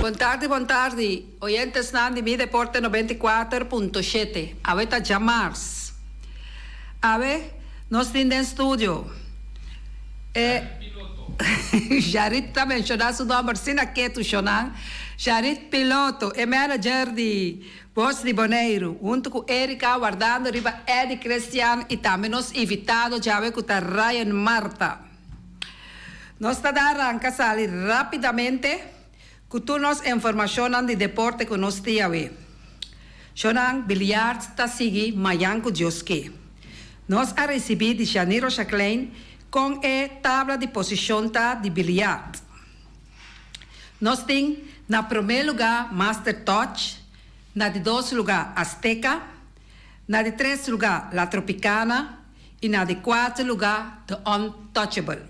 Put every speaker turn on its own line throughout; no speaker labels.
Bon tardi bon tardi oyentesnan di Mi Deporte 94.7 awe ta djamars awe nos tin den studio e Jarit ta menciona su nomber asina ketu shonan Jarit Piloto e manager di Bos di Boneiru hunto cu Erika wardando riba Eddy Christian y tambe nos invitado djawe cu ta Ryan Martha. Nos ta da ranka sali rapidamente ku tur nos informashonnan di deporte ku nos tin awe. Shonnan, biliard ta sigui mayan ku Dios ke. Nos a risibí di Janiro Jacqueline kon e tabla di posishon ta di biliard. Nos tin na promé lugá Master Touch, na di dos lugá Azteca, na di tres lugá La Tropicana i na di kuater lugá The Untouchable.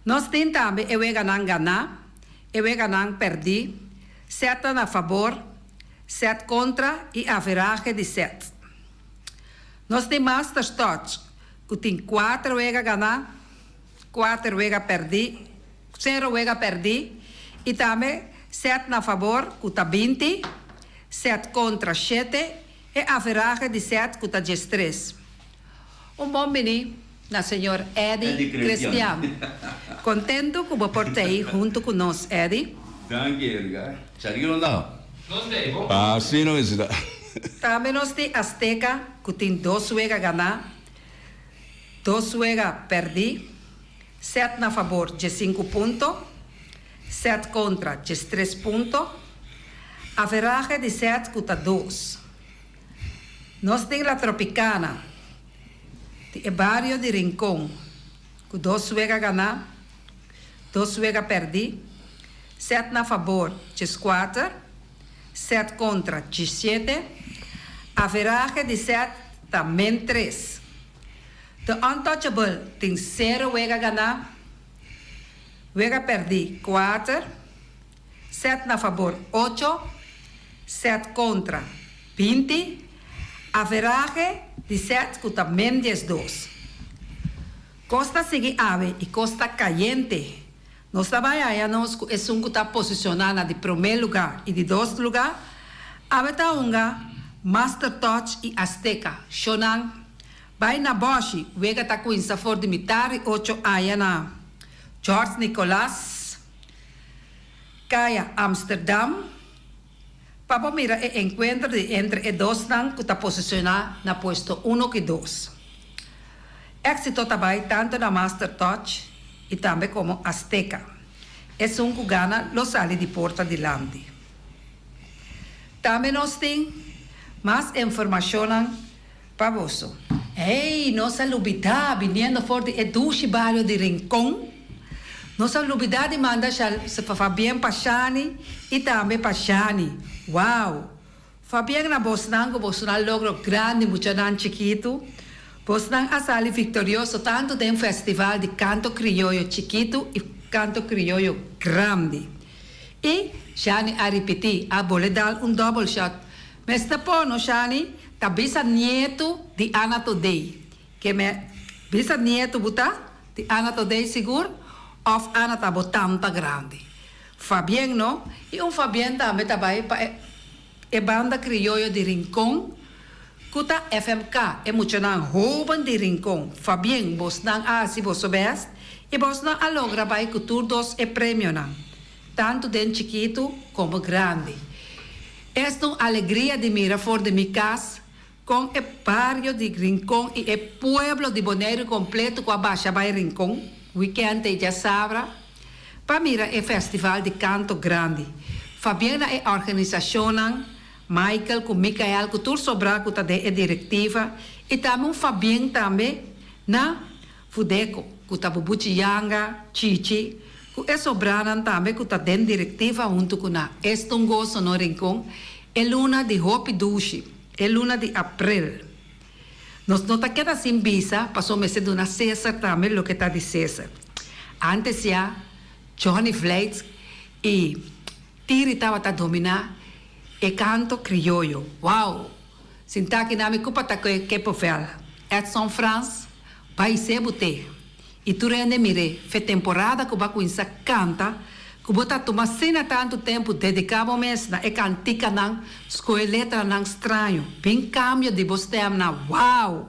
Nos tin tambe e weganan ganá, e weganan pèrdí, sètnan na fabor, sèt kontra i averahe di sèt. Nos tin Masters Touch ku tin kuater wega ganá, kuater wega pèrdí, sero wega pèrdí i tambe sèt na fabor ku ta 20, sèt kontra shete, e averahe di sèt ku ta 13. Un bon bini na señor Eddy Christian. Contento cu bo por t'ey hunto cu nos, Eddy.
Danki, Erika. Sa ki ronda? Así no mester ta.
Tambe nos tin Azteca cu tin dos wega gana, dos wega perdi, set na fabor 15 punto, set contra 13 punto, averahe di set cu ta dos. Nos tin La Tropicana di e bario di Rincon cu dos wega gana, dos wega perdi, set na fabor 14, set contra 17, averahe di set ta min tres. The Untouchable tin sero wega gana, wega perdi kuater, set na fabor ocho, set kontra 20, averahe di set ku ta min 12. Kos ta sigui awe i kos ta kayente. Nos ta bai haya nos ku esun ku ta posishoná na di promé lugá i di dos lugá. Awe ta hunga Master Touch i Azteca. Shonan, bai na bòshi, wega ta kuinsa for di mitar di ocho aya na George Nicolaas, Kaya Amsterdam, pa bo mira e enkuentro di entre e dosnan ku ta posishoná na puesto uno ku dos. Éksito ta bai tantu na Master Touch i tambe komo Azteca. Esun ku gana lo sali di porta dilanti. Tambe nos tin mas informashonnan pa boso. Hey, nos a lubidá, biniendo for di e dushi bario di Rincon, nos a lubidá di manda Fabien pa Shani i tambe pa Shani. Wow! Fabien na bosnan ku bosnan logro grandi muchanan chikitu. Bosnan a sali viktorioso tantu den festival di kanto krioyo chikitu i kanto krioyo grandi. I Shani a ripití, a bole dal un double shot. Mester pono Shani ta bisa nietu di Ana Todey. Ke me bisa nietu bo ta di Ana Todey sigur of Ana ta bo tanta grandi. Fabien no i un Fabien tambe ta bai pa e banda krioyo di Rincon ku ta FMK e muchanan hoben di Rincon. Fabien bosnan a hasi boso best i bosnan a logra bai ku tur dos e premionan tantu den chikitu komo grandi. Esta un alegria di mira for di mi kas kon e bario di Rincon i e pueblo di Boneiru kompleto ku a basha bai Rincon wikènt ei djasabra pa mira e festival di kanto grandi. Fabien na e organisashonnan, Michael ku Michael ku tur sobrá ku ta den e direktiva i tambe un Fabien tambe na Fudeko ku ta Bubuchi Yanga, Chichi, ku e sobranan tambe ku ta den direktiva huntu ku na Esta un goso no Rincon e luna di hopi dushi, e luna di aprel. Nos no ta keda sin bisa paso mester duna Cesar tambe loke ta di Cesar. Antes ya Johnny Vlijts i Tiri tabata dominá e kanto krioyo. Wow! Sintá aki na mi kupa ta koe kepovel. Edson Frans, bai se bo te. I tur hende mir'é fe temporada ku bo a kuminsá kanta. Ku bo ta tuma asina tantu tempu dediká bo mes na e kantikanan, skohe letranan straño, bin kambio di bo stèm na wow!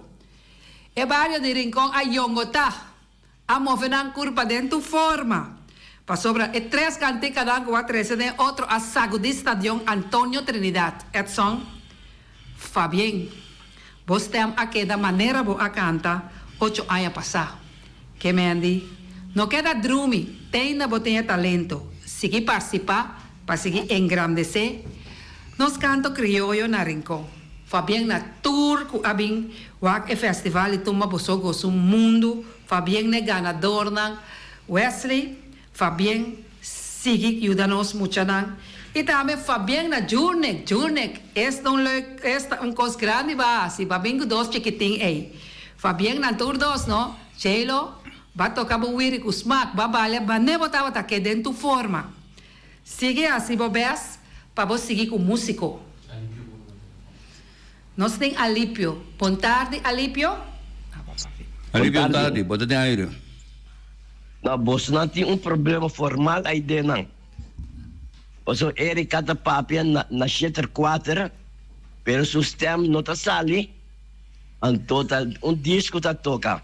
E bario di Rincon a yongotá, a move nan kurpa den tur forma, pasobra e tres kantikanan ku a trese den otro a sagudí stadion Antonio Trinidad. Edson, Fabien, bo stèm a keda manera bo a kanta ocho aña pasá. Ke Mandy, no keda drumi, teinda bo tin e talento. Sigui partisipá pa sigui engrandesé nos kanto krioyo na Rincon. Fabien na tur ku a bin wak e festival di tumba boso gosa un mundu. Fabien n'e ganadornan. Wesley, Fabien sigui yuda nos muchanan y tambe Fabien na Jurnek, Jurnek esta un leuk esta un cos grandi ba haci ba bin cu dos chikitin ey Fabien nan tur dos no Jaylo ba toca bo wiri cu smaak ba balia mane bo tabata ke den tu forma sigui haci bo best pa bo sigui cu musico nos tin Alipio bon tardi Alipio.
Alipio bon tardi bo ta den aire.
No, bosonan tin un problema formal ai den nan. Pasobra Erika ta papia na na sheter kuater, pero su stem no ta sali, anto ta un disco ta toka.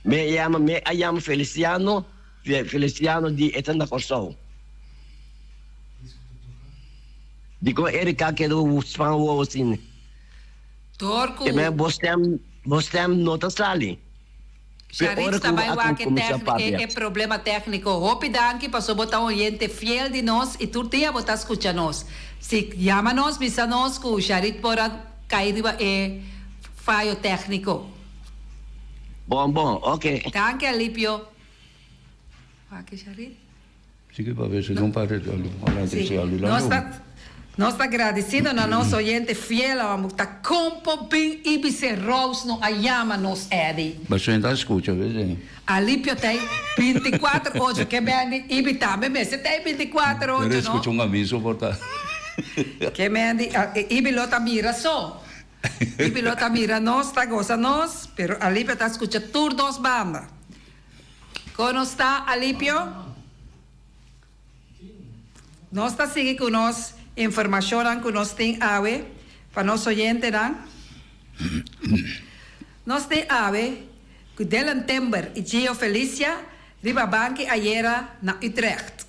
Mi a yama, mi a yama Feliciano, Feliciano di e ta na Kòrsou. Dikon Erika a keda span wowo asina?
Dor ku.
Te men bo stem, bo stem no ta sali.
Sharif ta bai wak e e problema tecnico. Hopi danki paso bo ta un oyente fiel di nos y tur dia bo ta scucha nos. Si yama nos bisa nos cu Sharit por a cay riba e fayo tecnico.
Bon bon ok.
Danki Alipio. Wak Sharit.
Sigui pa ver si no parti
Sí, nos ta nos ta gradecido na nos oyente fiel amo ta compo bin y bise Rose no a yama nos Eddy.
Pasobra ta scucha bes.
Alipio ta ey binticuater ocho ke Mandy Ibi tambe mester ta ey binticuater ocho
no. Scucha un aviso por ta.
Ke Mandy Ibi lo ta mira so. Ibi lo ta mira nos ta goza nos pero Alipio ta scucha tur dos banda. Kon nos ta, Alipio? Nos ta sigui ku nos informashonnan ku nos tin awe pa nos oyentenan. Nos tin awe ku Dylan Timber i Gio Felicia riba banki ayera na Utrecht.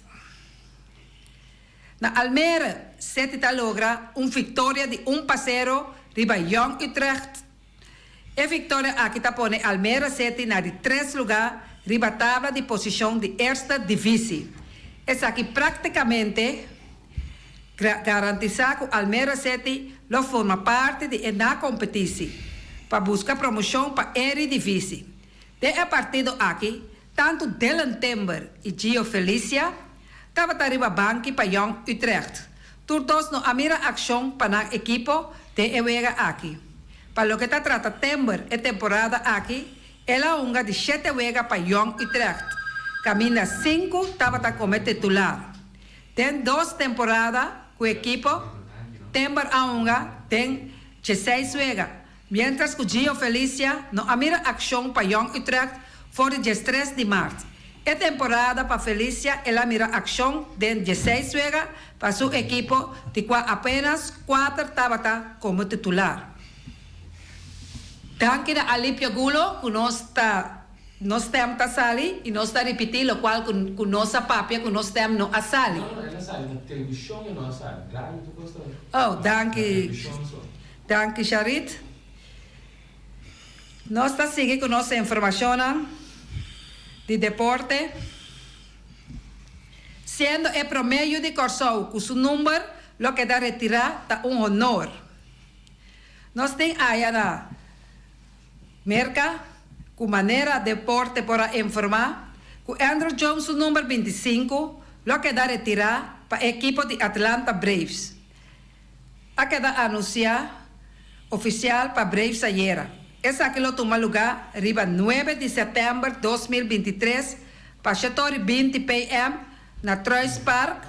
Na Almere, City ta logra un viktoria di un pa sero riba Jong Utrecht. E viktoria aki ta pone Almere City na di tres lugá riba tabla di posishon di Eerste Divisie. Esaki práktikamente garantisá ku Almere City lo forma parti di e nakompetisi pa buska promoshon pa Eredivisie. Den e partido aki tantu Dylan Timber i Gio Felicia tabata riba banki pa Jong Utrecht. Tur dos no a mira akshon pa nan ekipo den e wega aki. Pa loke ta trata Timber e temporada aki, el a hunga di shete wega pa Jong Utrecht, kaminda sinku tabata kome titular. Den dos temporada ku ekipo, Timber a hunga den dieseis wega, Miéntras ku Gio Felicia no a mira akshon pa Jong Utrecht for di diestres di mart. E temporada pa Felicia el a mira akshon den dieseis wega pa su ekipo di kua apenas kuater tabata komo titular. Danki na Alipio Gulo ku nos ta nos stem ta sali i nos ta ripití lokual ku ku nos a papia ku nos stem no a sali. Oh, danki. Danki Sharit. Nos ta sigui ku nos informashonnan di deporte. Siendo e promé yu di Kòrsou ku su number lo keda retirá ta un honor. Nos tin aya na Merka ku manera deporte por a informá ku Andruw Jones su number 25 lo keda retirá pa e ekipo di Atlanta Braves. A keda anunsiá ofisial pa Braves ayera. Esaki lo tuma lugá riba nuebe di sètèmber 2023 pa shetori 20 PM na Truist Park,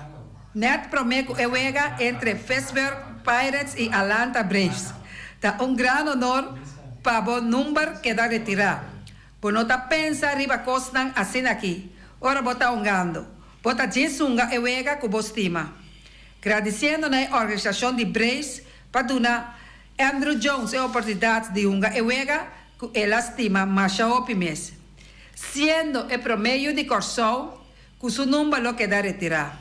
nèt promé ku e wega entre Pittsburgh Pirates i Alanta Braves. Ta un gran honor pa bo number keda retirá. Bo no ta pensa riba kosnan asin'aki ora bo ta hungando. Bo ta djis hunga e wega ku bo stima. Gradisiendo na e organisashon di Braves pa duna Andruw Jones e oportunidat di hunga e wega ku el a stima masha hopi mes. Siendo e promé yu di Kòrsou ku su number lo keda retirá.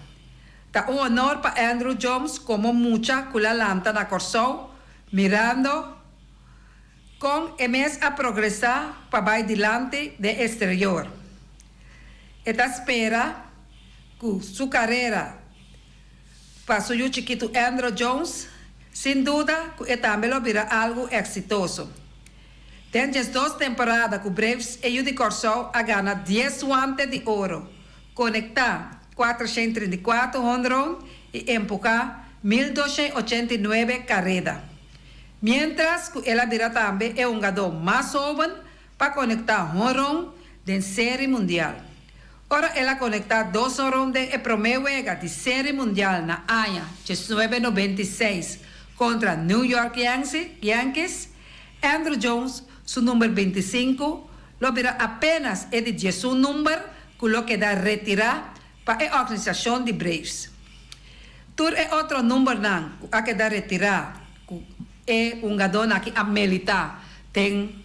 Ta un honor pa Andruw Jones komo mucha ku la lanta na Kòrsou mirando kon e mes a progresá pa bai dilanti den eksterior. E ta spera ku su karera pa su yu chikitu Andruw Jones, sin duda ku e tambe lo bira algu eksitoso. Den diesdos temporada ku Braves e yu di Kòrsou a gana dies wante di oro, konektá 434 honron i empuhá 1289 kareda. Miéntras ku el a bira tambe e hungadó mas hóben pa konektá honron den Seri Mundial. Ora el a konektá dos honron den e promé wega di Seri Mundial na aña 1996 kontra New York Yankees, Andruw Jones su number 25 lo bira apénas e di 11 number ku lo keda retirá pa e organisashon di Braves. Tur e otro numbernan ku a keda retirá ku e hungadónan aki a militá den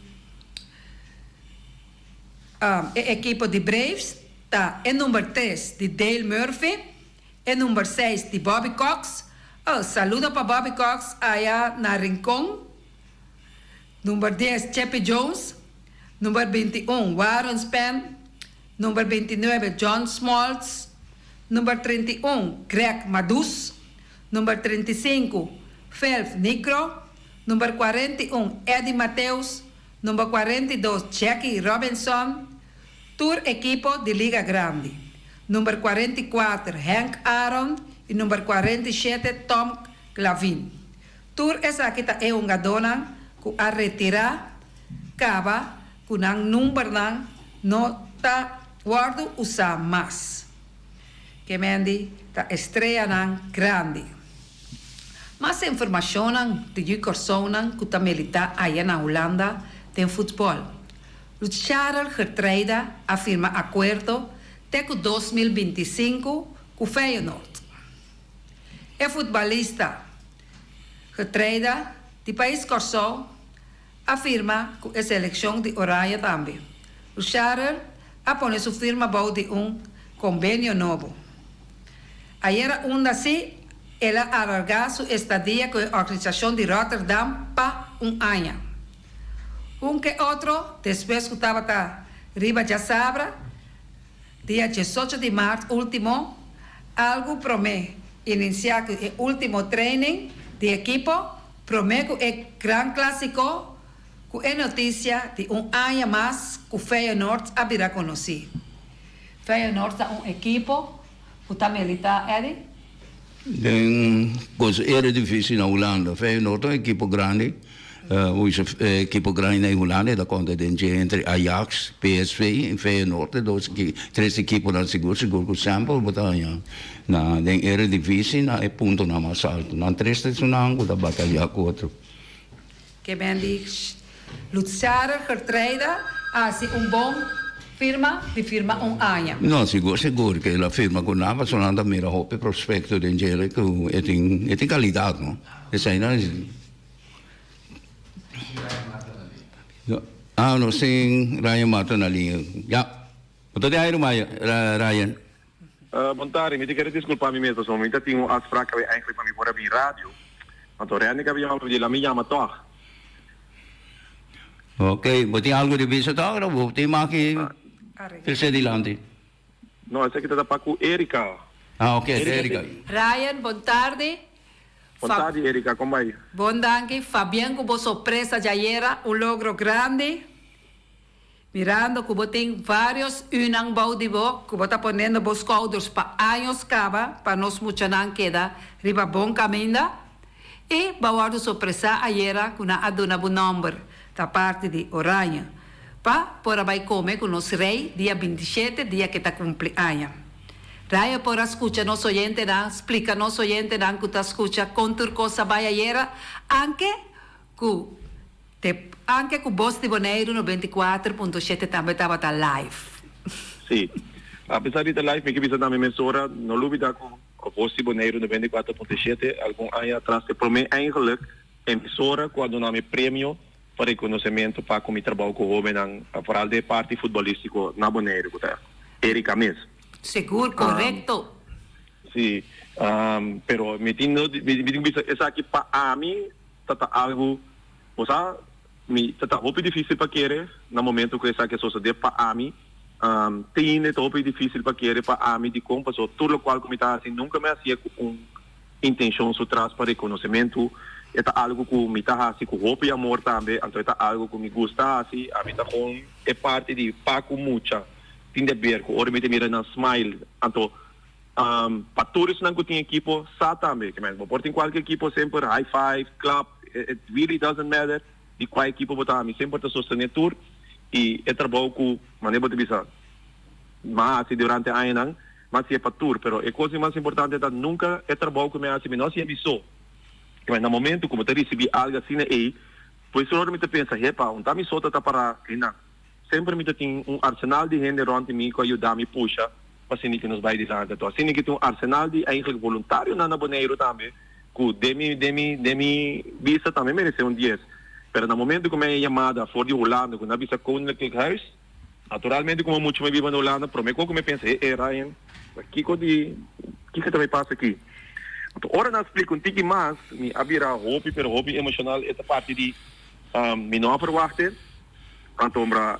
e ekipo di Braves ta e number 3 di Dale Murphy, e number 6 di Bobby Cox. Oh, saludo pa Bobby Cox aya na Rincon. Number 10 Chipper Jones, number 21 Warren Spahn, number 29 John Smoltz, number 31 Greg Maddux, number 35 Phil Niekro, number 41 Eddie Mathews, number 42 Jackie Robinson, tur ekipo di Liga Grandi. Number 44 Hank Aaron i number 47 Tom Glavine. Tur esaki ta e hungadónan ku a retirá kaba ku nan numbernan no ta wòrdu usá mas. Ke men di ta estreanan grandi. Mas informashonnan di yu Kòrsounan ku ta militá aya na Hulanda den futbòl. Lutsharel Geertruida a firma akuerdo te ku 2025 ku Feyenoord. E futbolista Geertruida di pais Kòrsou a firma ku e selekshon di Oranje tambe. Lutsharel a pone su firma bou di un kombenio nobo. Ayera unda si el a alargá su estadia ku e organisashon di Rotterdam pa un aña. Un ke otro despues ku tabata riba djasabra, dia 18 di mart último, algu promé inisiá ku e último training di ekipo, promé ku e gran klásiko ku e notisia di un aña mas ku Feyenoord a bira konosí. Feyenoord ta un ekipo ku ta militá, Eddie?
Den Eredivisie na Hulanda. Feyenoord ta un ekipo grandi. Ekipo grandi na Hulanda ta konta den dje entre Ajax, PSV i Feyenoord. E dos tres ekiponan sigur sigur ku semper bo ta haña na den Eredivisie na e puntonan mas alto. Nan tres ta esunnan ku ta batayá ku otro.
Ke men di Lutsharel Geertruida a hasi un bon firma di firma un aña.
No, sigur sigur ke el a firma ku nan pasobra nan ta mira hopi prospekto den djele ku e tin e tin kalidat no. Esei nan Ah nos tin Ryan Marta na liña. Ya. Bo ta den aire Maya, Ryan.
Bon tardi, mi ta kere disculpa mi mes pasobra mi ta tin un afspraak awe eigenlijk pa mi por a bin radio. Anto Randy ka yama mi di la mi yama tog.
Ok, bo tin algo di bisa tog of bo tin mas ki trece dilanti?
No, esaki ta pa cu Erika.
Ah, ok, Erika.
Ryan, bon tardi.
Bon tardi Erika, con bay?
Bon danki, Fabien cu bo sorpresa djayera, un logro grandi. Mirando ku bo tin vários unan bou di bo ku bo ta ponendo bo skouders pa años kaba pa nos muchanan keda riba bon kaminda i bo a wòrdu sorpresá ayera ku nan a duna bo nòmber ta parti di Oranje pa por a bai kome ku nos rei dia 27 dia ke ta kumpli aña. Raya por a skucha nos oyentenan splika nos oyentenan ku ta skucha kon tur kos a bai ayera anke ku Te anke ku Bos di Boneiru 94.7 tambe tabata live.
Sí. Apesar di ta live mi ke bisa tambe mesora no lubida ku Voz di Boneiru 94.7 algun aña atras e prome eigenlijk emisora ku a duna mi premio pa rekonosementu pa ku mi trabou ku hobennan foral den e parti futbolistiko na Boneiru ku ta Erika mes.
Sigur, korekto.
Si, pero mi tin mi tin ku bisa esaki pa ami ta ta algu bo sa Mi ta ta hopi difícil pa kere na momento cu esaki a sosode pa ami. Te ainda e ta hopi difícil pa kere pa ami dicon paso tur locual cu mi ta haci nunca mi haci'e cu un intencion su tras pa reconocimento. E ta algo cu mi ta haci cu hopi amor tambe, anto e ta algo cu mi gusta haci. Ami ta gewoon e parti di pa cu mucha tin de ber cu ora mi ta mira nan smile anto Pa tur esnan ku tin ekipo sa tambe ke men bo por tin kualke ekipo semper high five, klap, it really doesn't matter di kua ekipo bo ta mi semper ta sostene tur i e trabou ku mane bo ta bisa mi a hasi durante añanan mi a hasié pa tur pero e kos di mas importante ta nunka e trabou ku mi a hasi mi no hasié mi so ke men na momento ku bo ta risibi algu asina ei pues ora mi ta pensa hepa un ta mi so ta ta para einan. Semper mi ta tin un arsenal di hende rond di mi ku a yuda mi pusha pa asina ku nos bai dilanti. Anto asina ku tin un arsenal di eigenlijk voluntarionan na Boneiru tambe ku den mi den mi den mi bista tambe meresé un dies. Pero na momento ku mi a yamada for di Hulanda ku nan a bisa Koninklijk Huis, naturalmente komo mucha mi biba na Hulanda prome kos ku mi pensa, he he Ryan, kiko di kiko ta bai pasa aki? Anto ora nan a splika un tiki mas mi a bira hopi pero hopi emoshonal e ta parti di mi no a verwachtte. Antombra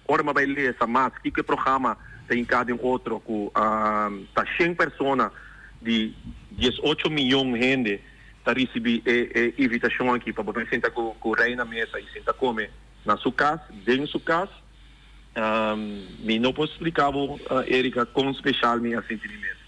ora mi a bai lesa mas kiko e programa ta hinká den otro ku ta shen persona di diesocho miyon hende ta risibí e e invitashon aki pa bo bai sinta ku ku rei na mesa i sinta kome na su kas den su kas. Mi no por splika bo Erika kon speshal mi a sinti mi mes.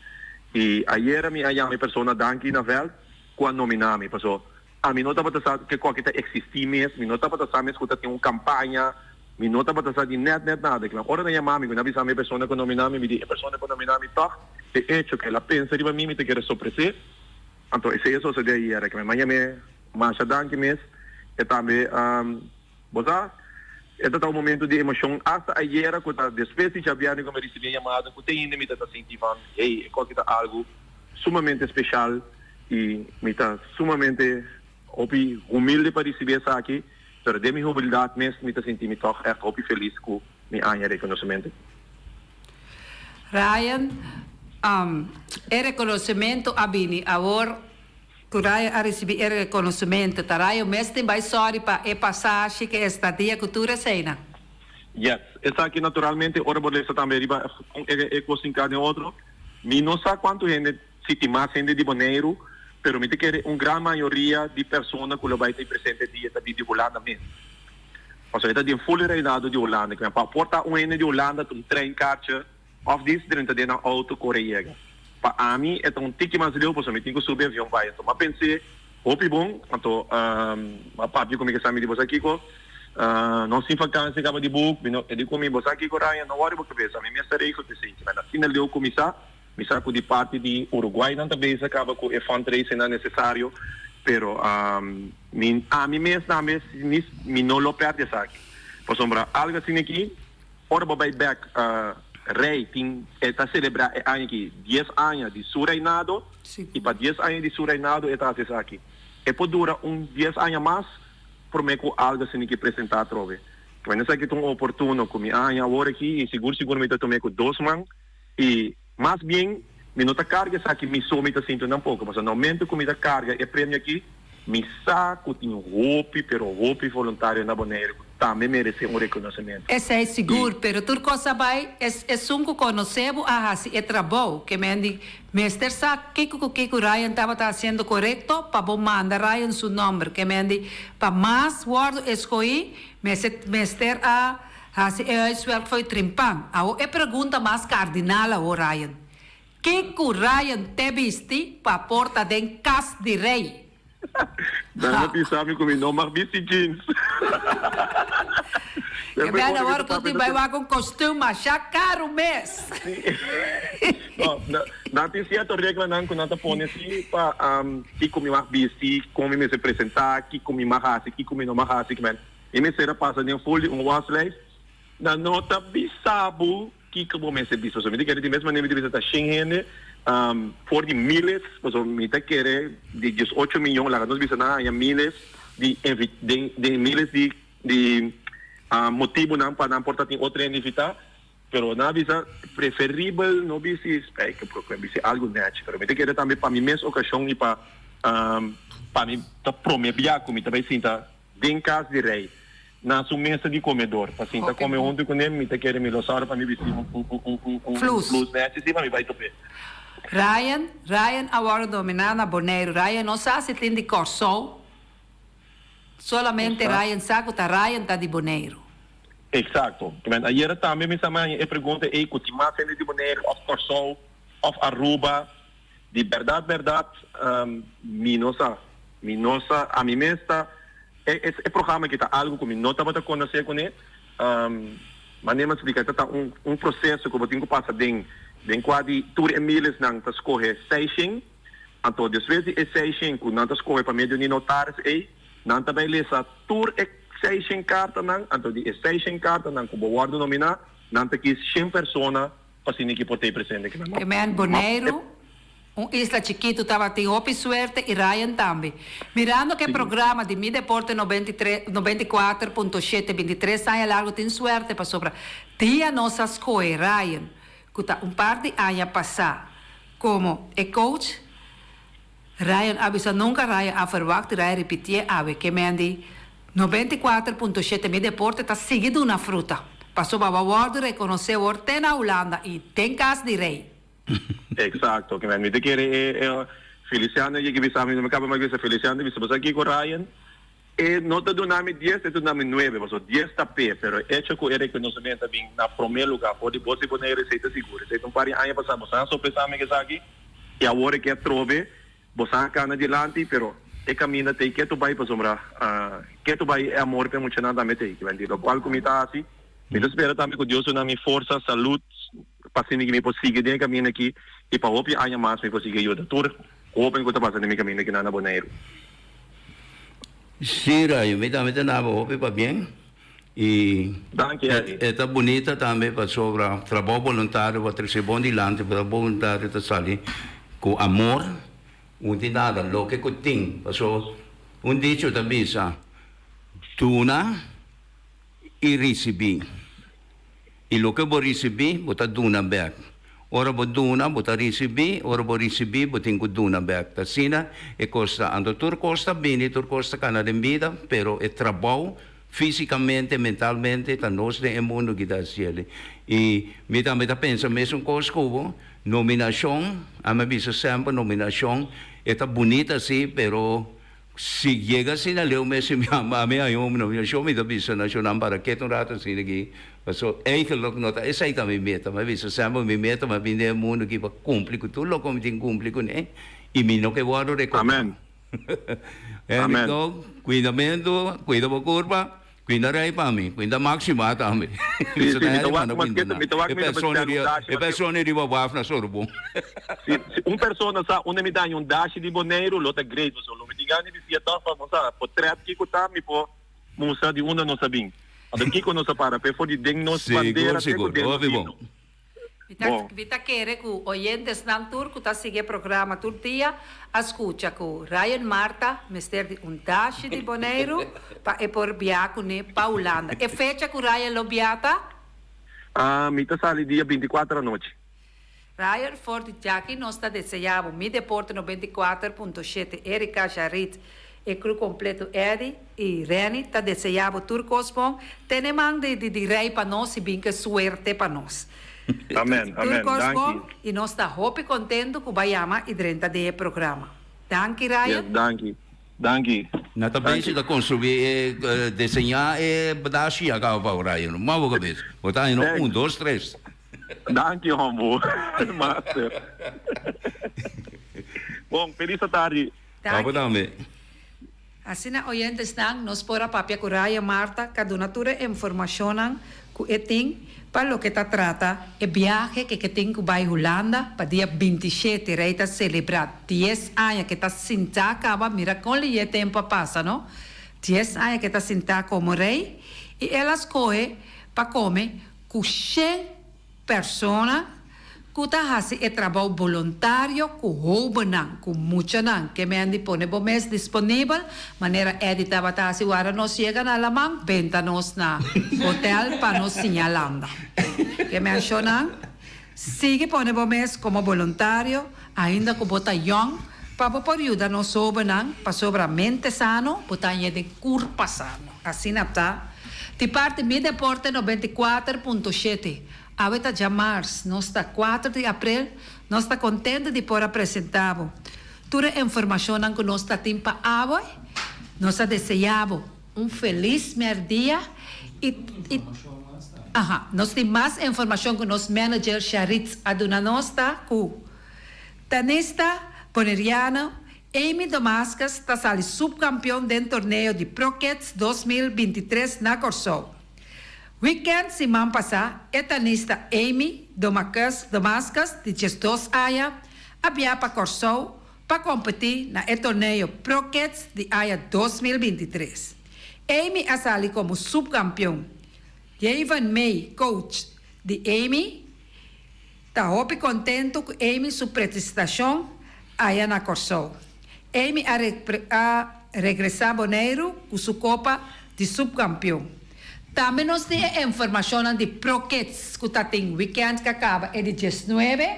I ayera mi a yama e persona danki na vèlt ku a nominá mi paso Ami no tabata sa ke koke ta eksistí mes, mi no tabata sa mes ku ta tin un kampaña, mi no tabata sa di nèt nèt nada. Kla ora nan yama mi, ku nan bisa mi e persona ku nominá mi, mi di e persona ku nominá mi tòg e echo ku el a pensa riba mi, mi ta kere sorpres'é. Anto esei a sosodé ayera, ke mi a yam'é masha danki mes. E tambe, bo sa, e ta ta un momento di emoshon asta ayera ku ta despues di djabièrnè ku mi a risibí e yamada ku te ainda mi ta ta sinti van, hey, e koke ta algu sumamente speshal. I mi ta sumamente hopi humilde pa ricibi esaki, pero den mi humildad mes mi ta sinti mi toch echt hopi feliz cu mi aña reconocimento.
Ryan, E reconocimento a bini awor cu Ryan a ricibi e reconocimento. Ta Ryan mes tin bay sorry pa e pasashi cu e estadia cu tur eseinan?
Yes, esaki naturalmente ora bo lesa tambe riba un e cos tin ca den otro. Mi no sa cuanto hende. Si tin mas hende di Boneiru, pero mi ta kere un gran mayoria di persona ku lo bai ta presente dia ta bin di Hulanda mes. Pasobra e ta den ful reinado di Hulanda. Kimen pa por ta un hende di Hulanda ta un treinkaartje òf dis drenta den nan outo kore yega. Pa ami e ta un tiki mas leu pasobra mi tin ku subi avion bai. Anto m'a pens'é hopi bon, anto m'a papia ku mi kesa mi di bo sa kiko, nos tin vakansia kaba di buk, mi no e di ku mi bo sa kiko Ryan no wòri bo kabesa, mi mes ta regel p'esei. Kimen asina leu kuminsá. Mi sa cu di parti di Uruguay nan ta bezig caba cu e fundraisingnan necesario, pero mi ami mes tambe mi no lo perde esaki. Pasobra algo asina aki, ora bo bay bek Rey tin e ta celebra e aña aki dies aña di su reinado y pa dies aña di su reinado e ta haci esaki. E por dura un dies aña mas prome cu algo asina aki presenta atrobe. Bueno esaki ta un oportuno cu mi a haña awor aki y sigur sigur mi ta tuma e cu dos man. I mas bien, mi no ta karga esaki mi so mi ta sinti tampoko, pasobra na momento ku mi ta karga e premio aki, mi sa ku tin hopi, pero hopi voluntario na Boneiru ku tambe meresé un rekonosementu.
Esei sigur, pero tur kos a bai, es esun ku konosé bo a hasi e trabou, ke men di mester sa kiko ku kiko Ryan tabata hasiendo korekto pa bo manda Ryan su nòmber, ke men di pa mas wòrdu eskohí mester mester a Hasi e huiswerk fo'i trimpan. Awo e pregunta mas kardinal awo Ryan. Kiko Ryan te bisti pa por ta den kas di rei?
Nan a bisa mi ku mi no mag bisti jeans.
Ke bèn awor ku tin bai wak un kostuum masha karu mes.
No, nan tin sierto reglanan ku nan ta pone si pa kiko mi mag bisti, kon mi mester presentá, kiko mi mag hasi, kiko mi no mag hasi. E mester a pasa den ful di un waslijst. Nan no ta bisa bo. kiko bo mester bisa. Pasobra mi ta kere di mes manera mi ta bisa ta shen hende for di miles, pasobra mi ta kere di diesocho miyon laga nos bisa nan haña miles di den den miles di di motibunan pa nan por ta tin otro hende invitá. Pero nan a bisa preferibel no bisti spijkerbroek, pero bisti algu nèchi. Pero mi ta kere tambe pa mi mes okashon i pa pa mi ta prome bia ku mi ta bai sinta den kas di rei na su mesa di komedor pa sinta kome huntu kuné, mi ta kere mi lo sòru pa mi bisti un un
Flus.
flus nèchi si pa mi bai top'é.
Ryan, Ryan a wòrdu nominá na Boneiru. Ryan no sa si tin di Kòrsou. Solamente Ryan sa ku ta Ryan ta di Boneiru.
Eksakto. Men ayera tambe mi sa maña e pregunta ei ku tin mas hende di Boneiru òf Kòrsou òf Aruba. Di bèrdat bèrdat mi no sa. Mi no sa. Ami mes ta e e programa aki ta algu ku mi no tabata konosé kuné. Manera mi a splika ta ta un un proseso ku bo tin ku pasa den den kua di tur e milesnan ta skohe seishen. Anto despues di e seishen ku nan ta skohe pa medio di notaris ei, nan ta bai lesa tur e seishen kartanan, anto di e seishen kartanan ku bo wòrdu nominá, nan ta kis shen persona pa asina ki por ta ei presente.
Ke men Boneiru, un isla chikitu tabatin hopi suerte i Ryan tambe. Mirando ku e programa di Mi Deporte 93, 94.7 bintitres aña largu tin suerte pasobra dia nos a skohe Ryan ku ta un par di aña pasá Komo e coach, Ryan a bisa nunka Ryan a verwagt i Ryan ripitié awe ke men di 94.7 mi deporte ta sigui duna fruta, pasobra bo a wòrdu rekonosé awor te na Hulanda i den kas di rei.
Eksakto, ke men mi ta kere e Feliciano yega bisa mi, no mi kaba mas bisa Feliciano bisa bo sa kiko Ryan? E no ta duna mi dies, e ta duna mi nuebe, pasobra dies ta p'e, pero e echo ku e rekonosementu a bin na promé lugá for di bos di Boneiru, esei ta sigur. Esei ta un par di aña pasá, boso a sopesá mi ku esaki, i awor e ke atrobe, boso a kana dilanti, pero e kaminda t'ei ketu bai, pasobra ketu bai e amor p'e muchanan tambe t'ei. Kiba di lokual ku mi ta hasi, mi ta spera tambe ku Dios duna mi forsa, salud, pa asina ku mi por sigui den e kaminda aki, i pa hopi aña mas mi por sigui yuda tur hoben ku ta pasa den mi kaminda akinan na Boneiru.
Sí, Rayo, mi tambe ta naba hopi pabien y
Danki, Eddie.
e ta bunita tambe pasobra trabou boluntario bo a trece bon dilanti, trabou boluntario ta sali cu amor, un tin nada loke cu tin, pasobra un dicho ta bisa, duna y ricibi. I loke bo risibí, bo ta duna bèk. Ora bo duna, bo ta risibí, ora bo risibí, bo tin ku duna bèk. Ta asina e kos ta. Anto tur kos ta bini, tur kos ta kana den bida, pero e trabou físikamente, mentalmente, ta nos den e mundu ki ta hasiel. I mi tambe ta pensa mesun kos ku bo, nominashon, ami a bisa semper nominashon e ta bunita si, pero Si yega asina leu mes si mi ama ami haña un nominashon mi ta bisa nashonnan para keda un rato asina aki paso eigenlik no ta esei ta mi meta mi a bisa semper mi meta mi a bini den e mundu aki pa kumpli ku tur loke mi tin kumpli kuné i mi no ke wòrdu rekordá.
Amen.
Henry Kook kuidamentu kuida bo kurpa Cuinda rey pa mi, cuinda Maxima tambe.
Sí, sí, mi ta wak mas ke mi ta wak mi ta bespera un dashi.
E persona riba waf na Sorbon.
Si, si un persona sa unda mi daña un dashi di Boneiru lo ta great pasobra lo mi tin gana di bisia tòg pa nos sa potret kiko ta mi por mustra di unda nos a bin. Anto kiko nos a para p'e for di den nos bandera te ku
Sigur,
den
sigur.
nos
Hopi bon.
himno.
Mi ta mi ta kere ku oyentesnan tur ku ta sigui e programa tur dia a skucha ku Ryan Marta mester di un dashi di Boneiru pa e por bia kuné pa Hulanda. E fecha ku Ryan lo bia ta?
Mi ta sali dia bintikuater anochi.
Ryan for di djaki nos ta desea bo Mi Deporte 94.7 Erika Jarit E crew completo Eddy y Renny ta desea bo tur cos bon. Tene man di di rey pa nos y bin ke suerte pa nos.
Amen,
Tur
amen.
cos bon
Danki.
y nos ta hopi contento cu ba yama y drenta den e programa. Danki
Yes,
Ryan.
danki. Danki.
Na ta
Danki.
bezig ta construi e deseña e badashi a caba pa Ryan. M'a bo cabes. Bo ta haña no
Thanks.
un, dos, tres.
Danki hombo. Master. Bon, feliz atardi.
Papa tambe.
Asina oyentesnan nos por a papia ku Raya Marta ka duna tur e informashonnan ku e tin pa loke ta trata e biahe ke ke tin ku bai Hulanda pa dia 27 rei ta selebrá dies aña ke ta sintá kaba mira kon liye tempu a pasa no dies aña ke ta sintá komo rei i el a skohe pa kome ku shen. Persona ku ta hasi e trabou boluntario ku hóbennan, ku muchanan, ke men di pone bo mes disponibel, manera Eddie tabata hasi wara nos yega na laman, benta nos na hotel pa nos siña landa. Ke menshonan, sigui pone bo mes komo boluntario, ainda ku bo ta yòn, pa bo por yuda nos hóbennan, pasobra mente sano bo ta hañ'é den kurpa sano. Asina ta. Di parti Mi Deporte 94.7, awe ta djamars, nos ta kuater di aprel, nos ta kontento di por a presentá bo tur e informashonnan ku nos ta tin pa awe. Nos a deseá bo un felis mèrdia i i aha, nos tin mas informashon ku nos manager Sharitz a duna nos ta ku tenista boneriano Amy Domascus ta sali subkampion den torneo di Pro Kids 2023 na Kòrsou. Wikènt siman pasá e tanista Amy Domakus Domascus di 12 aña a bia pa Kòrsou pa kompetí na e torneo Pro Kids di aña 2023. Amy a sali komo subkampion. Jevan May, coach di Amy, Ta hopi kontentu ku Amy su presentashon aya na Kòrsou. Amy a a regresá Boneiru ku su kopa di supkampion. Tambe nos tin e informashonnan di Pro Kids ku ta tin wikènt ku a kaba e di diesnuebe.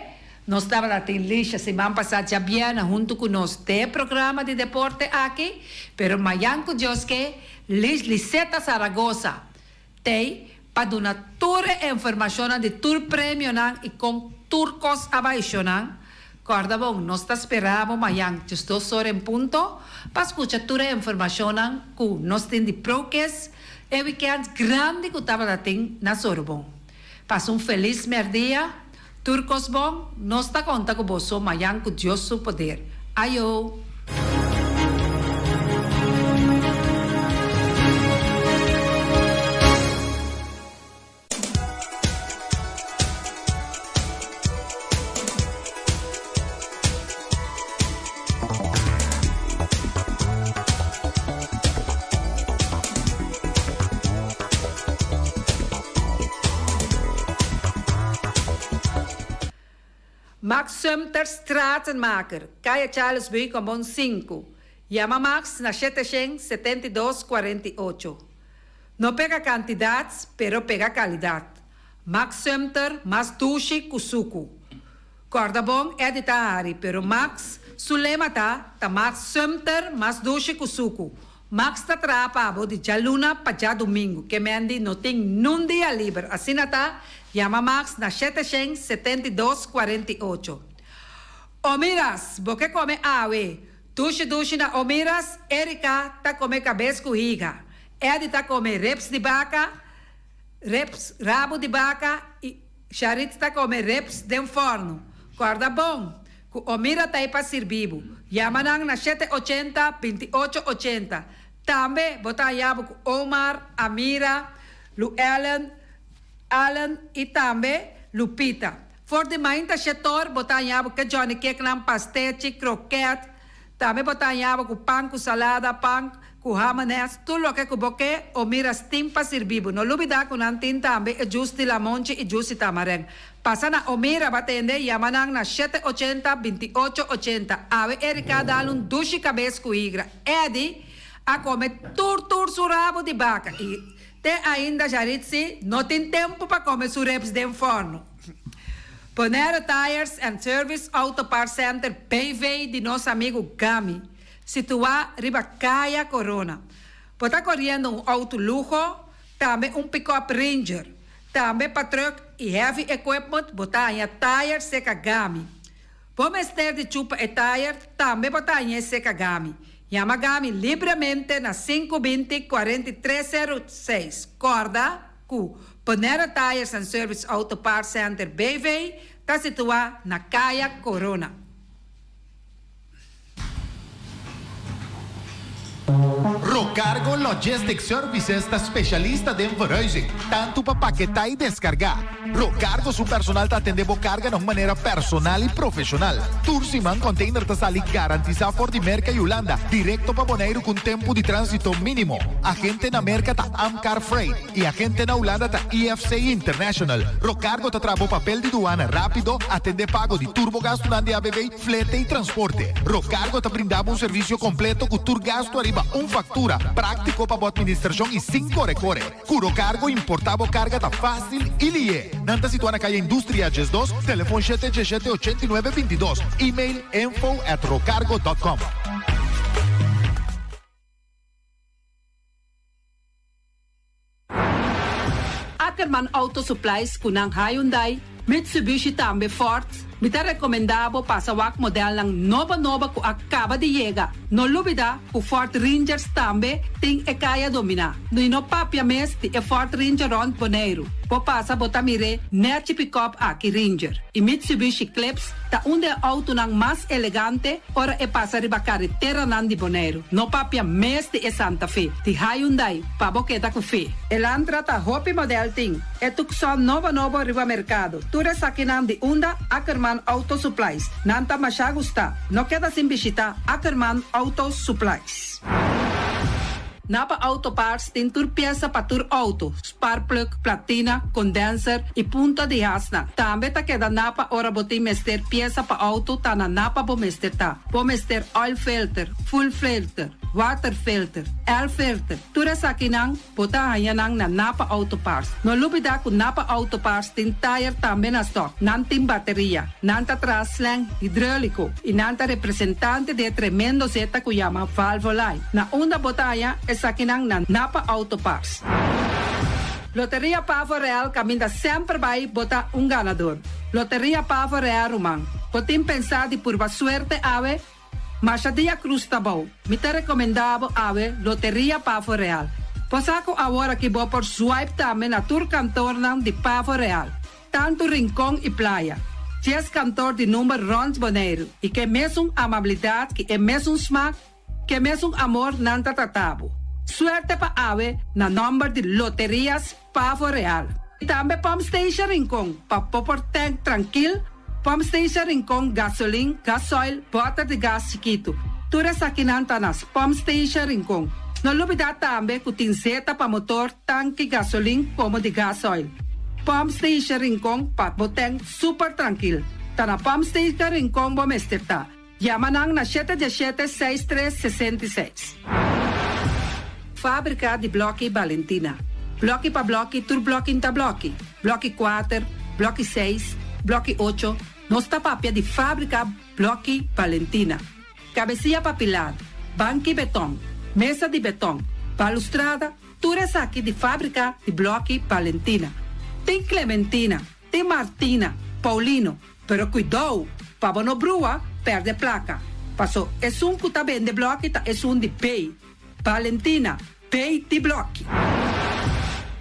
Nos tabata tin Lisha siman pasá djabièrnè huntu ku nos den e programa di deporte aki, pero mayan ku Dios ke, Lish Liseta Zaragoza Tei pa duna tur e informashonnan di tur premionan i kon tur kos a bai shonan. Kòrda bon, nos ta spera bo mayan 12 or en punto pa skucha tur e informashonnan ku nos tin di Prokes e wikènt grandi ku tabata tin na Sorobon. Pasa un felis mèrdia, tur kos bon, nos ta konta ku boso mayan ku Dios su poder. Ayo! Max Sumter Stratenmaker, Kaya Charles Buicombon sinku. Yama Max na shete shen 72 48. No pega kantidat, pero pega kalidat. Max Sumter mas dushi ku suku. Kòrda bon, Eddie ta hari, pero Max su lema ta, ta Max Sumter mas dushi ku suku. Max ta traha pa bo di djaluna pa djadumingu, ke Mandy no tin nun dia liber, asina ta, yama Max na 772 48. Omiras, bo ke kome awe? Dushi dushi na Omiras, Erika ta kome kabes ku higa, Eddie ta kome ribs di baka, ribs, rabu di baka i Sharit ta kome ribs den fòrnu. Kòrda bon, Ku Omira ta ei pa sirbi bo. Yama nan na shete ochenta, 28 ochenta. Tambe bo ta haña bo ku Omar, Amira, Lu Ellen, Allen i tambe Lupita. For di mainta shetor bo ta haña bo ke Johnny Cakenan, pastechi, kroket. Tambe bo ta haña bo ku pan ku salada, pan ku hamenes, tur loke ku bo ke, Omira stin pa sirbi bo. No lubida ku nan tin tambe e jus di lamonchi i jus di tamaren. Pasa na Omira ba tende, yama nan na shete ochenta, 28 ochenta. Awe Erika a dal un dushi kabes ku higra. Eddie a kome tur tur su rabo di baka i te ainda Jaritzi no tin tempu pa kome su ribs den fòrnu. Bonaire Tires and Service Auto Parts Center BV di nos amigu Gami, situá riba Kaya Corona. Bo ta koriendo un outo luho, tambe un pick-up Ranger, tambe pa truck i heavy equipment bo ta haña tire seka Gami. Bo mester di chupa e tire, tambe bo ta hañ'é seka Gami. Yama Gami libremente na sinku binti 43 seru seis. Kòrda ku Bonaire Tires and Service Auto Parts Center BV ta situá na Kaya Corona.
Rocargo Logistics Services ta specialista den verhuizing, tanto pa paketá y descargá. Rocargo su personal ta atendé bo carga na un manera personal y profesional. Tur siman container ta sali garantisa for di Merca y Hulanda directo pa Boneiru cu un tempo di transito minimo. Agente na Merca ta Amcar Freight. Y agente na Hulanda ta IFC International. Rocargo ta traha bo papel di duana rapido, atende pago di tur bo gastunan di ABV, flete y transporte. Rocargo ta brinda bo un servicio completo cu tur gastu ariba un factura, practico pa bo administracion y sin core core. Cu Rocargo importa bo carga ta facil y lihe. Nan ta situa na Caya Industria 12, telefon shete diesshete 89 22, email info at rocargo dot com.
Ackerman Auto Supplies ku nan Hyundai, Mitsubishi tambe Ford, mi ta rekomendá bo pasa wak modelnan nobo nobo ku a kaba di yega. No lubidá ku Ford Rangers tambe tin e kaya dominá. I no papia mes di e Ford Ranger rònt Boneiru. Bo pasa bo ta mir'é nèchi pikòp aki Ranger i Mitsubishi Eclipse ta un di e outonan mas elegante ora e pasa riba kareteranan di Boneiru. No papia mes di e Santa Fe di Hyundai pa bo keda ku fe. Elantra ta hopi model tin e Tucson nobo nobo riba merkado. Tur esakinan di unda Ackerman Auto Supplies. Nan ta masha gusta. No keda sin bishita Ackerman Auto Supplies. Napa Auto Parts tin tur piesa pa tur auto, sparkplug, platina, condenser y punta di hasnan. Tambe ta keda Napa ora bo tin mester piesa pa auto ta na Napa bo mester ta. Bo mester oil filter, fuel filter, water filter, air filter, tur esakinan bo ta haña nan na Napa Auto Parts. No lubida cu Napa Auto Parts tin tire tambe na stock. Nan tin bateria, nan ta traha slang hidreulico y nan ta representante di e tremendo zeta cu yama Valvoline. Na unda bo ta haña esakinan na Napa Auto Parts. Loteria Pavo Real caminda semper bay bo ta un ganador. Loteria Pavo Real ruman, bo tin pensa di purba suerte awe? Masha dia cruz ta bou. Mi ta recomenda bo awe Loteria Pavo Real. Bo sa cu awor aki bo por swipe tambe na tur kantornan di Pavo Real. Tantu Rincon y Playa. Djes kantor di number rond Boneiru y ke mesun amabilidad ki e mesun smaak, ke mesun amor nan ta trata bo. Suerte pa awe na nomber di Loterias Pavo Real. Y tambe Pump Station Rincon pa bo por tank trankil, Pump Station Rincon gasolin, gasoil, boter di gas chikitu. Tur esakinan ta na Pump Station Rincon. No lubida tambe cu tin zeta pa motor, tanki gasolin como di gasoil. Pump Station Rincon pa bo tank super trankil. Ta na Pump Station Rincon bo mester ta. Yama nan na shete diesshete seis tres 66. Fábrika di blòki Balentina. Blòki pa blòki tur blòki n'ta blòki. Blòki kuater, blòki seis, blòki ocho, nos ta papia di fábrika blòki Balentina. Kabesia pa pilar, banki betòn, mesa di betòn, balustrada, tur esaki di fábrika di blòki Balentina. Tin Clementina, tin Martina, Paulino, Pero kuidou, pa bo no brua, pèrdè plaka. Paso esun ku ta bende blòki ta esun di Bay. Valentina, Bay di blòki.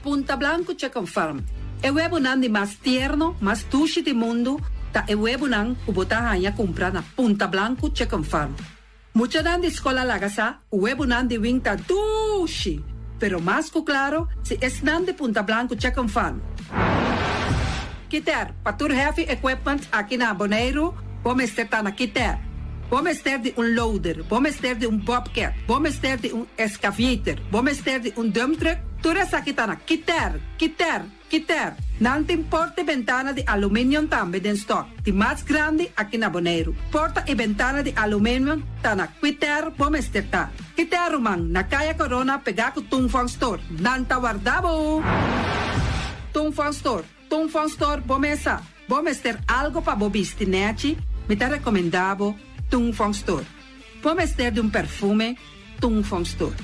Punta Blanco Chicken Farm, E webunan di mas tierno, mas dushi di mundu ta e webunan ku bo ta haña kumpra na Punta Blanco Chicken Farm. Muchanan di skol a laga sa ku webunan di wing ta dushi, pero mas ku klaro si esnan di Punta Blanco Chicken Farm. Kiter, pa tur heavy equipment aki na Boneiru, bo mester ta na Kiter. Bo mester di un loader, bo mester di un bobcat, bo mester di un excavator, bo mester di un dump truck, tur esaki ta na Kiter, Kiter. Kiter, nan tin porta i bentana di aluminium tambe den stock, di mas grandi aki na Boneiru. Porta i bentana di aluminium ta na Kwiter bo mester ta. Kiter ruman, na Kaya Corona pegá ku Tung Fong Store. Nan ta warda bo! Tung Fong Store, Tung Fong Store bo mesa. Bo mester algo pa bo bisti nèchi, mi ta rekomendá bo Tung Fong Store. Bo mester di un perfume, Tung Fong Store.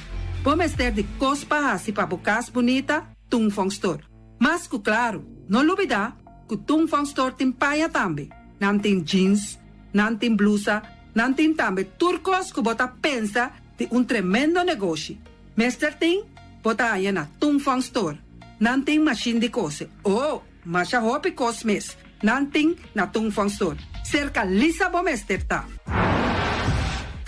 Bo mester di kos pa hasi pa bo kas bunita, Tung Fong Store. Mas ku klaru, no lubidá ku Tung Fong Store tin paña tambe. Nan tin jeans, nan tin blusa, nan tin tambe tur kos ku bo ta pensa di un tremendo negoshi. Mester tin, bo ta haña na Tung Fong Store. Nan tin mashin di kose. Oh, masha hopi kos mes nan tin na Tung Fong Store. Serka Lisa bo mester ta.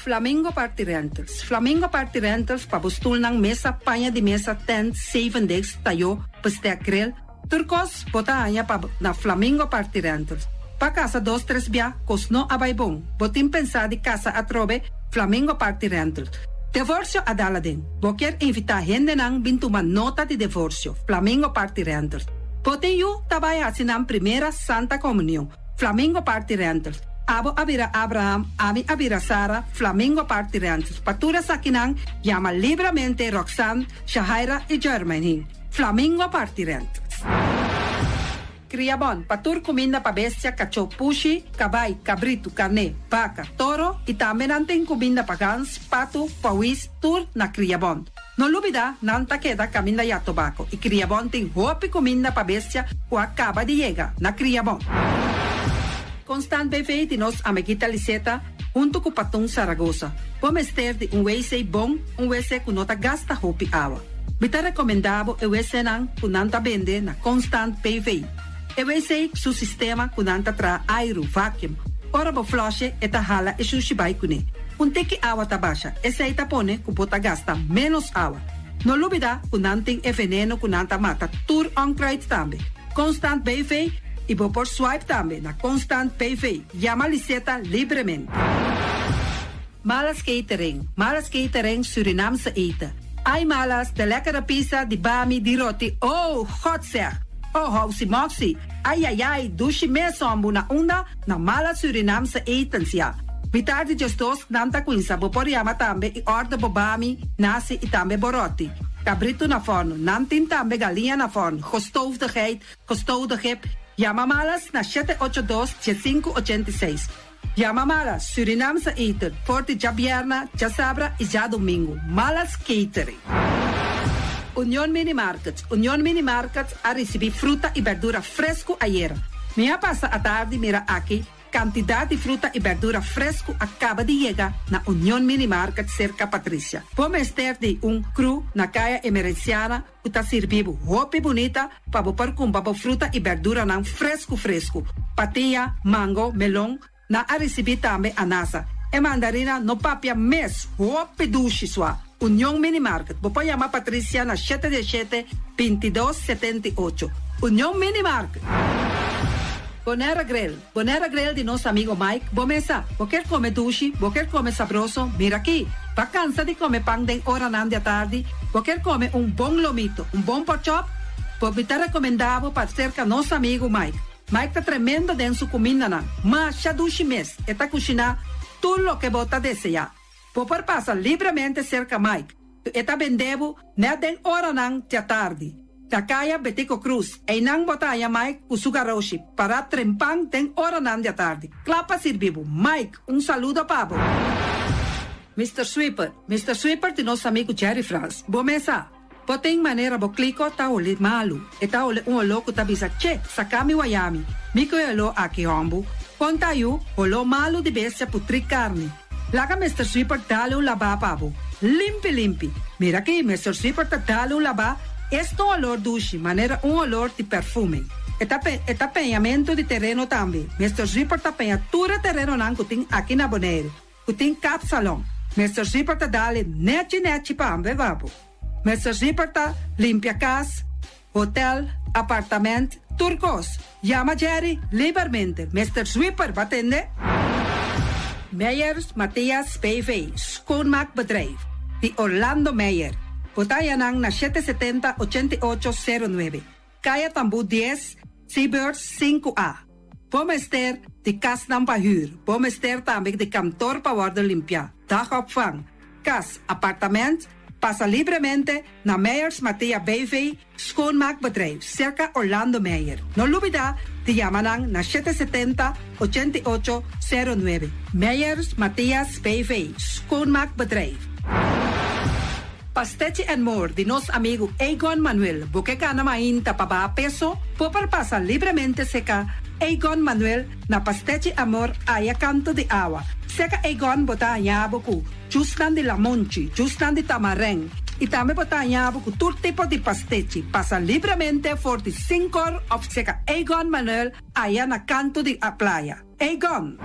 Flamingo Party Rentals Flamingo Party Rentals pa bo stulnan, mesa, paña di mesa, tent, zevendegs, tayó, bestek, grill, tur kos bo ta haña pa na Flamingo Party Rentals. Pa kasa dos tres bia, kos no a bai bon. Bo tin pensá di kasa atrobe? Flamingo Party Rentals. Devorsio a dal aden. Bo kier invitá hendenan bin tuma nota di devorsio? Flamingo Party Rentals. Bo tin yu ta bai hasi nan primera Santa Komunion? Flamingo Party Rentals. Abo a bira Abraham, ami a bira Sara, Flamingo Party Rentals. Pa tur esakinan, yama libramente Roxanne, Shahaira i Jermaine. Flamingo Party Rentals. Kriabon, pa tur kuminda pa bestia, kachó, pushi, kabai, kabritu, karné, baka, toro i tambe nan tin kuminda pa gans, patu, pawis, tur na Kriabon. No lubida, nan ta keda kaminda ya tobako i Kriabon tin hopi kuminda pa bestia ku a kaba di yega na Kriabon. Constant BV di nos amiguita Liseta huntu ku Patun Saragosa. Bo mester di un wc bon, un wc ku no ta gasta hopi awa. Mi ta rekomendá bo e wcnan ku nan ta bende na Constant BV. E wc su sistema ku nan ta traha airu, vacuum. Ora bo flush'e e ta hala e shushi bai kuné. Un tiki awa ta basha, esei ta pone ku bo ta gasta ménos awa. No lubidá ku nan tin e veneno ku nan ta mata tur onkruid tambe. Constant BV i bo por swipe tambe na Constant BV. Yama Liseta libremente. Malas Catering, Malas Catering Surinaamse eten. Ai Malas, de lekkere pizza, di bami, di roti, oh, God zeg! Oh, housi moxi, ai ai ai, dushi mes hombu na unda? Na Malas Surinaamse etens, ya. Mitar di djesdos nan ta cuinsa, bo por yama tambe y order bo bami, nasi y tambe bo roti. Cabrito na forno, nan tin tambe galiña na forno, gestoofde geit, gestoofde kip. Yama Malas na shete ocho dos, diesinku ochenta i seis. Yama Malas Surinaamse eten for di djabierna, djasabra y djadomingo. Malas Catering. Union Mini Market Union Mini Market a ricibi fruta y berdura fresco ayera. Mi a pasa atardi mira aki cantidad di fruta y berdura fresco a caba di yega na Union Mini Market cerca Patricia. Bo mester di un crew na Caya Emerenciana ku ta sirbi bo hopi bunita pa bo por kumpra bo fruta i berduranan fresku fresku. Patia, mango, melon, nan a risibí tambe anasa. E mandarina no papia mes, hopi dushi sua. Union Mini Market, bo por yama Patricia na shete diesshete, bintidos, setenta i ocho. Union Mini Market. Bonera Grill, Bonera Grill di nos amigo Mike, bo mesa, bo kier come dushi, bo kier come sabroso, mira aki. Bo cansa di come pan den oranan di atardi, bo kier come un bon lomito, un bon porkchop, bo mi ta recomenda bo pa cerca nos amigo Mike. Mike ta tremendo den su cumindanan, masha dushi mes, e ta cushina tur loke bo ta desea. Bo por pasa libremente cerca Mike. E ta bende bo net den oranan di atardi. Na Caya Betico Croes, einan bo ta haya Mike cu su garoshi, para trempan den oranan di atardi. Cla pa sirbi bo. Mike, un saludo pa bo. Mr. Sweeper, Mr. Sweeper di nos amigo Jerry Frans. Bo mesa, bo tin manera bo kliko ta hole malu. E ta hole un oló ku ta bisa, che, saka mi wayami. Mi ku e oló aki hombu. Konta yu, oló malu di bestia putri karni. Laga Mr. Sweeper dale un labá pa bo. Limpi, limpi. Mira aki, Mr. Sweeper ta dale un labá. Esta un olor dushi, manera un olor di perfume. E ta, pe, e ta peñamento di tereno tambe. Mr. Sweeper ta peña tur e terenonan ku tin aki na Bonaire. Ku tin kapsalon. Mr. Sweeper ta dale nechi nechi pa bo bo. Mr. Sweeper ta limpia kas, hotel, apartamento, tur kos. Yama Jerry liberamente. Mr. Sweeper, bo a tende? Meyers Matthias BV, Schoonmaakbedrijf, di Orlando Meyer. Bo ta haya nan na 770 8809. Kaya Tambu 10, Seabirds 5A. Bo mester di kasnan pa huur. Bo mester tambe di kantor pa wordo limpia. Dagopvang. Kas, apartamento, pasa libremente na Meyers Matthias BV, Schoonmaakbedrijf, cerca Orlando Meyer. No lubida di yama nan na 770 8809. Meyers Matthias BV, Schoonmaakbedrijf. Pastechi and More di nos amigo Egon Manuel. Bo ke kana mainta pa baha peso, por pasa libremente serka Egon Manuel na Pastechi Amor aya kanto di awa. Serka Egon bo ta haña bo ku juicenan di lamunchi, juicenan di tamarijn. I tambe bo ta haña bo ku tur tipo di pastechi. Pasa libremente for di 5 of serka Egon Manuel aya na kanto di a playa. Egon.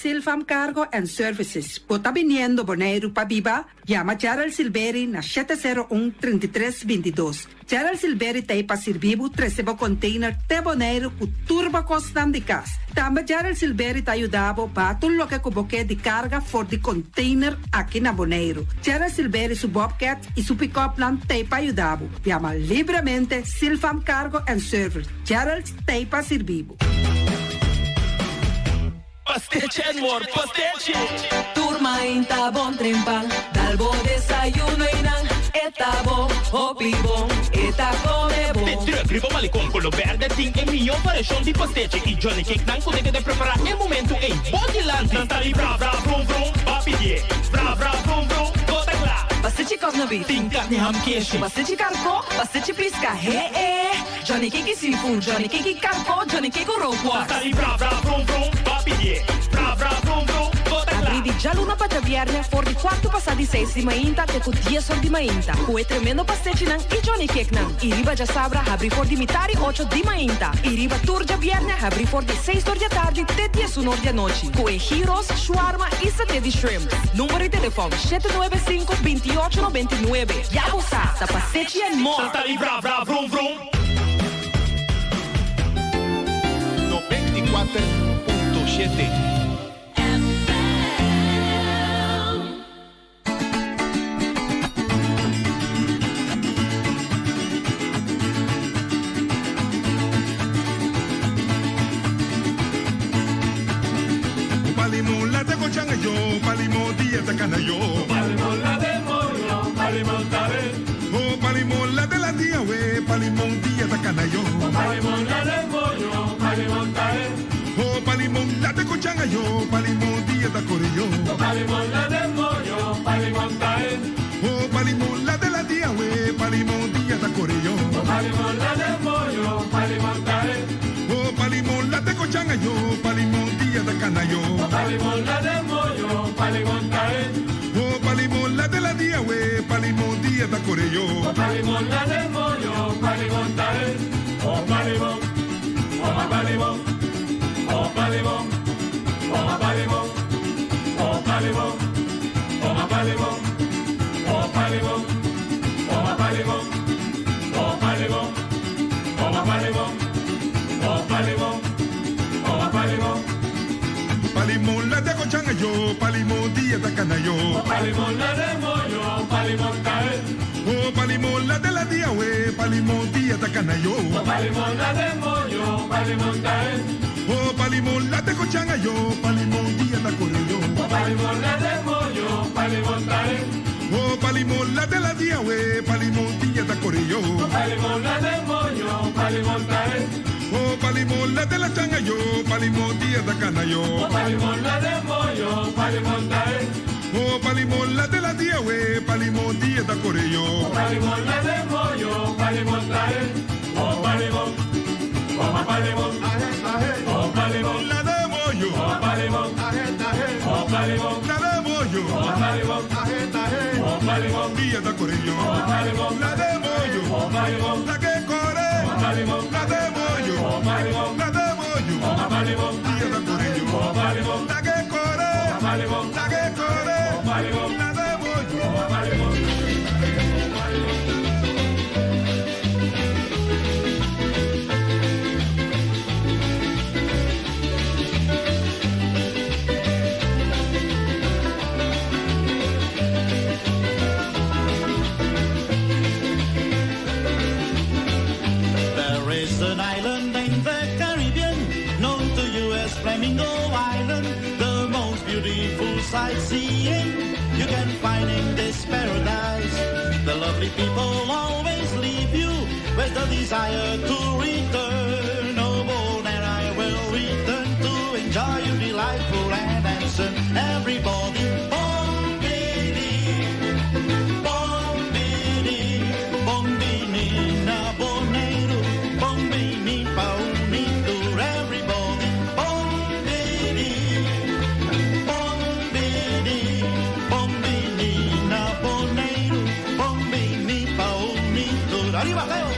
Silfam Cargo and Services. Bo ta biniendo Boneiru pa biba? Yama Gerald Silberi na 701 33 22. Gerald Silberi t'ei pa sirbi bo trese bo container te Boneiru ku tur bo kosnan di kas. Tambe Gerald Silberi ta yuda bo baha tur loke ku bo ke di karga for di container aki na Boneiru. Gerald Silberi su bobcat i su pick-upnan t'ei pa yuda bo. Yama libremente Silfam Cargo and Service. Gerald t'ei pa sirbi bo.
Pastechi and more pastechi!
Tur mainta bon trempan, dal bo desayuno y nan e ta bon, hopi bon, e ta come bon.
De truck riba Malecon Colo Berde tin e mihó variashon di pastechi y Johnny Cake nan cu ta keda prepara e momento ey bo dilanti. Nan ta di bra bra vrum vrum, ba pidié bra bra vrum vrum, bo ta cla.
Pastechi kòsna beef.
Tin carni ham keshi.
Pastechi karkó, pastechi pisca, he e. Johnny Cake seafood, Johnny Cake karko, Johnny Cake rookworst.
Ta di bra bra vrum vrum, ba pidié bra bra vrum vrum, bo ta
Abrí
kla.
di djaluna pa djabièrnè for di kuartu pasá di seis di mainta te ku dies or di mainta ku e tremendo pastechinan i Johnny Cakenan. I riba djasabra habrí for di mitar i ocho di mainta i riba tur djabièrnè habrí for di seis or di atardi te diesun or di anochi ku e gyros, shawarma i saté di shrimp. Number di telefòn, shete nuebe sinku, binti ocho 99. Ya bo sa, ta Pastechi and More!
Ta di bra bra vrum vrum.
94.7.
Palimon la te cochanga yo, palimon dia ta cana yo.
Palimon la de moyo, palimon tare.
Oh, palimon la de la dia we, palimon dia ta cana yo.
Palimon la de moyo, palimon tare.
Oh, palimon la te cochanga yo, palimon dia ta core yo.
Palimon la de moyo, palimon tare.
Oh, palimon la de la dia we, palimon dia ta core yo.
Palimon la de moyo, palimon tare.
Oh, palimon la te cochanga yo, palimon dia ta cana yo.
Palimon la de moyo, palimon tare.
Oh, palimon la de la dia we, palimon dia ta core yo.
Palimon la de moyo, palimon tare. Oh, palimon, oh, palimon, oh, palimon, oh, palimon, oh, palimon, oh, palimon, oh, palimon, oh, palimon, oh, palimon, oh, palimon, oh, palimon, oh, palimon.
Palimon la te cochanga yo, palimon dia ta cana yo.
Palimon la de moyo, palimon tare.
Oh, palimon la de la dia we, palimon dia ta cana yo.
Palimon la de moyo, palimon tare.
Oh, palimon la te cochanga yo, palimon dia ta core yo.
Palimon la de moyo, palimon tare.
Oh, palimon la de la dia we, palimon dia ta core yo.
Palimon la de moyo, palimon tare.
Oh, palimon la de la changa yo, palimon dia ta cana yo.
Palimon la de moyo, palimon tare.
Oh, palimon la de la dia we, palimon dia ta core yo.
Palimon la de moyo, palimon tare. Oh, palimon, oh, palimon, oh, palimon,
La de moyo,
oh, palimon, oh, palimon,
la de moyo,
oh, palimon, oh, palimon,
dia ta core yo.
oh, palimon,
La de moyo,
oh, palimon,
la que core,
palimon,
la de moyo,
oh, palimon,
la de moyo,
oh, palimon,
dia ta core yo.
oh, palimon,
La que core,
palimon,
la que core,
palimon,
la de moyo.
oh, palimon.
There is an island in the Caribbean known to you as Flamingo Island, the most beautiful sightseeing you can find in this paradise. The lovely people always leave you with the desire to return. Oh, Bonaire, I will return to enjoy you delightful and handsome. Everybody, bon bini, bon bini, bon bini na Boneiru, bon bini pa unitur, everybody, bon bini, bon bini, bon bini na Boneiru, bon bini pa unitur. Arriba, Leo!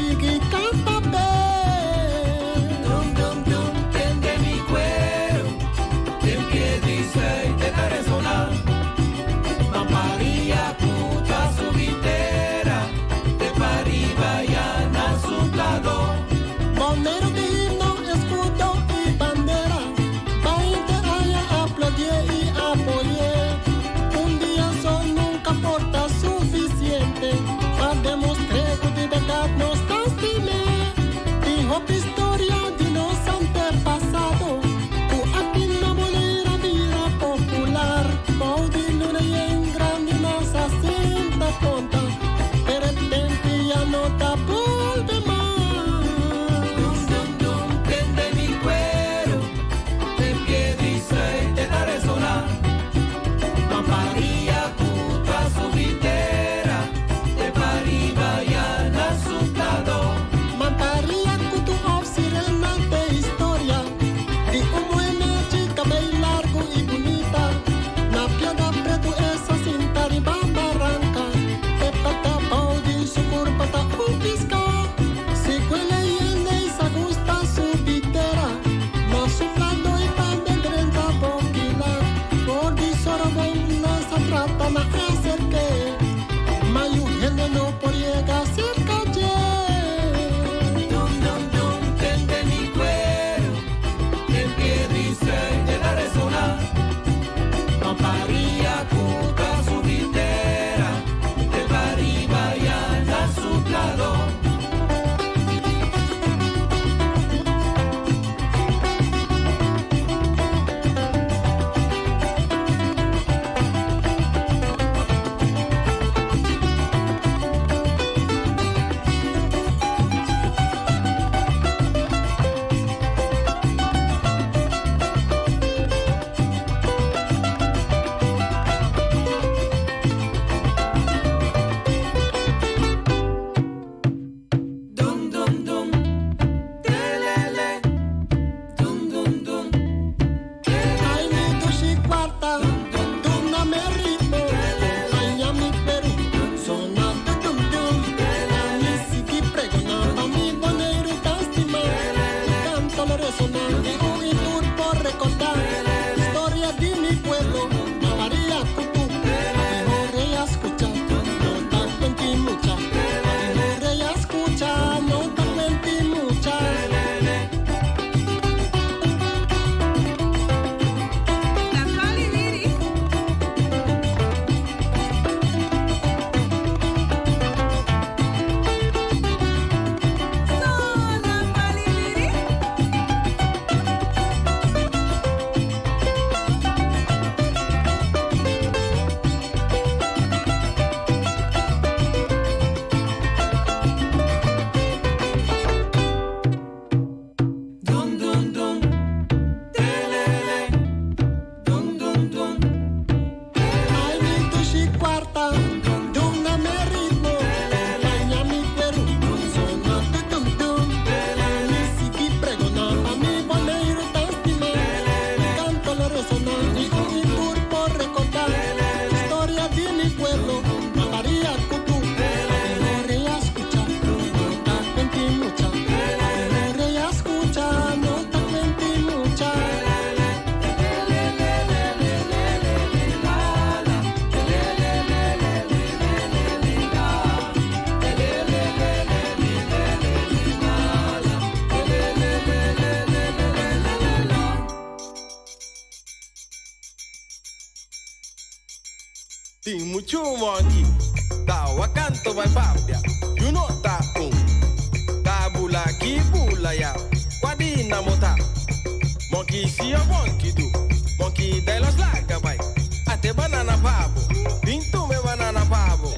sigui kanta p'e.
Dum dum dum, tende mi cuero, den piedra y suerte ta resona. Mamparia puta subitera, de pa riba ya na suplado.
Boneiru di himno, eskudo i bandera, Bainte aña aplaudié i apoyé. Un dia so nunka por ta sufisiente pa demostr'é ku di bèrdat nos ta stim'é. Tin hopi storia di nos antepasado ku aki na Boneiru a bira popular. Bou di luna yen grandi nos a sinta konta, pero e tempu ya no ta bolbe mas.
Dum dum dum, tende mi cuero, den piedra y suerte ta resona. Mamparia cu ta subitera, de pa riba ya na suplado.
Mamparia cu tu of sirena t'e historia di un muhe nechi cabey largo y bunita. Na piedra pretu e sa sinta riba baranca, e pata bou di su curpa ta un pisca. Si cu e leyenda y sa gusta subi tera, na suplado y tambe drenta bokila. For di Sorobon nan sa trata na acerk'é, ma yu hende no por yega cerca dje.
Dum dum dum, tende mi cuero, den piedra y suerte ta resona. Mamparia cu ta subi tera, te pa riba ya na suplado. Dum dum dum, telele, dum dum dum.
Ai mi dushi kwarta, duna mi ritmo, Haña mi Peru, sona du dum dum. Mi sigui pregona pa mi Boneiru tan stima, Mi kanto lo resona i un i tur por rekordá. Historia di mi pueblo, Maria Kutu, Dijo rey a skucha, no ta kuenti mucha. Dijo rey a skucha, no ta kuenti mucha.
Dum dum dum, telele, dum dum dum.
Ai mi dushi kwarta, duna mi ritmo, Haña mi Peru, sona du dum dum. Mi sigui pregona pa mi Boneiru tan stima, Mi kanto lo resona i un i tur por rekordá. Historia di mi pueblo, Maria Kutu, Dijo rey a skucha, no ta kuenti mucha. Dijo rey a skucha, no ta kuenti mucha.
Tin muchu monkey ta wak kanto bai papia, yu no ta un. Ta bula aki bula ya, kua di nan bo ta? Monkey si of monkey do, monkey dai los laga bai. Ate banana pa bo, bin tume banana pa bo.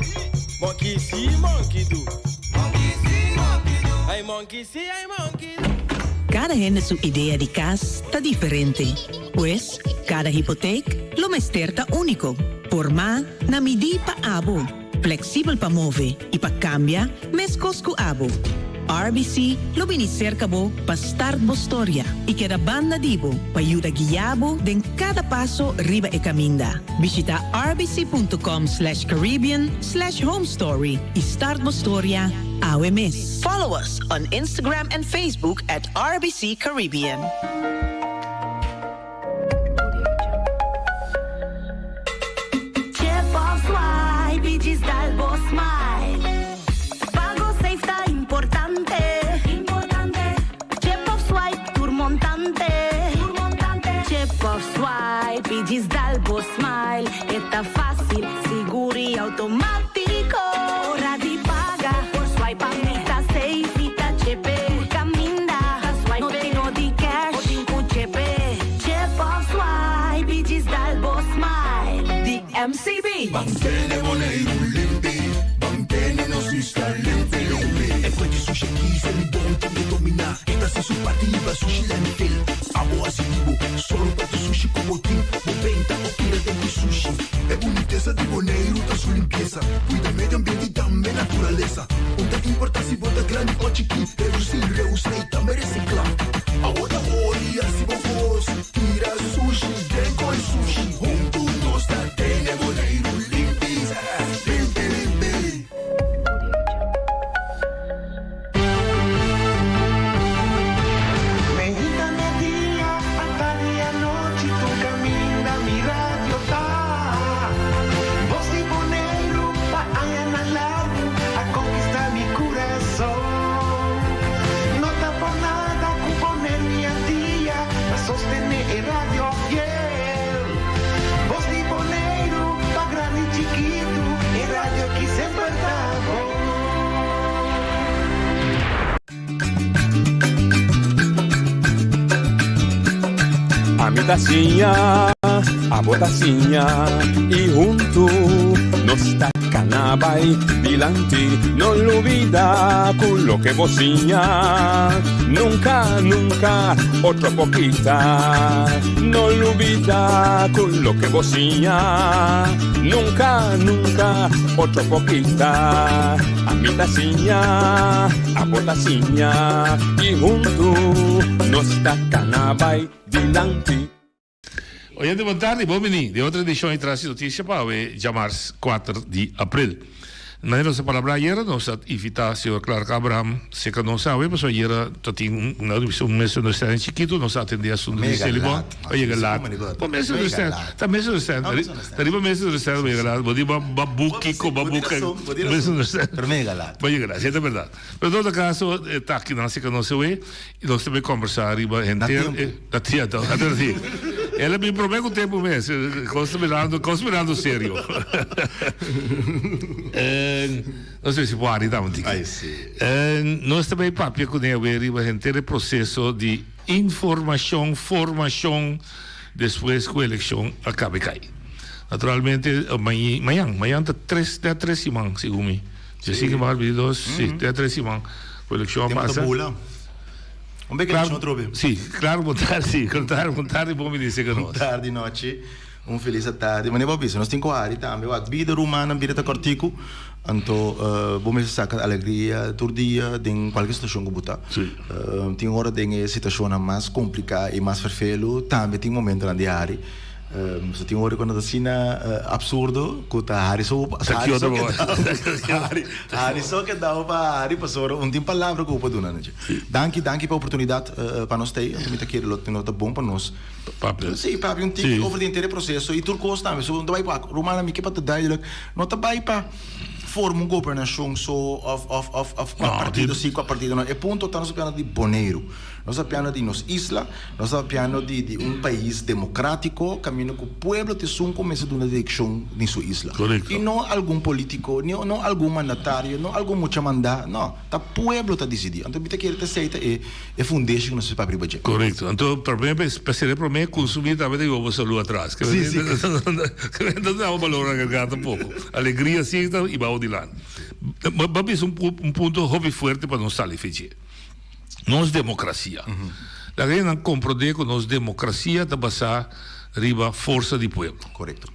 Monkey si, monkey do. Monkey si, monkey do. Ai monkey si, ai monkey do.
Kada hende su idea di kas ta diferente. Pues, kada hipotek lo mester ta úniko, formá na midí pa abo, fleksibel pa move i pa kambia meskos ku abo. RBC lo bini serka bo pa start bo storia i keda banda di bo pa yuda guia bo den kada paso riba e kaminda. Bishita rbc punto com slash caribbean slash homestory i start bo storia. awe mes. Follow us on Instagram and Facebook at RBC Caribbean.
Chip of swipe y djis dal bo smile. Pago safe ta importante. Chip of swipe tur montante. Chip of swipe y djis dal bo smile. E ta facil, sigur y automatico. Ora di paga por swipe pa mi ta safe. Mi ta chepe tur caminda. No tin no di cash o tin cu chepe. Chip of swipe y djis dal bo smile.
Di MCB.
Ban tene Boneiru limpi, ban tene nos isla limpi limpi. E fuente sushi aki se mi bon tin e dominá. E ta hasi su parti riba sushi landfill. Abo hasi di bo, solo pa tu sushi ku bo tin. Bo benta o tira den ku sushi. E bunitesa di Boneiru ta su limpiesa. Kuida medio ambiente i tambe naturalesa. Un ta importá si bo ta grandi o chikí, redusí, reusá i tambe resiklá. Awor ta hori hasi bo kos, tira sushi den koi sushi. Huntu nos ta tene Boneiru limpi, limpi limpi.
Meinta media, atardi anochi tur caminda mi radio ta. Voz di Boneiru pa añanan largu a conquista mi curason. No ta por nada cu Boneiru y Antia ta sostene e radio fiel. Voz di Boneiru pa grandi y chikitu e radio aki semper ta bon.
Ami ta siña, abo ta siña y huntu nos ta cana bay dilanti. No lubida cu loke bo siña nunca, nunca otro por kita. No lubida cu loke bo siña nunca, nunca otro por kita. Ami ta siña, abo ta siña y huntu nos ta cana bay dilanti.
Oyente bon tardi, bon bini den otro edicion di Tras di Noticia pa awe djamars kuater di april. Manera nos a palabrá ayera nos a invitá señor Clark Abraham cerca nos awe pasobra ayera ta tin un un misunderstanding chikito nos a atendé asunto di Selibon a yega laat. Bo misunderstand, ta misunderstand, ta riba misunderstand bo yega laat, bo di bo a boek kiko, bo a boek misunderstand.
Pero mi yega laat.
Bo yega laat, si ta berdad. Pero en todo caso ta aki nan cerca nos awe y nos ta bay combersa riba henter e Na tiempo, na tiempo si. El a bin prome cu tempo mes, cos ta mirando, cos mirando serio. No sé si por hari tambe tiki.
Ay si.
Nos ta bay papia cune awe riba henter e proceso di informacion, formacion despues cu eleccion a cabe cay. Naturalmente mañan, mañan ta tres, ta tres siman segun mi. Si siman, dos, si, ta tres siman cu eleccion a pasa.
Tempo ta bula. Un beke
Claro,
nochi otro be.
sí, claro, bon tardi, sí, bon tardi, bon tardi, bon bini seca
Bon
nos.
tardi nochi, un felis atardi. Manera bo bisa, nos tin ku hari tambe. Wak, bida rumannan, bida ta kòrtiku. Anto bo mester saka alegria tur dia den kualke situashon ku bo ta.
Sí.
Tin ora den e situashonnan mas kompliká i mas ferfelu, tambe tin momentonan di hari. So tin ora ku no ta asina absurdo ku ta hari so
Ta
hari so
kioto
ke
bo.
dau hari hari so ke dau pa hari pasobra un tin palabra ku bo por duna nochi. Danki danki pa oportunidat pa nos tei anto mi ta kere lo no ta bon pa nos
Papia.
Si papia un tiki
Si.
over di henter e proseso i tur kos tambe so no ta bai pa rumannan mi ke pa ta duidelijk no ta bai pa forma un gobernashon so of of of of kua
No,
partido
di
si kua partido no e punto ta nos ta piano di Boneiru nos ta piano di nos isla. Nos ta papiando di di un pais democratico caminda cu pueblo ta esun cu mester duna direccion den su isla.
Correcto.
Y no algun politico, ni no algun mandatario, no algun mucha manda, no. Ta pueblo ta dicidi. Anto mi ta kere ta esey ta e e fundeshi cu nos mester papia riba dje.
Correcto. Anto prome pa sera e prome consumi tambe ta yuba bo salud atras.
Si, si.
Ke no ta daba balor agregado tampoco. Alegria si ta y bao dilanti. Bo a bisa un punto hopi fuerte pa nos sali fe dje. Nos demokrasia. Laga e nan komprondé ku nos demokrasia ta basá riba forsa di pueblo.
Korekto.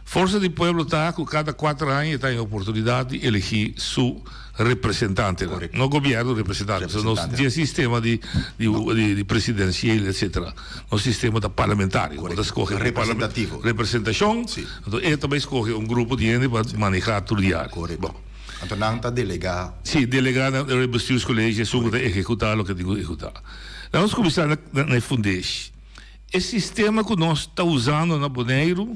Forsa di pueblo ta ku kada kuater aña e ta haña oportunidat di elegí su representantenan.
Korekto.
No gobièrnu, representante. Pasobra nos
Representante.
tin e sistema di di di presidensieel etsetera. Nos sistema ta parlamentario. Bo ta
Korekto.
skohe un parlamen-
Representativo.
representashon.
Si.
Anto e ta bai skohe un grupo di hende pa manehá tur di área.
Korekto.
Bon.
Anto nan ta delegá.
Sí, delegá na e bestuurscollege esun ku ta ehekutá loke tin ku ehekutá. Laga nos kuminsá na na e fundeshi. E sistema ku nos ta usando na Boneiru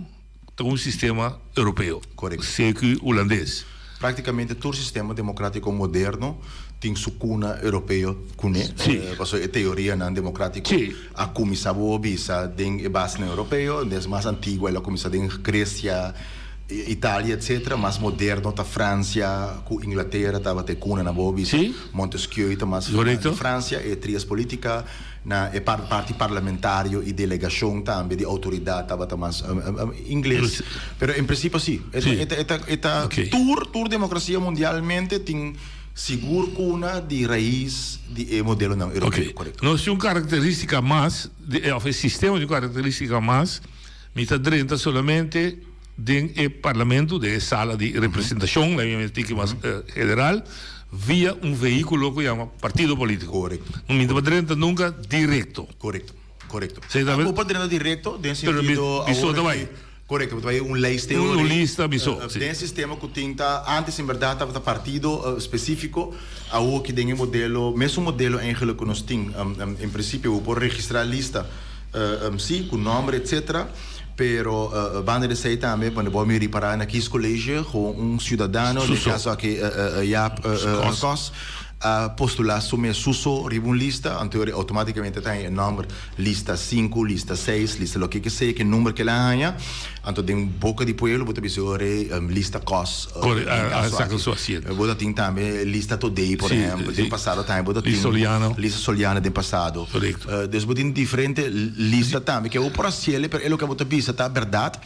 ta un sistema europeo.
Korekto.
CQ hulandes.
Práktikamente tur sistema demokrátiko moderno tin su kuna europeo kuné.
Sí.
Pasobra e teorianan demokrátiko
Sí.
a kuminsá bo bisa den e basenan europeo, des mas antiguo el a kuminsá den Gresia, Italia etcetera, mas moderno ta Francia ku Inglatera tabata e kuna nan bo bisa.
Sí.
Montesquieu ta mas
Korekto.
di Francia, e trias politica na e parti parlamentario y delegacion tambe di autoridad tabata mas ingles. Pero en principio si, e ta e ta e ta e ta tur tur democracia mundialmente tin sigur kuna di rais di e modelonan europeo, korekto.
Nos tin un karakteristica mas, of e sistema tin un karakteristica mas, mi ta drenta solamente den e parlamento, den e sala di representacion, laga mi tiki mas general, via un vehiculo cu yama partido politico.
Correcto.
Mi no ta drenta nunca directo.
Correcto, correcto.
Sí, ta
Bo por drenta directo den
Pero mi,
sentido
mi so
awor
ta
aki,
bay.
correcto, bo ta bay un lijst
Un, un lista mi so, sí.
Den sistema cu tin ta antes en berdad tabata partido specifico, awor aki den e modelo, mesun modelo eigenlijk cu nos tin, en principio bo por registra lista Sí, ku nòmber etcetera, pero banda di esei tambe bo bo mi ripará na kiescollege gewoon un siudadano, den kaso aki Jaap Kos, a postulá su mes su so riba un lista, anto e outomátikamente ta haña e nòmber lista sinku, lista seis, lista loke ke sea, ke number ke el a haña, anto den boka di pueblo bo ta bisa ora e lista Kos, den kaso aki. Bo ta tin tambe lista Todé por ehèmpel, den pasado tambe bo ta tin lista Soliano den pasado. Dus bo tin diferente lista tambe ke bo por hasiel, pero e loke bo ta bisa ta bèrdat.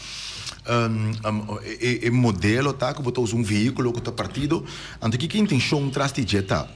E modelo ta ku bo ta usa un vehíkulo ku ta partido. Anto kiko e intenshon tras di dje ta?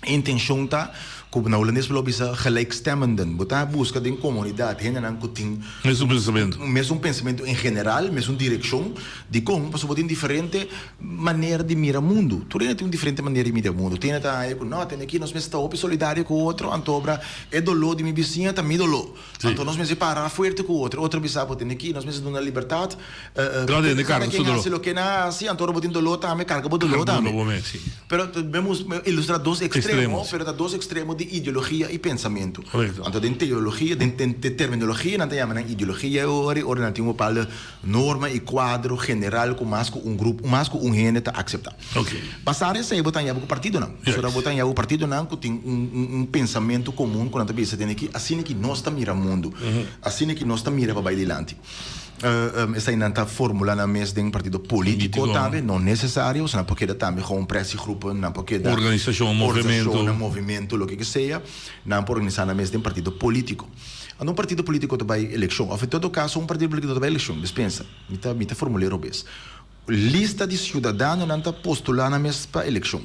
E intenshon ta ku na hulandes bo lo bisa gelijkstemmenden. Bo ta buska den komunidat hendenan ku tin
Mesun pensamentu.
Mesun pensamentu en general, mesun direkshon. Dikon? Pasobra bo tin diferente manera di mira mundu. Tur hende tin un diferente manera di mira mundu. Tin hende ta haña ku no, tende aki nos mester ta hopi solidario ku otro, anto obra e doló di mi bisiña ta mi doló. Anto nos mester para fuerte ku otro. Otro bisa bo tende aki nos mester duna libertat,
Kada hende
kada
karga su
ken
doló.
hasi loke nan a hasi, anto ora bo tin doló tambe karga bo doló
Karga bo
tambe.
doló bo mes, si.
Pero bemos ilustra dos extremo,
Extremo, si.
pero ta dos extremo di ideologia i pensamentu.
Korekto.
Anto den teologia, den den terminologia nan ta yama nan ideologia e ora i ora nan tin un bepaalde Norma i kuadro general ku mas ku un grupo, mas ku un hende ta akseptá. Basá den esei bo ta haña bo ku partidonan. Pasobra bo ta haña bo partidonan ku tin un un pensamentu komun ku nan ta bisa tene ki asina ki nos ta mira mundu, asina ki nos ta mira pa bai dilanti. Eseinan ta formulá nan mes den partido polítiko tambe, no nesesario, pasobra nan por keda tambe gewoon pressiegroepen, nan por keda
Organisashon, movementu.
organisashonnan, movementu, loke ke sea, nan por organisá nan mes den partido polítiko. Ando un partido politico ta bay eleccion, of en todo caso un partido politico no ta bay eleccion, dispensa, mi ta mi ta formul'é robes. Lista di ciudadanonan ta postula nan mes pa eleccion.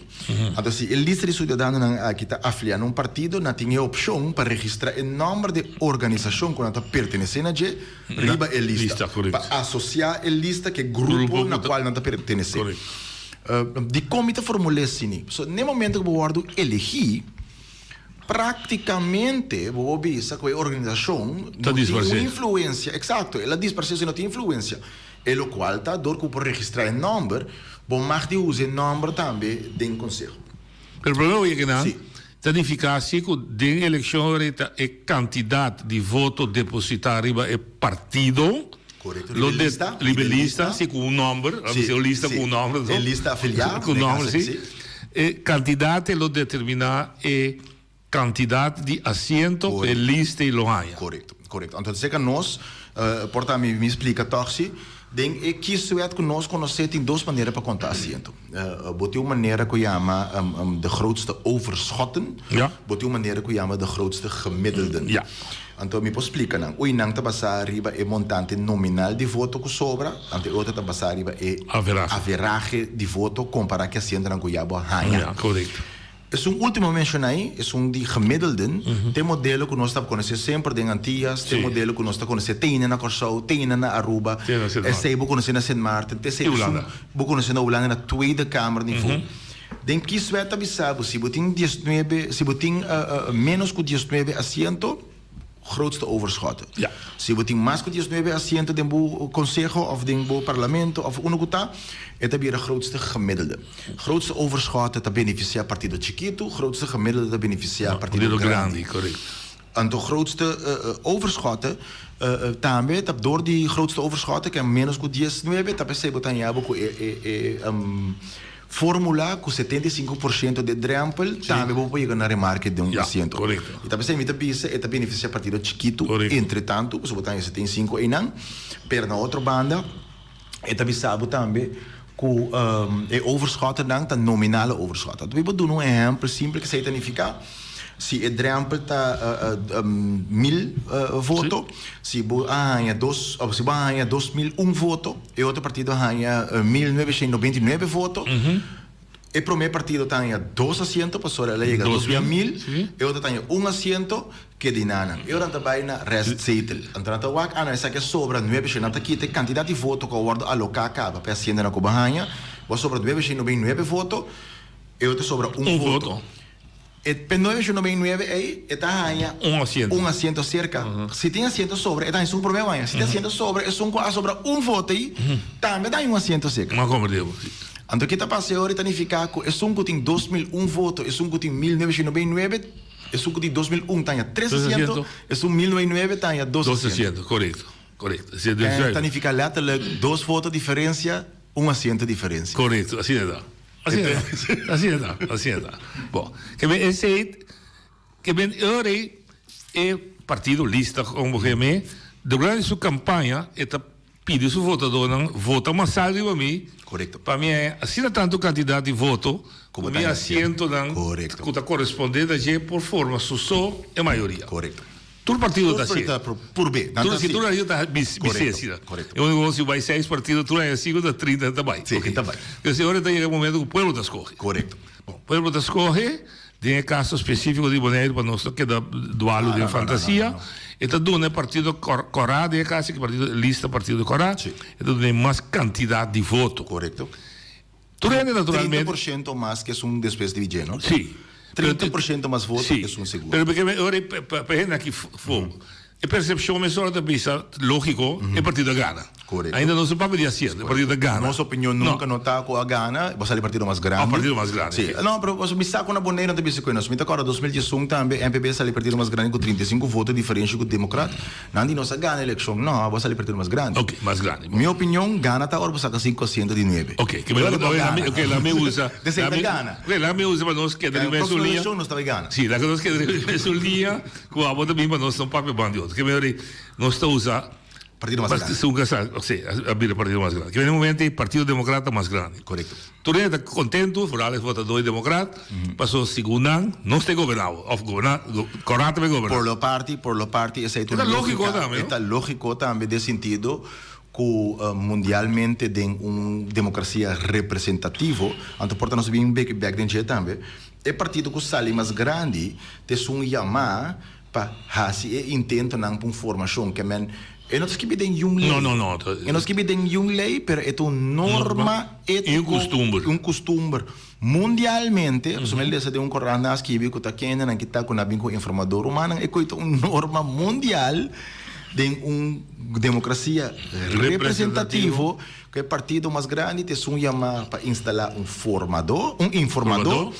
Anto si e lista di ciudadanonan aki ta afilia na un partido, nan tin e opcion pa registra e nomber di e organisacion cu nan ta pertenece na dje riba e lista, pa asocia e lista cu e grupo na cual nan ta pertenece. Dicon mi ta formul'é asini? Pasobra n'e momento cu bo wordo elegi, Práktikamente bo por bisa ku e organisashon
Ta
no tin un
disparsé.
influensia, eksakto, el a disparsé si no tin influensia. E lokual ta dor ku bo por registrá e nòmber, bo mag di usa e nòmber tambe den konseho.
Pero e problema oye kinan
Sí.
ta nifiká si ku den elekshon ahorita e kantidat di voto depositá riba e partido
Korekto,
lo
riba e
de
lista,
riba
riba
e
e
lista,
lista.
si ku un nòmber,
Sí,
si un lista
sí.
ku un nòmber,
E lista afiliá,
ku
den
nòmber,
kaso aki,
si.
sí.
E kantidat lo determiná e kantidat di asiento ku e
Korekto.
lista ei lo haña.
Korekto, korekto. Anto seka nos, por ta mi mi splika tòg si, den e kieswet ku nos konosé tin dos manera pa konta asiento. Bo tin un manera ku yama de grootste overschotten,
Ja.
bo tin un manera ku yama de grootste gemiddelden.
Ja.
Anto mi por splika nan. Ui nan ta basá riba e montante nominal di voto ku sobra, anto e otro ta basá riba e
Averahe.
averahe di voto kompará ku e asientonan ku ya bo a haña.
Ja, korekto.
Esun último menshoná ei, esun di gemiddelden, ta e modelo ku nos ta konosé semper den Antias, ta e
Sí.
modelo ku nos ta konosé te hende na Kòrsou, te hende na Aruba,
Te na Sint Maarten.
esei bo konosé na Sint Maarten, te esei
I
esun
Hulanda.
bo konosé na Hulanda na Tweede Kamer nivo. Den kieswet ta bisa bo si bo tin diesnuebe, si bo tin ménos ku diesnuebe asiento, grootste overschotten. Si bo tin mas ku diesnuebe asiento den bo konseho òf den bo parlamento òf unu ku ta, e ta bira grootste gemiddelde. Grootste overschotten ta benefisiá partido chikitu, grootste gemiddelde ta benefisiá partido grandi. Anto grootste overschotten tambe ta dor di grootste overschotten ke menos ku diesnuebe ta p'esei bo ta haña bo ku e e formula ku 75% di e drempel tambe bo por yega na remarke den un asiento. I ta p'esei mi ta bisa e ta benefisiá partido chikitu entre tantu pasobra bo ta haña 75 einan pero na otro banda e ta bisa bo tambe ku e overschottennan ta nominale overschotten. Anto mi por duna un ehèmpel simpel ke esei ta nifiká. Si e drempel ta mil voto, si bo a haña dos òf si bo a haña 2001 voto, e otro partido a haña 1999 voto, e promé partido ta haña dos asiento pasobra el a yega dos bia mil, e otro ta haña un asiento, ke di nan. E ora nan ta bai na restzetel. Anto nan ta wak, ah no, esaki a sobra nuebe shen. Nan ta kita e kantidat di voto ku a wòrdu aloká kaba pa e asientonan ku bo a haña. Bo a sobra 999 voto, e otro sobra un voto. E pe 999 ei e ta haña
Un asiento.
un asiento serka. Si tin asiento sobra e ta haña esun promé haña. Si tin asiento sobra esun ku a sobra un voto ei tambe ta haña un asiento serka.
M'a komprendé bo, si.
Anto ke ta pasa e ora ta nifiká ku esun ku tin 2001 voto, esun ku tin 1999, esun ku tin 2001 ta haña tres
Tres
asiento,
asiento.
esun 1999 ta haña dos
Dos
asiento.
asiento, korekto, korekto. Así
E ta nifiká letterlijk dos voto diferensia, un asiento diferensia.
Korekto, asina ta. Asina ta, asina ta, asina ta. Bon, ke men esei, ke men e ora ei e partido lista como ke men, durante su campaña e ta pidi su votadornan vota masal riba mi,
Correcto.
pa mi haña asina tanto cantidad di voto
Ku
ku mi asientonan
Correcto.
ku ta coresponde na dje por forma su so e mayoria.
Correcto.
Tur partido ta
Tur
hacié.
ta purbe. Nan
Tur
ta
si tur
hacié.
partido ta bis bisé
Correcto,
asina.
correcto.
E único si bai seis partido tur aña cinco ta 30 ta bai.
Sí,
Ok.
ta bai.
Entonces e ora ta yega e momento ku pueblo ta scoge.
Correcto.
Bon, pueblo ta scoge, den e caso specifico di Boneiru pa nos no keda dualu
No,
den
no, no, no,
fantasia,
no, no.
e ta duna e partido cor Corá den e caso aki partido lista partido Corá,
Sí.
e ta duna e mas cantidad di voto.
Correcto.
Tur hende naturalmente.
30% mas ku esun despues di dje, no?
Sí.
30% mas voto
Sí.
ku esun segun.
Pero porque ora pa hende aki fo, e percepcion mesora ta bisa logico, e partido a gana.
Correcto.
Ainda no se papia di acierto, e partido a gana.
Nos opinion nunca no ta cu a gana, bo sali partido mas grandi.
Ah, partido mas grandi.
Sí. No, pero mi sa cu na Bonaire no ta bisa cu nos. Mi ta acorda 2011 tambe NPB sali partido mas grandi cu 35 voto diferencia cu Democrat. Nan di nos a gana eleccion. No, bo a sali partido mas grandi.
Ok, mas grandi.
Mi opinion, gana ta ora bo saca cinco asiento di nuebe.
Ok, ke mi
Ora bo gana.
Ok, la mi usa.
Desei ta gana.
Ok, la mi usa pa nos keda riba esun
Próximo
liña.
eleccion nos ta bay gana.
Sí, laga nos keda riba esun liña cu abo ta bin pa nos no papia ban di otro. Ke mi ora nos ta usa
Partido mas grandi.
Segun ke sa, sí, a bira partido mas grandi. Ke mi momento e Partido Democrata mas grandi.
Correcto.
Tur hende ta contento, vooral e votador di Democrat, paso segun nan nos ta e goberna awo, of goberna, Corá ta bay goberna.
Por lo parti, por lo parti esei ta
E ta logico
lógica,
tambe,
e
no?
ta logico tambe den sentido cu mundialmente den un democracia representativo, anto por ta nos bin bek bek den dje tambe, e partido cu sali mas grandi ta esun yama pa hasi e intentonan pa un formashon ke men e no ta skibi den yun lei
No, no, no.
e no skibi den yun lei pero e ta un norma etiko
I un kustumber.
un kustumber mundialmente pasobra mi lesa den un korant nan a skibi ku ta kendenan ki ta ku nan a bin ku informador humannan e koe ta un norma mundial den un demokrasia representativo ku e partido mas grandi ta esun yama pa instalá un formadó un informadó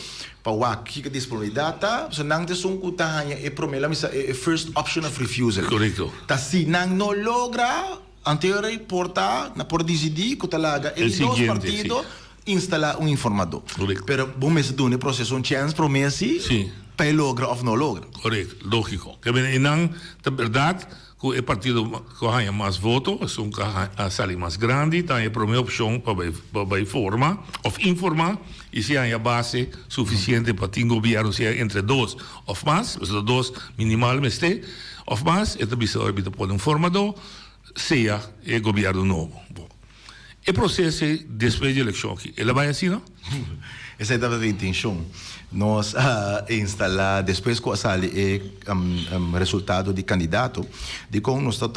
Pa wak kiko disponibilidat ta, pasobra nan ta esun ku ta haña e promé, laat mi sa, e first option of refusal.
Korekto.
Ta si nan no logra, anterior ei por ta, nan por disidí ku ta laga e
El
di dos
siguiente,
partido
si.
instalá un informadó.
Korekto.
Pero bo mester duna e proseso un chèns promé si
Si.
pa e logra òf no logra.
Korekto, lógiko. Ke bini einan ta bèrdat ku e partido ku a haña mas voto, esun ku a sali mas grandi, ta haña e promé opshon pa bai pa bai forma òf informá i si haña base sufisiente pa tin gobièrnu sea entre dos òf mas, pasobra dos minimal mester, òf mas, e ta bisa ora mi ta pone un formadó, sea e gobièrnu nobo. Bon, e proseso ei despues di elekshon aki, el a bai asina?
Esei tabata e intenshon. Nos a instalá despues ku a sali e resultado di kandidato, dikon nos ta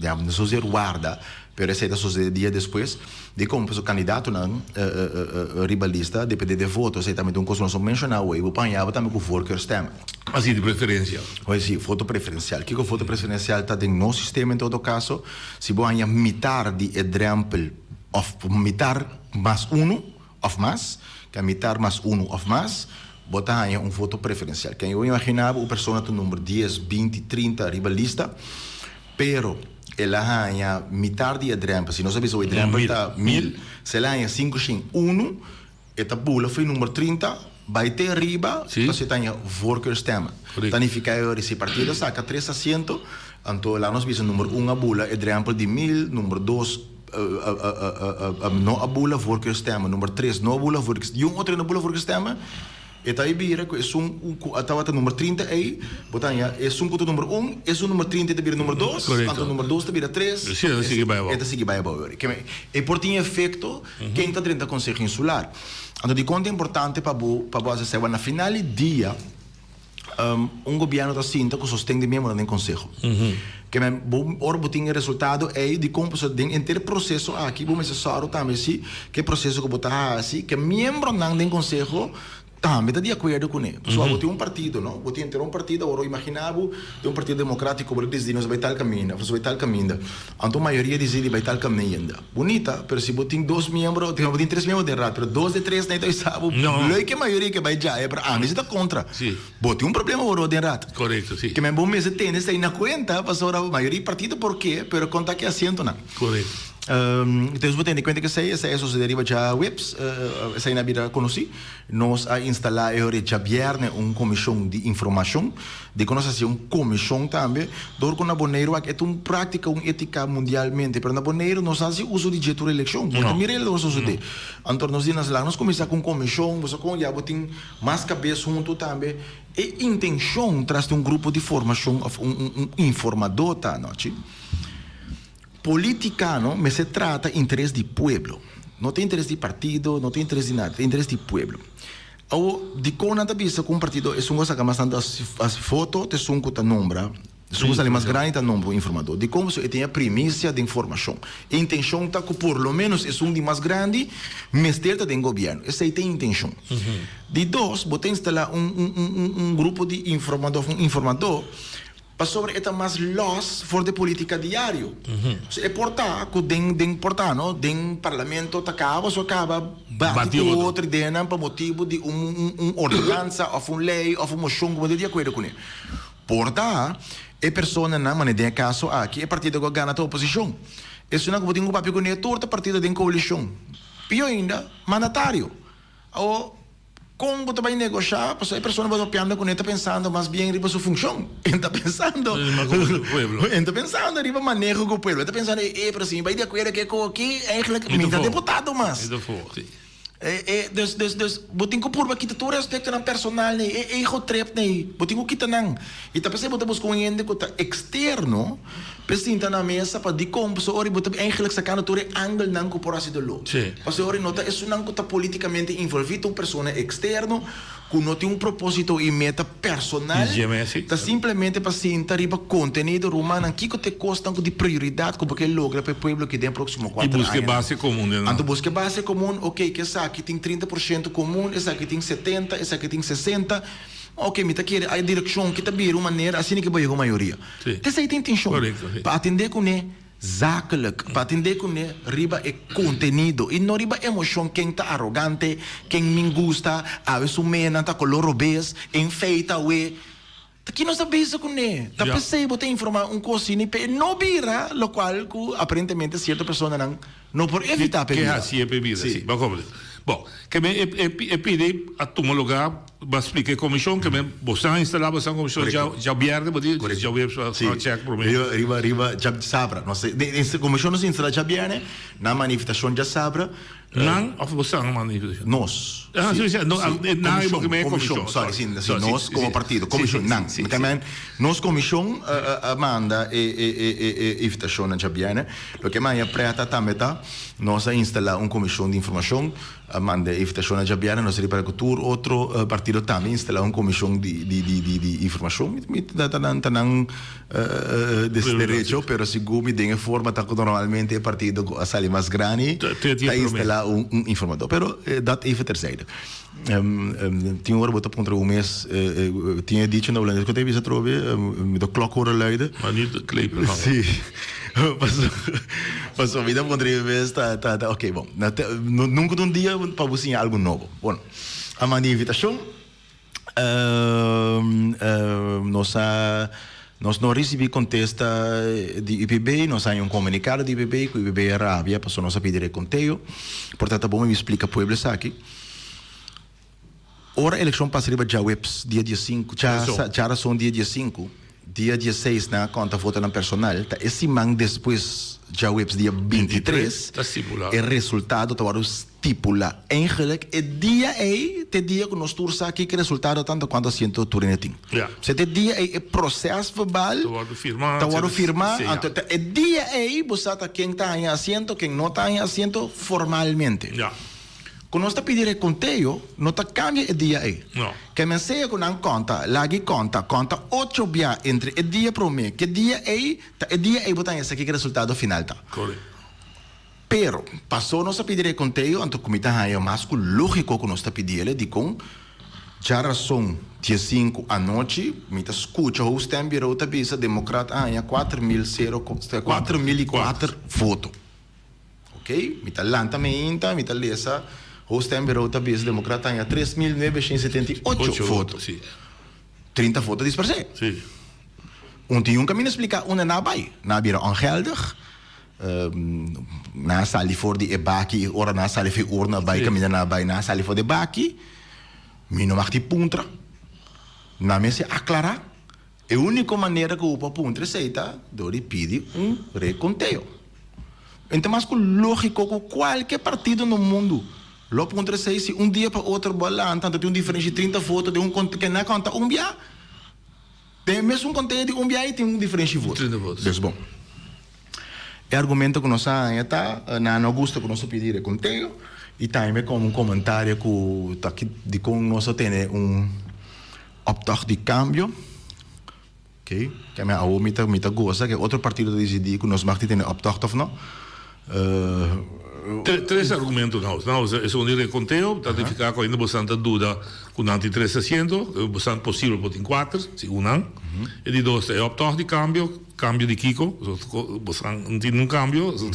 ya no zozeer warda, pero esei ta sosodé dia despues, dikon pasobra kandidatonan riba lista depende di e voto, esei tambe ta un kos ku nos a menshoná awor, i bo por haña bo tambe ku voorkeurstem.
Así di preferensia.
Oye si, voto preferensial. Kiko voto preferensial ta den nos sistema en todo kaso? Si bo haña mitar di e drèmpel òf mitar mas unu òf mas, ke mitar mas unu òf mas, bo ta haña un voto preferensial. Ken yo imaginá bo un persona ta number dies, binti, 30 riba lista, pero el a haña mitar di e drèmpel. Si nos a bisa bo e drèmpel ta mil, si el a haña sinku shen unu, E ta bula for e number 30 bai te riba pasobra e ta haña voorkeurstemmen. Ta nifiká e ora si partido saka tres asiento, anto laga nos bisa number un a bula e drempel di mil, number dos no a bula voorkeurstemmen, number tres no a bula voorkeurstemmen, di un otro no a bula voorkeurstemmen. E ta bira ku esun ku a tabata number 30 ei, bo ta haña esun ku ta number un, esun number 30 ta bira number dos, anto number dos ta bira tres,
Sí, e ta sigui bai abou.
E ta sigui bai abou. E por tin efekto ken ta drenta Konseho Insular. Anto dikon ta importante pa bo pa bo hasi esei? Wèl, na final di dia un gobièrnu ta sinta ku sosten di miembronan den konseho. Ke men bo ora bo tin e resultado ei dikon pasobra den henter proseso aki bo mester sòru tambe si ku e proseso ku bo ta hasi ku e miembronan den konseho tambe ta di akuerdo kuné. Pasobra bo tin un partido no, bo tin henter un partido awor imaginá bo den un partido demokratiko bo ta disidi nos bai tal kaminda òf nos bai tal kaminda anto mayoria disidi bai tal kaminda. Bunita pero si bo tin dos miembro bo tin tres miembro den raad pero dos de tres nan ta bisa bo leuk e mayoria ke bai djae pero ami si ta kontra. Bo tin un problema bo den raad.
Korekto, si.
Ke men bo mester tene esei na kuenta pasobra mayoria di partido por ke pero konta ki asientonan.
Korekto.
Entonces bo tene kuenta ku esei, esei a sosode riba djaweps, esei na bira konosí. Nos a instalá e ora djabièrnè un komishon di informashon. Dikon nos a hasi un komishon tambe? Dor ku na Boneiru aki e ta un práktika, un étika mundialmente, pero na Boneiru nos a hasi uso di dje tur elekshon. Bo ta mira e lo sosodé. Anto nos di nos laga nos kuminsá ku un komishon, bo sa kon ya bo tin Mas kabes huntu tambe. E intenshon tras di un grupo di formashon òf un un informadó ta anochi, Politikano mester trata interes di pueblo. No ta interes di partido, no ta interes di nada, ta interes di pueblo. Awor, dikon nan ta bisa ku un partido esun ku a saka mas tantu voto ta esun ku ta nombra? Esun ku sali mas grandi ta nombra un informadó. Dikon? Pasobra e tin e primisia den formashon. E intenshon ta ku por lo ménos esun di mas grandi mester ta den gobièrnu. Esei ta e intenshon. Di dos, bo ta instalá un un un grupo di informadó òf un informadó pasobra e ta mas lòs for di polítika diario. E por ta ku den den por ta no den parlamento ta kaba so kaba bati ku otro ideanan pa motibu di un un un ordenansa òf un lei òf un moshon ku bo ta di akuerdo kuné. Por ta, e personanan, manera den e kaso aki, e partido ku a gana ta oposishon. Esunnan ku bo tin ku papia kuné tur ta partido den koalishon. Pió ainda, mandatario. Awor, kon bo ta bai negoshá? Pasobra e persona ku bo ta papiando kuné ta pensando mas bien riba su funshon. E ta pensando, e ta pensando riba maneho ku pueblo. E ta pensando, e, pero si mi bai di akuerdo ku e kos aki, eigentlik mi ta deputado mas. E, dus, dus, dus, bo tin ku purba kita tur e aspektonan personal nei, e ego trip nei, bo tin ku kita nan. I ta p'esei bo ta buska un hende ku ta eksterno p'e sinta na mesa pa dikon, pasobra ora bo ta eigenlijk sakando tur e angelnan ku por hasi doló. Pasobra ora no ta esunnan ku ta politikamente involví, ta un persona eksterno ku no tin un propósito i meta personal, ta simplemente pa sinta riba kontenido, rumannan, kiko ta e kosnan ku di prioridat ku bo ke logra pa e pueblo aki den e próksimo kuater
I buska e
añanan.
base komun den nan.
Anto buska e base komun, oke, ke esaki tin 30% komun, esaki tin 70, esaki tin 60, oke, mi ta kere a e direkshon ki ta bira un manera asina ke bo yega un mayoria. Ta esei ta intenshon, pa atendé kuné. Zakelijk, pa atendé kuné riba e kontenido i no riba emoshon ken ta arogante, ken min gusta, awe su menan ta koló robes, en feita awe. Ta ki nos ta bisa kuné? Ta p'esei bo ta informá un kos asina i p'e no bira lokual ku aparentemente sierto personanan no por evitá p'e
Ke
bira.
hasié p'e bira, si. Bo a komprendé. Bon, ke men e e pidi a tuma lugá. Bo a splika e komishon ke men bo san instalá bo san komishon dja djabièrnè bo di djaweps bo a chèk promé.
Riba riba riba djasabra nos e komishon nos instalá djabièrnè na manifestashon djasabra.
Nan of bosan a manda invitacion?
Nos.
Ah, sí, sí, no,
Sí,
nan
comisión,
porque me
comisión,
comisión,
sorry, sí, sí,
Sorry,
nos
sí,
como
sí.
partido,
Sí,
comisión,
sí,
nan.
sí,
Ke
sí.
men, nos comisión a manda e, e, e, e, e invitacion na djabièrnè. Loke maya preta tambe ta, nos a instala un comisión di informacion, a manda e invitacion na djabièrnè, nos a ripara cu tur otro partido tambe a instala un comisión di, di, di, di, di informacion. Mi, mi ta, ta nan, ta nan derecho, pero segun mi den e forma ta cu normalmente e partido cu a sali mas grandi ta instala un informador. Pero dat even terzijde. Tin ora bo ta puntra bo mes, tin e dicho na Holandes cu ta bisa atrobe, mi ta klok horen luiden.
Maar niet de klepel hangen.
Si. Paso mi ta puntra mi mes ta, ta, ta, ok, bon. Nunca ta un dia pa bo siña algo nobo. Bueno, a manda invitacion. Nos a nos no ricibi contesta di UPB, nos a haña un comunicado di UPB cu UPB a rabia pasobra nos a pidi reconteo. Por ta ta bon mi splica pueblo esaki. Ora eleccion pasa riba djaweps dia diesinku, djarason dia diesinku, dia dieseis nan a conta votonan personal, ta e siman despues djaweps dia bintitres e resultado ta worde Stipula. Eigenlijk e dia ei ta e dia ku nos tur sa kiko e resultado ta anto kuantu asiento tur hende tin.
Ja.
P'esei ta e dia ei e proses verbal
Ta wòrdu firmá.
ta wòrdu firmá,
Sí, ja.
anto ta e dia ei bo sa ta ken ta haña asiento, ken no ta haña asiento formalmente.
Ja.
Ku nos ta pidi rekonteo no ta kambia e dia ei.
No.
Ke men sea ku nan konta, lag'i konta, konta ocho bia entre e dia promé ku e dia ei, ta e dia ei bo ta haña sa kiko e resultado final ta.
Korekto.
Pero, pasó nos a pidi rekonteo, anto ku mi ta haña mas ku lógiko ku nos ta pidi el, dikon djarason diesinku anochi mi ta skucha hoe stembureau ta bisa Demokrat a haña kuater mil sero 4004 voto. Oké, mi ta lanta meinta, mi ta lesa hoe stembureau ta bisa Demokrat a haña 3978 voto. 30 voto dispersé. Un tin un kaminda splika unda nan a bai. Nan a bira ongeldig. Nan a sali for di e baki, ora nan a sali for e urna bai kaminda nan a bai, nan a sali for di e baki. Mi no mag di puntra. Nan mester aklará. E úniko manera ku bo por puntra esei ta dor di pidi un rekonteo. En ta mas ku lógiko ku kualke partido na mundu lo puntra esei si un dia pa otro bo a lanta anto tin un diferensha di 30 voto den un konte ke nan a konta un bia. Den e mesun konteo di un bia ei tin un diferensha di voto. Dus bon. E argumento ku nos a haña ta, nan no gusta ku nos a pidi rekonteo i tambe komo un komentario ku ta dikon nos a tene un optocht di kambio. Oké, ke mi awor mi ta mi ta gosa ke otro partido ta disidí ku nos mag di tene optocht òf no.
Tres argumento nan usa. Nan usa esun di rekonteo, ta nifiká ku ainda bosan ta duda ku nan tin tres asiento, bosan posibel por tin kuater, segun nan. E di dos ta e optocht di kambio, kambio di kiko? Bosan no tin nun kambio, esun.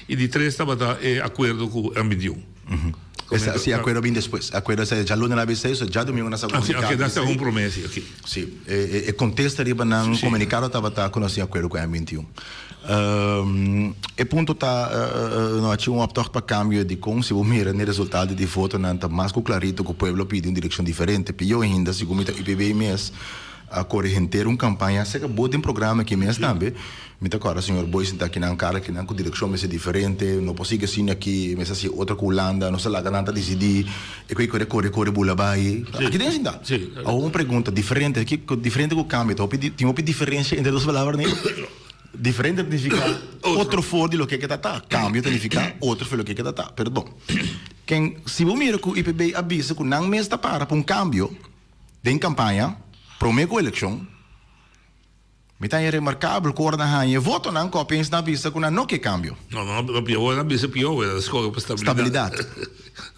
I di tres tabata e akuerdo ku M21.
Esa, si akuerdo bin despues. Akuerdo sa djaluna na bisei, so djadumingu nan sa
Ah, si,
komunikado
ok, nan sa
bisei.
un promesa, ok.
Si, e, e, e kontesta riba nan
Si.
komunikado tabata ku nos tin akuerdo ku M21. Ehm, e punto ta, eh, no a haci un optocht pa kambio dikon si bo mira n'e resultado di votonan ta mas ku klarito ku pueblo a pidi un direkshon diferente. Pio ainda, segun mi ta UPB mes a kore henter un kampaña aserka bo den programa aki mes tambe. Mi ta kòrda señor Boy sinta akinan kara akinan ku direkshon mester diferente, no por sigui asina aki, mester hasi otro ku Hulanda, nos ta laga nan ta disidí, e ku kore kore kore bula bai. Aki den sinta. Awor un pregunta, diferente, kiko diferente ku kambio ta hopi tin hopi diferensia entre dos palabra nei? Diferente ta nifiká otro for di loke ke ta ta, kambio ta nifiká otro for di loke ke ta ta. Pero bon, ken si bo mira ku UPB a bisa ku nan mes ta para pa un kambio den kampaña promé ku elekshon, Mi ta haña remarkabel ku ora nan haña e votonan ku apens nan a bisa ku nan no ke kambio.
No, no, no pio, nan bisa pio, nan skohe pa stabilidat.
Stabilidat.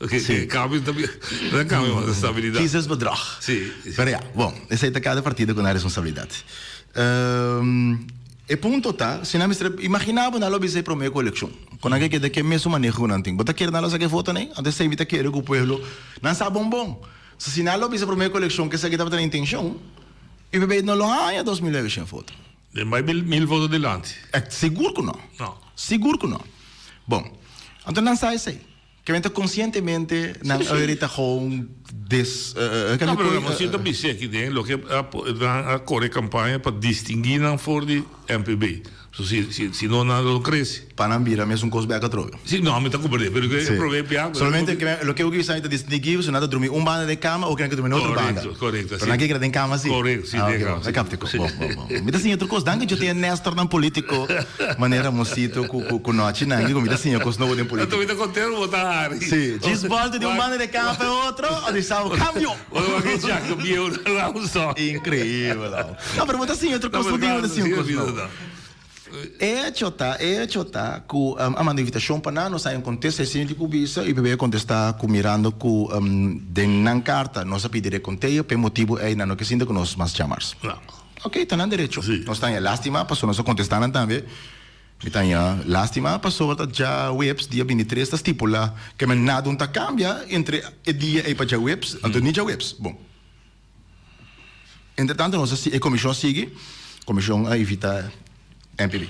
Oké,
Sí.
kambio ta pio, no ta kambio mas, ta stabilidat.
Kiezersbedrag.
Sí.
Pero ya, bon, esei ta kada partido ku nan responsabilidat. E punto ta, si nan mester, imaginá bo nan lo bisa e promé ku elekshon, ku nan ke keda ku e mesun maneho ku nan tin. Bo ta kere nan lo saka e votonan ei? Anto esei mi ta kere ku pueblo, nan sa bon bon. So si nan lo bisa promé ku elekshon ku esaki tabata nan intenshon, UPB no lo haña 2900 voto.
Den bai mil mil voto dilanti.
Sigur ku no.
No.
Sigur ku no. Bon, anto nan sa esei. Ke men ta konsientemente nan
Sí, sí.
ahorita gewoon des
No, pero Ramoncito ta bisa aki den loke a nan a kore kampaña pa distingui nan for di MPB. So si si si no nan lo crece.
Pa nan bira mesun cos bek atrobe.
Si no mi ta comprende pero e prome bia.
Solamente loke bo bisa mi ta distingui si nan ta drumi un banda den cama o nan ke drumi na otro banda.
Correcto correcto.
Pero nan ke keda den cama si.
Correcto si den cama si.
Capte ko. Bon bon bon. Mi ta siña otro cos. Danki yo tin e Nestornan politico manera Mosito cu cu cu Nochi nan mi ta siña cos nobo den politica.
Anto mi ta contento bo ta hari.
Si djis bolta di un banda den cama pa e otro a bisa bo cambio.
Bo ta wak e jack bieu na Ramson.
Increibel awo. No, pero bo ta siña otro cos, bo tin bo ta siña un cos nobo. Echo ta, echo ta cu a manda invitacion pa nan, nos a haña un contesta e sinti cu bisa y PB a contesta cu mirando cu den nan carta nos a pidi reconteo p'e motibo ey nan no ke sinti cu nos mas djamars. Ok, ta nan derecho. Nos ta haña lastima pasobra nos a contesta nan tambe. Mi ta haña lastima pasobra ta djaweps dia bintitres ta stipula ke men nada un ta cambia entre e dia ey pa djaweps, anto ni djaweps. Bon. Entretanto nos a e comision a sigui, comision a invita MPB.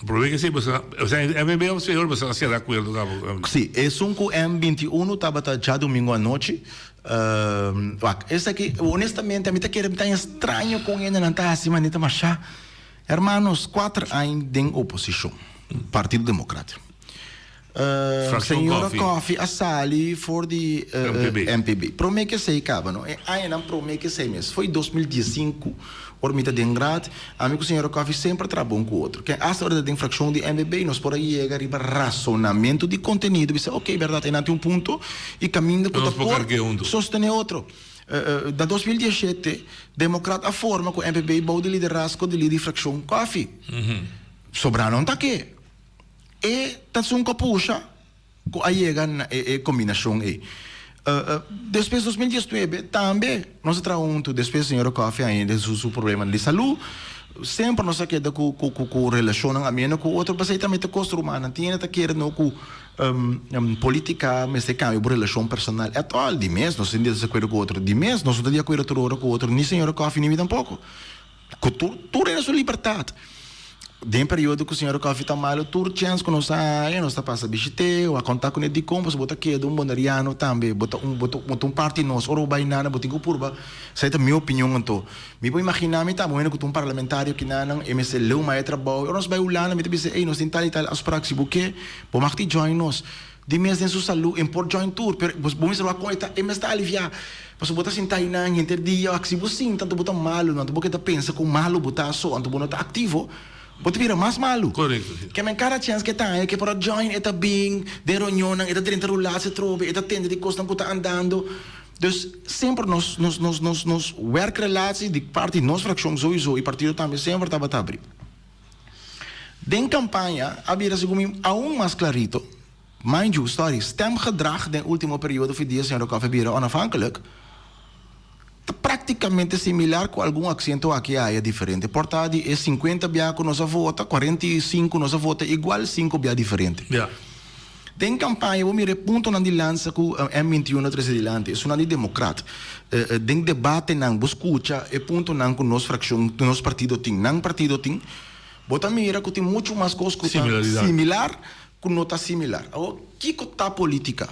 Prome ke si boso osea MPB of señor boso a sera acuerdo cabo?
Si, esun cu M 21 tabata djadomingo anochi. Wak, esaki honestamente ami ta kere mi ta haña straño con hendenan ta haci manera ta masha. Hermanos, cuater aña den oposicion, Partido Democrat. Señora Coffie a sali for di MPB. Prome ke esei kaba no, e añanan prome ke esei mes, foi 2015 ora mi ta den raad, ami ku señora Coffie semper a traha bon ku otro. Ken asta ora ta den frakshon di MPB nos por a yega riba rasonamentu di kontenido, bisa ok bèrdat einan tin un punto i kaminda ku ta por sostene otro. Na 2017 Demokrat a forma ku MPB bou di liderazgo di lider di frakshon Coffie. Sobrá non ta ke. E ta esun ku a pusha ku a yega na e kombinashon ei. Despues 2019 tambe nos a traha huntu, despues señora Coffie ainda su su problemanan di salú, semper nos a keda ku ku ku relashonnan ameno ku otro, pasei tambe ta kos rumannan tin hende ta kere no ku politica mester kambia bo relashon personal at all, di mes nos tin desakuerdo ku otro, di mes nos no ta di akuerdo tur ora ku otro, ni señora Coffie ni mi tampoko. Ku tur tur hende su libertat. Den periodo ku señor Coffie ta malo tur chèns ku nos a haña nos ta pasa bishit'é o a kontá kuné dikon pasobra bo ta keda un boneriano tambe bo ta un bo ta bo ta un parti di nos ora bo bai nana bo tin ku purba esei ta mi opinion anto mi por imaginá mi ta bo hende ku ta un parlamentario kinanan e mester leu mai e trabou ora nos bai Hulanda mi ta bisa ey nos tin tal i tal afsprak si bo ke bo mag di join nos. Di mes den su salú en por join tur, pero bo mester wak kon e ta, e mes ta aliviá. Pasobra bo ta sinta einan henter dia, wak si bo sinta anto bo ta malu, anto bo keda pensa kon malu bo ta so, anto bo no ta aktivo, bo ta bira mas malu.
Korekto, si.
Ke men kada chèns ke ta haña ke por a join e ta bin den reunionnan, e ta drenta rulats atrobe, e ta tende di kosnan ku ta andando. Dus semper nos nos nos nos nos werkrelatie di parti nos frakshon souiso i partido tambe semper tabata abrí. Den campaña a bira segun mi aun mas clarito, mind you, sorry, stemgedrag den ultimo periodo fi dia señor Coffie bira onafhankelijk, ta practicamente similar cu algun acento aki aya diferente. Por ta di e 50 bia cu nos a vota, 45 nos a vota igual, 5 bia diferente. Den campaña bo mira e puntonan di lansa cu M 21 a trece dilanti, esunnan di democrat. Den debatenan bo scucha e puntonan cu nos fraccion, nos partido tin, nan partido tin, bo ta mira cu tin mucho mas cos cu ta similar cu no ta similar. Awor, kico ta politica?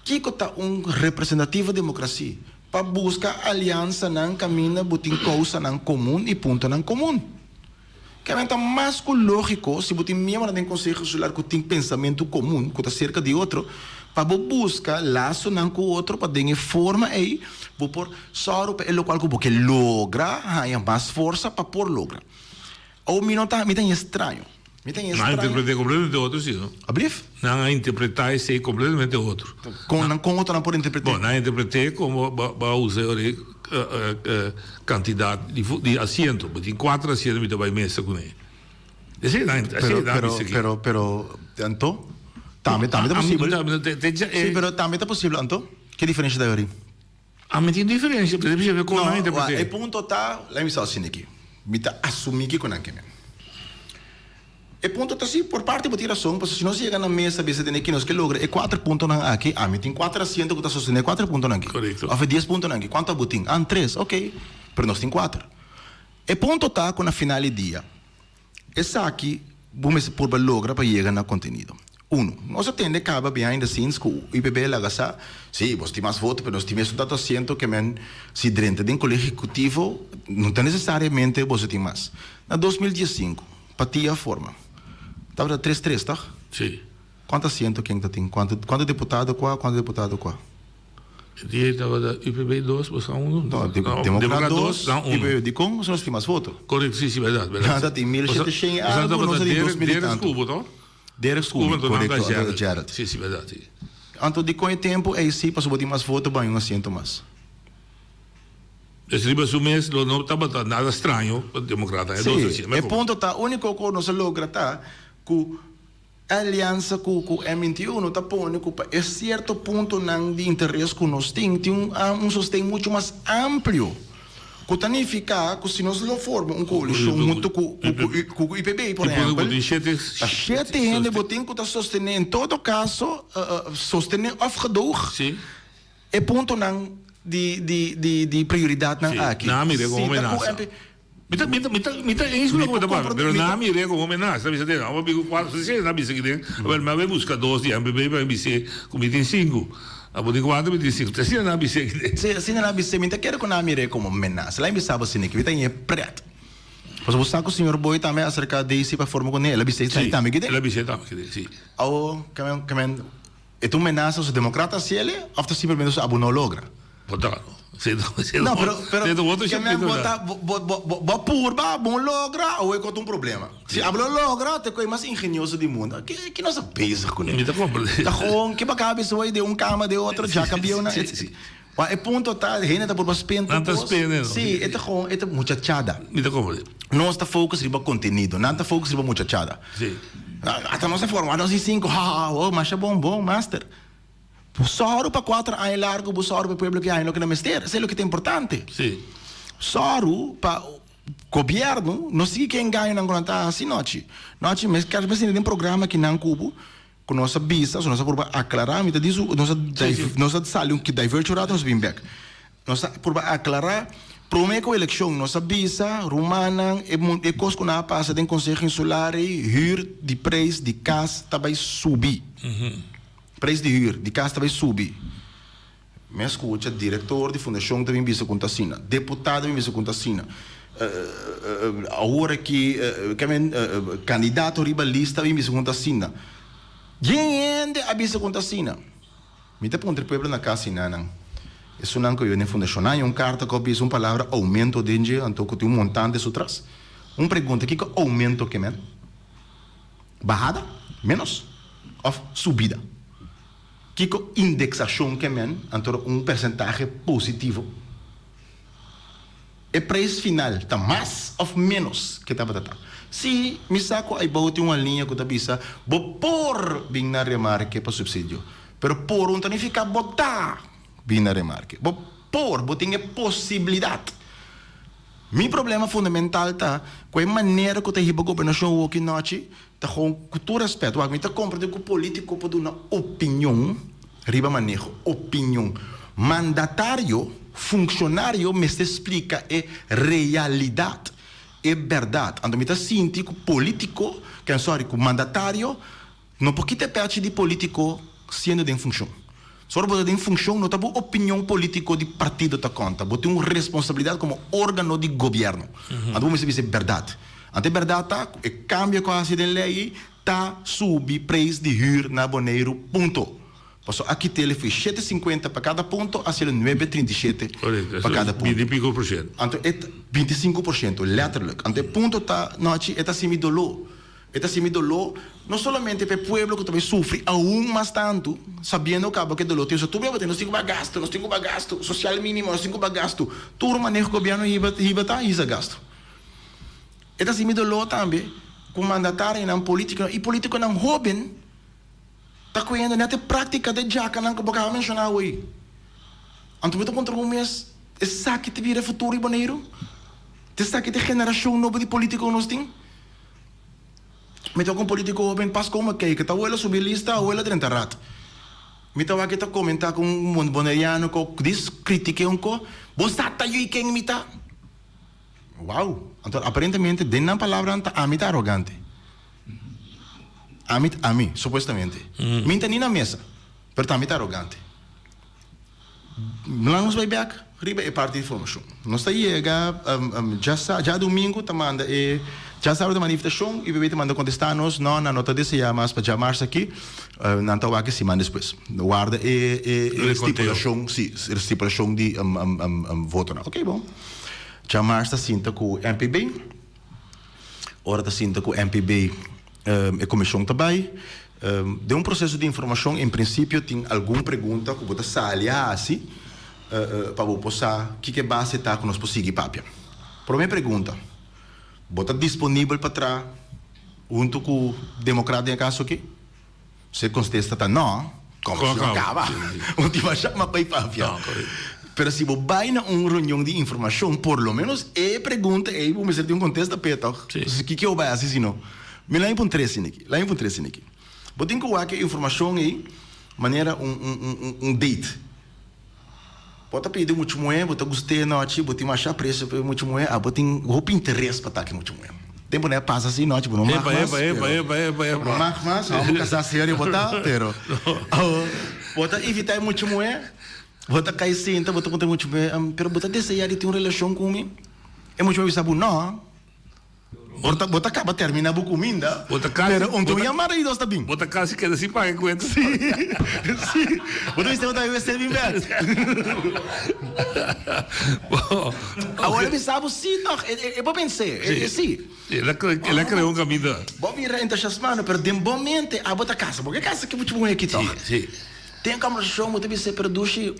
Kico ta un representativo democracia? Pa busca aliansanan caminda bo tin causanan comun y puntonan comun. Kèmen ta mas ku lógiko si bo tin miembronan den Konseho Insular ku tin pensamentu komun, ku ta serka di otro, pa bo buska lasonan ku otro pa den e forma ei bo por sòru pa e lokual ku bo ke logra haña mas forsa pa por logra. Awor mi no ta, mi ta haña straño. Mi ta haña
Nan a
straño.
interpret'é kompletamente otro si, no?
Ablief?
Nan a interpretá esei kompletamente otro.
Kon nan, kon otronan por interpret'é?
Bon, nan a interpret'é komo bo a usa e ora ei Kantidat di asiento. Bo tin kuater asiento mi ta bai mesa kuné. Esei nan esei nan bisa aki.
Pero pero pero anto tambe tambe ta posibel. Si pero tambe ta posibel anto ke diferensha ta ori?
Ami tin diferensha pero bisa kon nan interpreté.
No e punto ta laat mi bisa asina aki mi ta asumi kiko nan ke men. E punto ta si, por parti bo tin rason, pasobra si nos yega na mesa bisa tene ki nos ke logra e kuater puntonan aki, ami tin kuater asiento ku ta sostené e kuater puntonan aki.
Korekto.
Òf e dies puntonan aki. Kuantu abo tin? An tres. Oké. Pero nos tin kuater. E punto ta ku na final di dia, esaki bo mester purba logra pa yega na kontenido. Unu, nos a tende kaba behind the scenes ku UPB laga sa, si, bos tin mas voto, pero nos tin mesun tantu asiento ke men si drenta den Kolegio Ehekutivo, no ta nesesariamente boso tin mas. Na 2015. Patia forma. Tabata tres tres, toch?
Sí.
Kuantu asiento ken ta tin? Kuantu kuantu deputado kua, kuantu deputado kua?
E dia ei tabata UPB dos, boso a uno?
No, Democrat dos, UPB. Dikon boso no tin mas voto?
Korekto, si, si, bèrdat, bèrdat.
Nan ta tin 1700 i algu, nos ta tin 2000 i tantu.
Derek Scubo, to?
Derek Scubo, korekto, anto ta Gerrit.
Si, si, bèrdat, si.
Anto dikon e tempu ei si pasobra bo tin mas voto bo haña un asiento mas?
Dus riba su mes lo no tabata nada straño pa Democrat haña dos
Si,
asiento.
e punto ta úniko ku nos a logra ta ku e aliansa ku ku M 21 ta pone ku pa e sierto puntonan di interes ku nos tin, tin un un sosten muchu mas amplio ku ta nifiká ku si nos lo forma un koalishon huntu ku ku ku UPB por ehèmpel, ta shete hende bo tin ku ta sostené en todo kaso sostené òf gedoog e puntonan di di di di prioridatnan aki.
Si, nan a mir'é komo
Si ta ku
menasa.
MP.
Mi ta mi ta mi ta mi ta eens ku loke bo ta papia, pero nan a mir'é komo menasa. Nan a bisa den, abo bin ku kuater, si nan a bisa kiden, awel mi a bai buska dos di MPB pa mi bis'é ku mi tin sinku. Abo tin kuater, mi tin sinku. Ta asina nan a bis'é kiden.
Si, asina nan a bis'é. Mi ta kere ku nan a mir'é komo menasa. La'i bisa bo asina ki mi ta ñe prèt. Pasobra bo sa ku señor Boy tambe a aserká Daisy pa forma kuné. El a bis'é esei tambe kiden.
El a bis'é tambe kiden, si.
Awo, ke men, ke men. E ta un menasa su democrata haciele of ta simplemente su abo no logra?
Bo ta
No, pero, pero ke men bo ta, bo, bo, bo, bo purba, bo logra, awo e ko ta un problema. Si abo lo logra, ta e koe mas ingenioso di mundo. Ke, ke nos ta bezig kuné?
Mi ta comprende.
Ta gewoon, ke baka bisa wei den un kama den otro, djaka bieu na.
Si, si.
Ma e punto ta, hende ta purba spin tur
Nan ta
kos.
spin, no?
Si, e ta gewoon, e ta muchachada.
Mi ta comprende.
Nos ta focus riba contenido, nan ta focus riba muchachada.
Si.
Ata nos a forma nos di cinco, ha ha ha, oh, masha bon, bon, master. Bo sòru pa cuatro aña largo, bo sòru pa e pueblo ke haña loke nan mester, esei loke ta importante.
Si.
Sòru pa gobierno no sigui ke engañonan ku nan ta hasi nochi. Nochi, mes kers mes den programa kinan ku bo, Ku nos a bisa, so nos a purba aklará, mi ta di su, nos a nos a sali un diverge un rato, nos a bin bèk. Nos a purba aklará, promé ku elekshon nos a bisa rumannan e e kos ku nan a pasa den Konseho Insular ei, hür di preis di kas ta bai subi. Preis di hür di kas ta bai subi. Mi a skucha direktor di fundashon ta bin bisa ku ta asina, deputado bin bisa ku ta asina, awor aki kandidato riba lista bin bisa ku ta asina. Yen hende a bisa ku ta asina. Mi ta puntra e pueblo na kas asina nan. Esunnan ku a biba den fundashon nan haña un karta ku a bisa un palabra oumento den dje anto ku tin un montante su tras. Un pregunta, kiko oumento ke men? Bahada? Menos? Òf subida? Kiko indeksashon ke men, anto un persentahe positivo? E preis final ta mas òf ménos ke tabata ta? Sí, mi sa ku aibou tin un aliña ku ta bisa bo por bin na remarke pa supsidio, pero por un ta nifiká bo ta bin na remarke. Bo por, bo tin e posibilidat. Mi problema fundamental ta ku e manera ku ta hiba gobernashon awoki nochi Ta gewoon ku tur respet, wak mi ta komprende ku politiko por duna opinion riba maneho, opinion. Mandatario, funkshonario mester splika e realidat, e bèrdat. Anto mi ta sinti ku politiko, ken sorry, ku mandatario no por kita e pèchi di politiko siendo den funkshon. Sor bo ta den funkshon no ta bo opinion politiko di partido ta konta, bo tin un responsabilidat komo organo di gobièrnu. Anto bo mester bisa e bèrdat. Anto e bèrdat ta ku e kambio ku a hasi den lei ei ta subi preis di hür na Boneiru punto. Pasobra a kit'el e foi shete sinkuenta pa kada punto a hasiel nuebe 37 pa kada punto.
Binti i piko por shento.
Anto e ta 25%, letterlijk. Anto e punto ta, nochi, e ta hasi mi doló. E ta hasi mi doló no solamente pa e pueblo ku ta bai sufri aun mas tantu, sabiendo kaba ku e doló tin. Tur bia bo tin, nos tin ku baha gastu, nos tin ku baha gastu, sosial mínimo, nos tin ku baha gastu. Tur maneho gobièrnu hiba hiba ta hisa gastu. E ta hasi mi doló tambe ku mandatarionan, polítikonan i polítikonan hóben ta koyendo nèt e práktika di e djakanan ku bo kaba menshoná awor. Anto mi ta puntra bo mes, esaki ta bira e futuro di Boneiru? Ta esaki ta e generashon nobo di polítiko ku nos tin? Mi ta ku un politico hoben pas como kijk ta abuela subi lista abuela drenta raad. Mi ta wak e ta comenta ku un boneriano ku dis critique un ko bo sa ta yui ken mi ta. Wow anto aparentemente den nan palabranan ta ami ta arogante. Ami ami supuestamente. Mi ta ni na mesa pero ta ami ta arogante. Nan nos bai bek riba e parti di formashon. Nos ta yega djadumingu ta manda e. Djasabra ta manda invitashon i UPB ta manda kontestá nos, no, nan no ta deseá mas pa djamars aki, nan ta wak e siman despues. Warda e e stipulashon, si, stipulashon di votonan. Oké, bon. Djamars ta sinta ku MPB. Ora ta sinta ku MPB e komishon ta bai. Den un proseso di informashon en prinsipio tin algun pregunta ku bo ta sali a hasi pa bo por sa kiko e base ta ku nos por sigui papia. Promé pregunta, bo ta disponibel pa traha huntu ku Demokrat den e kaso aki? Si e kontesta ta no, komishon kaba. Bo tin masha mas bai papia. Pero si bo bai na un reunion di informashon, por lo menos e pregunta ei bo mester tin un kontesta p'e tòg. Kiko bo bai hasi si no? Mi laña pun tres siniki. Laña pun tres siniki. Bo tin ku wak e informashon ei manera un un un date. Bo ta pidi muchu muhé, bo ta gust'é nochi, bo tin masha apresio pa e muchu muhé, abo tin hopi interes pa ta ku e muchu muhé. Tempu nan a pasa así nochi bo no mag mas, pero bo no mag mas, abo bo kasá serio bo ta, pero abo bo ta invitá e muchu muhé, bo ta kai sinta, bo ta puntra e muchu muhé, pero bo ta deseá di tin un relashon ku mi? E muchu muhé bisa bo no. Bo ta, bo ta kaba termina bo kuminda,
Bo ta kasi,
pero un
bo
ta
ta,
yamada di dos ta bin.
bo ta kasi keda sin paga e kuenta.
Sí, sí. Bo ta bisa bo ta bebe sel bin bek.
Bo,
Awor
oke.
e bisa bo sí tòg, e, e, e por pens'é, e, e sí.
El a, el a krea un kaminda.
Bo bira entusiasmado, pero den bo mente abo ta kasa. Bo ke kasa ku muchu muhé aki tòg.
Sí, sí.
Den kombersashon bo ta bisa, pero dushi,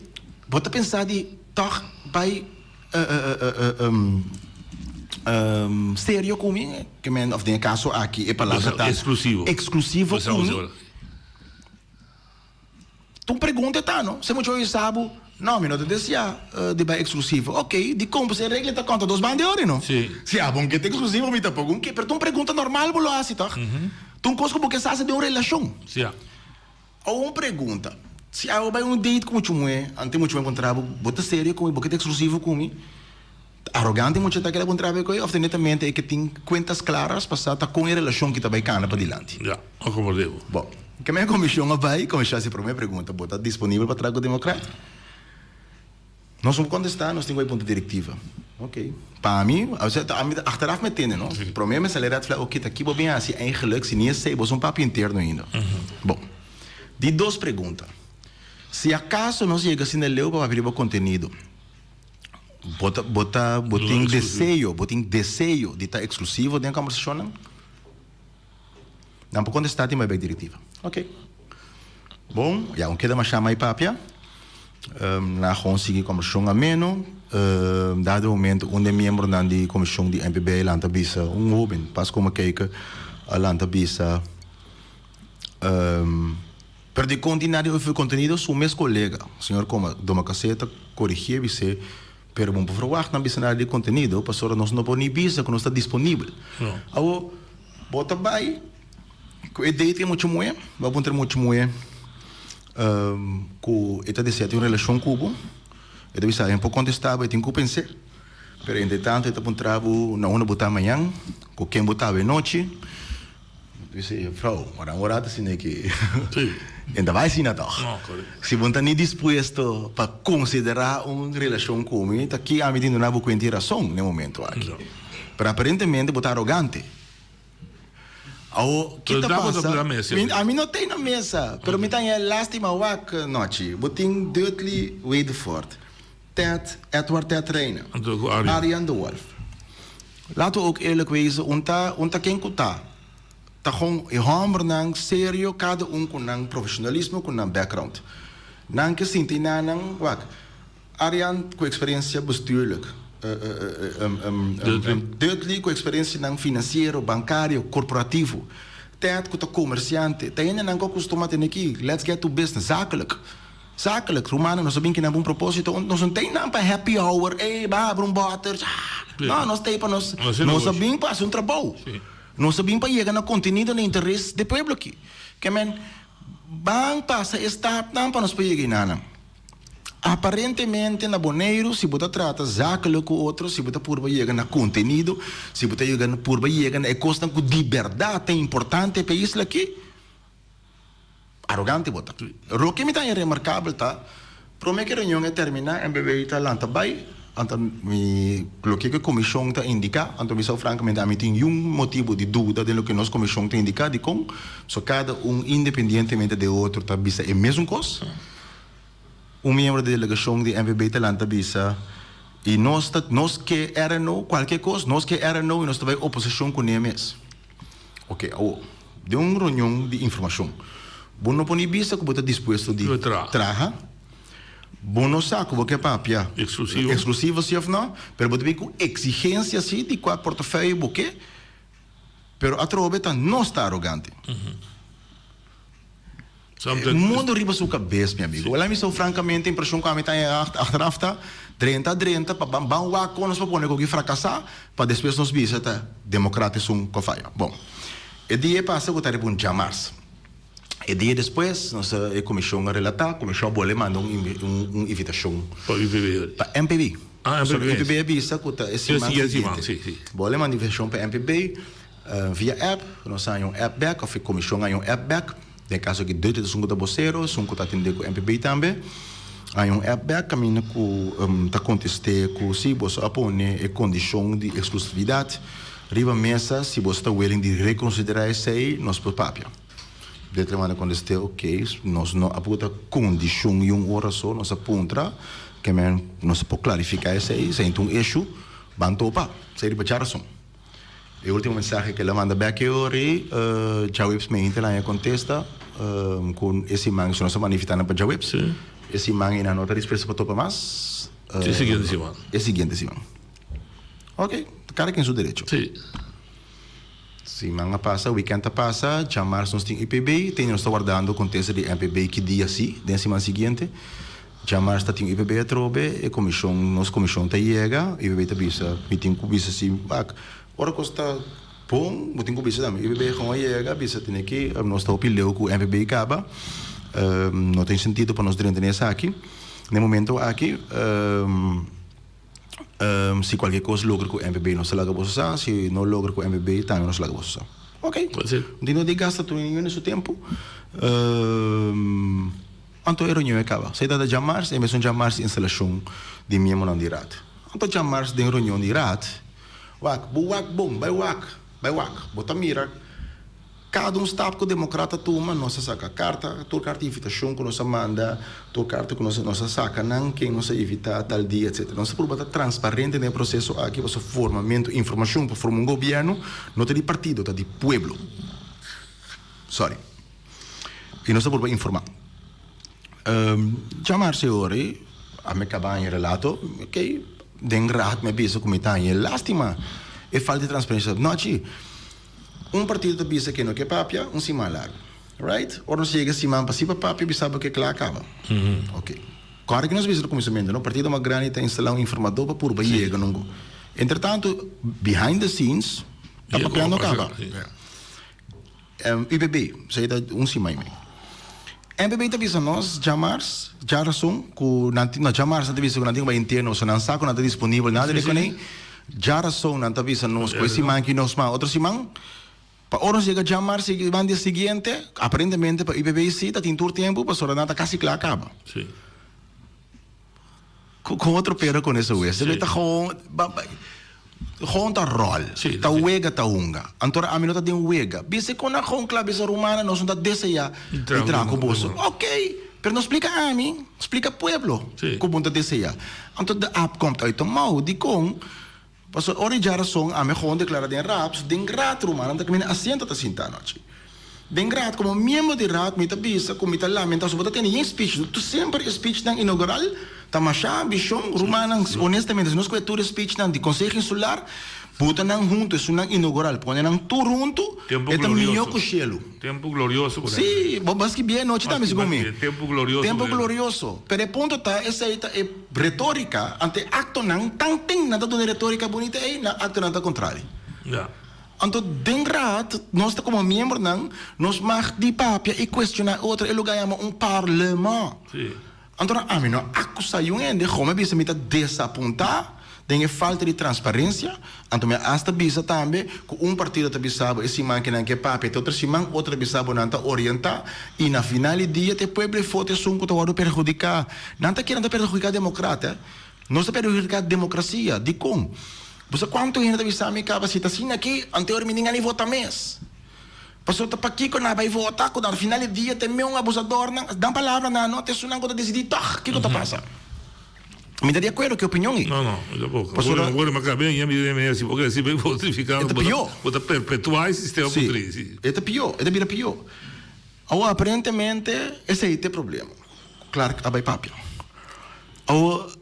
bo ta pensa di tòg bai serio ku mi, ke men, òf den e kaso aki e palabra ta
Eksklusivo.
Eksklusivo ku mi. Ta un pregunta e ta, no? Si mucha hopi sa bo, no, mi no ta deseá di bai eksklusivo. Oké, dikon? Pasobra e regla ta konta dos banda e ora, no?
Sí.
Si abo un ke ta eksklusivo, mi tampoko un ke. Pero ta un pregunta normal bo lo hasi, tòg? Ta un kos ku bo ke sa hasi den un relashon.
Sí.
O un pregunta, Si abo bai un date ku mucha muhé, antes mucha muhé kontra bo, bo ta serio ku mi? Bo ke ta eksklusivo ku mi? Ta arogante mucha ta keda kontra bo e koe òf ta netamente e ke tin kuentas klaras pa sa ta kon e relashon ki ta bai kana padilanti?
Ya, a komprendé bo.
Bon, ke men komishon a bai, komishon a hasi promé pregunta, bo ta disponibel pa traha ku Demokrat? Nos no por contesta, nos tin cu bay punta directiva. Ok. Pa mi, osea, ta ami ta achteraf me tende, no? Prome me sali red flag, ok, ta ki bo bin haci eigenlijk si ni esey, bo es un papia interno ainda. Bon. Di dos pregunta. Si acaso nos yega asina leu pa papia riba contenido, bo ta, bo ta, bo tin deseo, bo tin deseo di ta exclusivo den conversacionnan? Nan por contesta tin bay bay directiva. Ok. Bon, ya un keda masha mai papia. Um, nan a gewoon sigui conversacion ameno. Um, dado momento un den miembronan di comision di NPB lanta bisa, un hoben, pas como kijken, a lanta bisa, um, pero dicon tin nada over contenido? Su mes colega, señor Coma, Domacassé ta corrigie bis'é, Pero bo no por verwagt nan bisa nada di contenido, pasobra nos no por ni bisa cu nos ta disponibel. Awor, bo ta bay cu e date cu e mucha muhe, bo a puntra e mucha muhe cu e ta desea tin un relacion cu bo, e ta bisa e no por contesta bo, e tin cu pens'e, pero entre tanto e ta puntra bo na unda bo ta mañan, cu ken bo ta awe nochi. Dice, juffrouw, maar dan word asina ki. En ta bai asina toch. Si bo no ta ni dispuesto pa considera un relacion cu mi, ta ki ami tin duna bo cuenta y razon n'e momento aki. Pero aparentemente bo ta arogante. Awo, ki ta pasa? Ami no ta na mesa, pero mi ta haña lastima wak nochi. Bo tin Dudley Wedervoort, Ted, Edward Ted Reina, Arjan de Wolf. Laten we ook eerlijk wezen, un ta un ta ken ku ta. Ta gewoon e hòmbernan serio, kada un ku nan profeshonalismo, ku nan background. Nan ke sinti nan nan, wak, Arjan ku eksperensia bestuurlijk, Dudley ku eksperensianan finansiero, bankario, korporativo, Ted ku ta komersiante, ta hendenan ku a kustuma tene aki, let's get to business, zakelijk. Zakelijk, rumannan, nos a bin kinan pa un proposito, nos no ta einan pa happy hour, ey, ban habri un bòter, no, nos ta ei pa nos, nos a bin pa hasi un trabou, nos a bin pa yega na kontenido na interes di pueblo aki. Ke men, ban pasa e stapnan pa nos por yega einanan. Aparentemente na Boneiru, si bo ta trata zakelijk ku otro, si bo ta purba yega na kontenido, si bo ta yega purba yega na e kosnan ku di bèrdat ta importante pa e isla aki, Arogante bo ta. Loke mi ta haña remarkabel ta, prome ku e reunion a terminá, MBB ta lanta bai. Anto mi loke ku e komishon ta indiká, anto mi sa frankamente ami tin yun motibu di duda den loke nos komishon ta indiká dikon, so kada un independientemente di e otro ta bisa e mesun kos. Un miembro di delegashon di MVB ta lanta bisa, I nos ta nos ke RNO kualke kos, nos ke RNO i nos ta bai oposishon kuné mes. Oke, awor, den un reunion di informashon, bo no por ni bisa ku bo ta dispuesto di traha. Bo no sa ku bo ke papia
Eksklusivo.
eksklusivo si òf no, pero bo ta bin ku eksigensia si di kua portefeuille bo ke, pero atrobe ta nos ta arogante. E mundo riba su kabes, mi amigo. Wèl ami so frankamente impreshon ku ami ta haña achteraf ta, drenta a drenta pa ban ban wak kon nos por pone koki frakasá pa despues nos bisa ta demokrat esun ku a faya. Bon, e dia e pasa ku ta riba un djamars. E dia despues nos a e komishon a relatá, komishon a bolbe manda un un invitashon
Pa UPB.
pa MPB.
Ah, MPB.
Pasobra UPB a bisa ku ta e siman
E siguiente siman,
siguiente.
si, si.
Bolbe manda invitashon pa MPB via app, nos a haña un app bèk òf e komishon a haña un app bèk, den e kaso aki Dutje ta esun ku ta bosero, esun ku ta atendé ku MPB tambe, a haña un app bèk kaminda ku ta kontest'é ku si boso a pone e kondishon di eksklusividat riba mesa, si boso ta willing di rekonsiderá esei nos por papia. Detra manda kontest'é, Ok, nos no a buta kondishon i un ora so, nos a puntra, ke men nos por klarifiká esei, esei ta un issue, ban topa, esei riba djarason. E ultimo mensahe ke el a manda bèk e ora ei, djaweps meinta el a haña kontesta ku e siman si nos a manda invitá nan pa djaweps, e siman ei nan no ta dispuesto pa topa mas.
E siguiente siman.
E siguiente siman. Ok, kada ken su derecho. Siman a pasa, weekend a pasa, djamars nos tin UPB, te nos ta wardando kontesta di MPB ki dia si, den siman siguiente. Djamars ta tin UPB atrobe, e komishon, nos komishon ta yega, UPB ta bisa, mi tin ku bisa si, wak, ora kos ta bon, bo tin ku bisa tambe. UPB gewoon a yega, bisa tene ki, nos ta hopi leu ku MPB kaba, no tin sentido pa nos drenta den esaki. Na e momento aki. Si cualkier cos logra cu MPB nos ta laga boso sa, si no logra cu MPB tambe nos ta laga boso sa. Ok, di no di gasta tur ningun di su tempo. Anto e reunion e caba. Esey ta djamars, e mesun djamars instalacion di miembronan di raad. Anto djamars den reunion di raad, wak, bo wak bon, bay wak, bay wak, bo ta mira. Kada un stap ku demokrat a tuma, nos a saka karta, tur karta di invitashon ku nos a manda, tur karta ku nos nos a saka nan, ken nos a invitá tal dia, etsetera. Nos ta purba ta transparente den e proseso aki pasobra formamentu, informashon pa forma un gobièrnu no ta di partido, ta di pueblo. Sorry. I nos ta purba informá. Djamar señor ei, a mi kaba haña relato, ok, den raad mi a bisa ku mi ta haña lástima e falta di transparensia. Nochi. Un partido ta bisa ke no ke papia un siman largu. Right? Ora nos yega siman pa si pa papia bisa bo ke kla kaba. Ok. Kòrda ke nos bisa na kuminsamentu no, partido mas grandi ta instalá un informadó pa purba yega na un go. Entretantu behind the scenes ta papiando kaba. UPB, esei ta un siman i mei. MPB ta bisa nos djamars, djarason, ku nan tin, no djamars nan ta bisa ku nan tin ku bai interno, so nan sa ku nan ta disponibel, nada di kuné. Djarason nan ta bisa nos ku e siman aki nos mas otro siman. Pa ora nos yega djamars siman dia siguiente, aparentemente pa UPB si ta tin tur tempu pasobra nan ta kasi kla kaba. Con otro pero con eso wes. Debe ta gewoon gewoon ta rol. Ta wega ta hunga. Anto ami no ta den wega. Bisa con nan gewoon kla bisa rumannan nos no ta desea di traha cu boso. Ok, pero no splica ami, splica pueblo cu bo no ta desea. Anto de app komt uit de mouw. Dicon? Pasobra ora e djarason ami a gewoon declara den raad, pasobra den raad rumannan ta caminda asiento ta sinta anochi. Den raad, como miembro di raad mi ta bisa cu mi ta lamenta pasobra bo ta tene yen speech, tu semper e speechnan inaugural ta masha ambicion, rumannan honestamente si nos coge tur e speechnan di Conseho Insular buta nan hunto esunnan inaugural pone nan tur hunto e ta miyo cu shelu.
Tempo glorioso por
Sí, bo a skibí anochi tambe segun mi.
Tempo glorioso.
Tempo glorioso. Pero e punto ta esei ta e retorica, ante e actonan tan tin nan ta duna e retorica bunita ei, nan actonan ta contrario.
Ja.
Anto den raad nos ta como miembronan nos mag di papia y cuestiona otro e lugar yama un parlement.
Sí.
Anto nan ami no a acusa yun hende, gou mi a bisa mi ta desapunta den e falta di transparencia, anto mi a hasta bisa tambe cu un partido ta bisa bo e siman ke nan ke papia te otro siman, otro ta bisa bo nan ta orienta y na final di dia ta e pueblo e foto esun cu ta wordo perhudica. Nan ta kere nan ta perhudica democrat eh. Nos ta perhudiká demokrasia. Dikon? Bo sa kuantu hende ta bisa mi kaba si ta asina aki, anteor mi ninga ni vota mes. Pasobra ta pakiko nan a bai vota ku na final di dia ta e meun abusadornan, dan palabra nan no, ta esunnan ku ta disidí tòg kiko ta pasa. Mi ta di akuerdo ku e opinion ei.
No, no, mi tampoco.
Pasobra.
Awor mi a kabia ña mi mi si bo si bo fortifiká
E ta pió.
bo ta perpetuá e sistema
Sí,
putrí, sí.
e ta pió, e ta bira pió. Awor aparentemente esei ta e problema. Clark a bai papia. Awor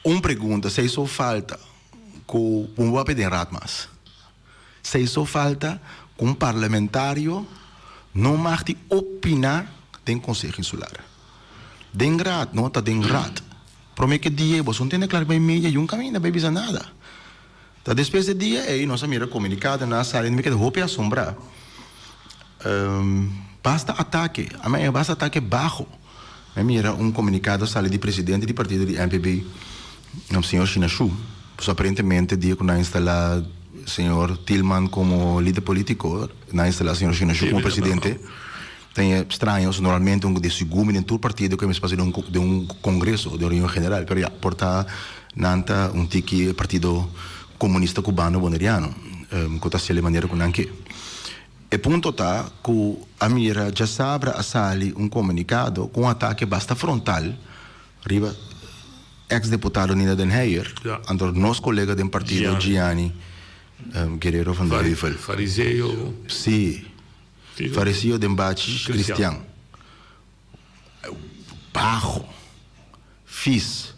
un pregunta, si so falta ku bo papia den raad mas? Si so falta ku un parlamentario no mag di opina den Konseho Insular? Den raad no ta den raad. Prome ke dia boso no tende Clark bai media yun kaminda bai bisa nada. Ta despues di dia ei nos a mira komunikado nan a sali mi keda hopi asombrá. Basta atake, a mi basta atake baho. Mi a mira un komunikado sali di presidente di partido di NPB, señor Shinashu. Pasobra aparentemente dia ku nan a instalá señor Thielman komo lider polítiko, nan a instalá señor Shinashu komo presidente. Ta straño, normalmente un di sigur mi den tur partido ku e mes pasa den un kongreso, den un reunion general, pero ya, por ta nan ta un tiki e partido komunista kubano boneriano ku ta hasiel e manera ku nan ke. E punto ta ku a mira djasabra a sali un komunikado ku un atake basta frontal riba eks deputado Nina den Heyer, anto nos kolega den partido Gianni Guerrero van der Heuvel.
Fariseo.
Sí. Fariseo den bachi cristian. Baho. Fis.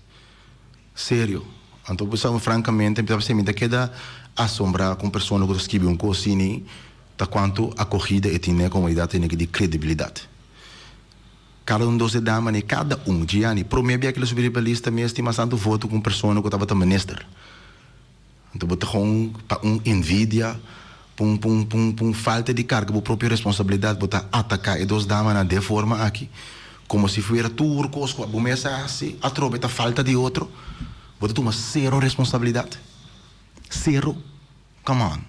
Serio. Anto bo sa francamente mi ta bisa mi ta keda asombra cu un persona cu ta scribi un cos asini ta cuanto acogida e tin den e comunidad tene di credibilidad. Cada un dos e dama ni cada un, Gianni, prome bia cu el a subi riba lista mes tin mas tanto voto cu un persona cu tabata minister. Anto bo ta gewoon pa un envidia, pa un pa un pa un pa un falta di carga bo propio responsabilidad bo ta ataca e dos damanan den forma aki, como si fuera tur cos cu bo mes a haci atrobe ta falta di otro, bo ta tuma cero responsabilidad, cero, come on.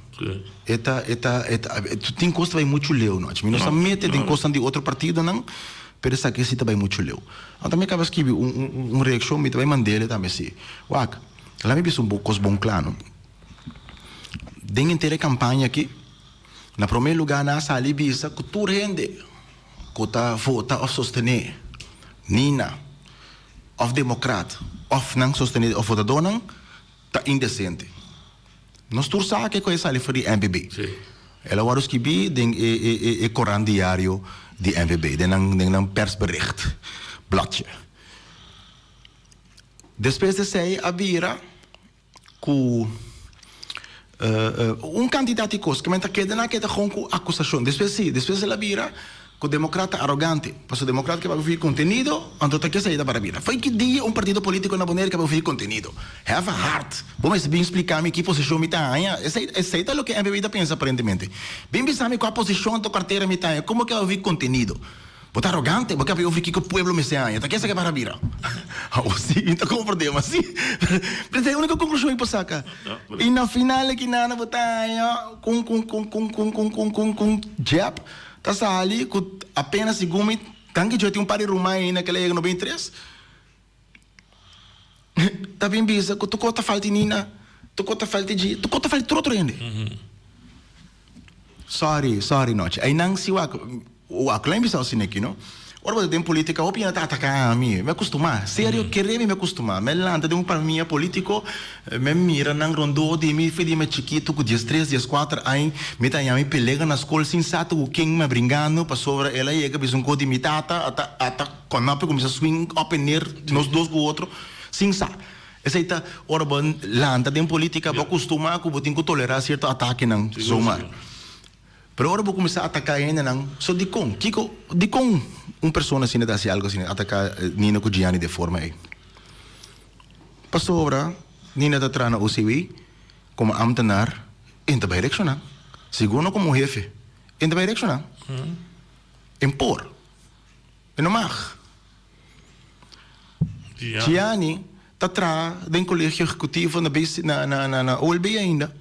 E ta e ta e ta tin cos ta bay mucho leu no, mi no sa mete den cosnan di otro partidonan, pero esaki si ta bay mucho leu. Anto mi a caba scribi un un un reaccion mi ta bay mandele tambe si, wak. Laat mi bisa un kos bon kla no. Den henter e kampaña aki, na promé lugá nan a sali bisa ku tur hende ku ta vota òf sostené Nina òf demokrat òf nan sostené òf votadónan ta indesente. Nos tur sa kiko e sali for di NPB. El a wòrdu skibí den e e e korant diario di NPB, den nan den nan persbericht bladje. Despues di esei a bira ku un kantidat di kos ku men ta keda nan keda kon ku akusashon. Despues si, despues el a bira ku demokrat ta arogante. Pasobra demokrat ke papia for kontenido, anto ta ke esei ta para bira. Fo'i ki dia un partido politiko na Bonaire ke papia for kontenido? Have a heart. Bo mester bin splika mi ki posishon mi ta haña. Esei esei ta loke NPB ta pensa aparentemente. Bin bisa mi kua posishon to kartera mi ta haña. Komo ke papia for kontenido? Bo ta arogante, bo ke papia over kiko pueblo mester haña. Ta kesa ke para bira? Awo si, mi ta komprende, ma si. Pero esa e uniko konklushon mi por saka. I na final aki nana bo ta haña kun kun kun kun kun kun kun kun kun Jep ta sali ku apenas segun mi tanki djo tin un par di ruman ainda ke la yega 93. Ta bin bisa ku tur kos ta falta Nina, tur kos ta falta dji, tur kos ta falta tur otro hende. Sorry, sorry nochi. Einan si wak, wak lo a bisa asina aki no. Ora bo ta den politica hopi hende ta ataka ami. Mi a custuma, serio kere mi, mi a custuma. Mi a lanta den un famia politico, mi a mira nan rondó di mi for di mi chikito ku diestres, dieskuater aña. Mi ta haña mi pelega na skol sin sa ta ku ken mi a bringando pasobra el a yega bisa un kos di mi tata, ata ata konopi kuminsa swing up en neer nos dos ku otro sin sa. Esei ta ora bo lanta den politica bo a custuma cu bo tin cu tolera cierto atakenan zomaar. Pero ora bo cuminsa ataca hendenan, so dicon? Kico, dicon un persona asina ta haci algo asina, ataca Nina cu Gianni den forma ey? Pasobra Nina ta traha na OCW como ambtenaar en ta bay reacciona. Sigur no como hefe, en ta bay reacciona. En por. E no mag. Gianni ta traha den Kolegio Ehekutivo na BC na na na na OLB ainda.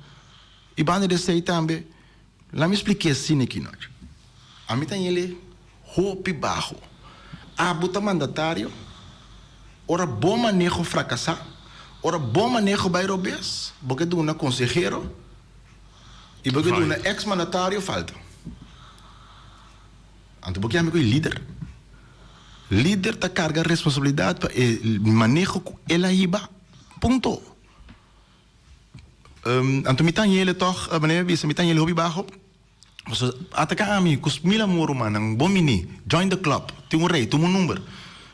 I banda di esei tambe, laat mi splik'é asina aki nochi. Ami ta yele hopi baho. Abo ta mandatario? Ora bo maneho frakasá, ora bo maneho bai robes, bo ke duna konsehero i bo ke duna eks mandatario falta. Anto bo ke yama ku e lider? Lider ta karga responsabilidat pa e maneho ku el a hiba. Punto. Anto mi ta hañ'el tòg, manera mi a bisa, mi ta hañ'el hopi baho. Pasobra ataka ami ku mil amor rumannan, bon bini, join the club, tin un rei, tuma un number.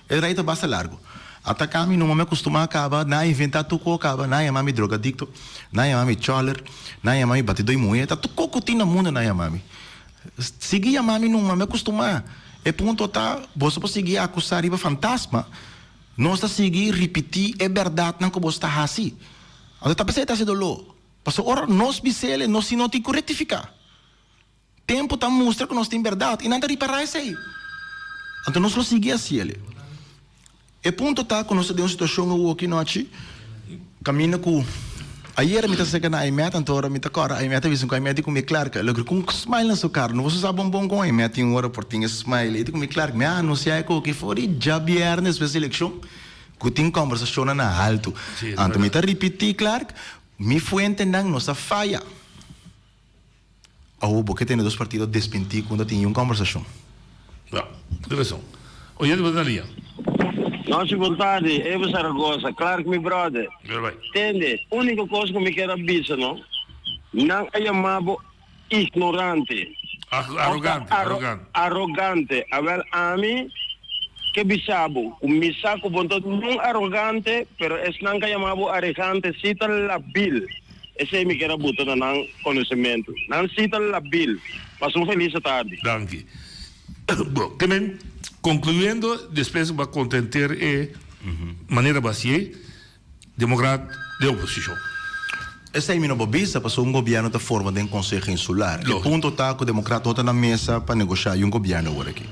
E rei ta basta largu. Ataka ami numa mi a kustumá kaba, nan a inventá tur kos kaba, nan a yama mi drogadikto, nan a yama mi chòler, nan a yama mi batidó di muhé, ta tur kos ku tin na mundu nan a yama mi. Sigui yama mi numa, mi a kustumá. E punto ta, boso por sigui akusá riba fantasma, nos ta sigui ripití e bèrdatnan ku boso ta hasi. Anto ta p'esei ta hasi doló. Pasobra ora nos bis'el, nos si no tin ku rektifiká. Tempu ta mustra ku nos tin bèrdat i nan ta ripará esei. Anto nos lo sigui hasiel. E punto ta ku nos ta den un situashon awoki nochi kaminda ku ayera mi ta seka na Aimet, anto ora mi ta kòrda Aimet a bisa ku Aimet di ku mi Clark, el a ku un smile na su kara. No boso sa bon bon kon Aimet tin ora por tin e smile ei di ku mi Clark. Mi a anunsiá e koki for di djabièrnè despues di elekshon ku tin kòmbersashonnan na haltu. Anto mi ta ripití Clark, Mi fuentenan no sa faya. Awor bo ke tene dos partido despintí ku no tin niun kòmbersashon.
Ja, tin rason. Oyente bo ta na liña.
Nochi bon tardi, Evo Zaragoza, Clark mi brother. Tende, úniko kos ku mi kier a bisa no, nan a yama bo ignorante.
Arrogante, arrogante.
Arrogante. Awel ami ke bisa bo ku mi sa ku bo no ta niun arrogante, pero esnan ka yama bo arregante si ta labil. Esei mi kier a buta na nan konosementu. Nan si ta labil. Pasa un felis atardi.
Danki. Bo, ke men, konkluyendo, despues bo a konta henter e manera bo hasié, Democraat den oposicion.
Esei mi no por bisa pasobra un gobierno ta forma den Conseho Insular. E punto ta cu Democraat no ta na mesa pa negosha y un gobierno awor aki.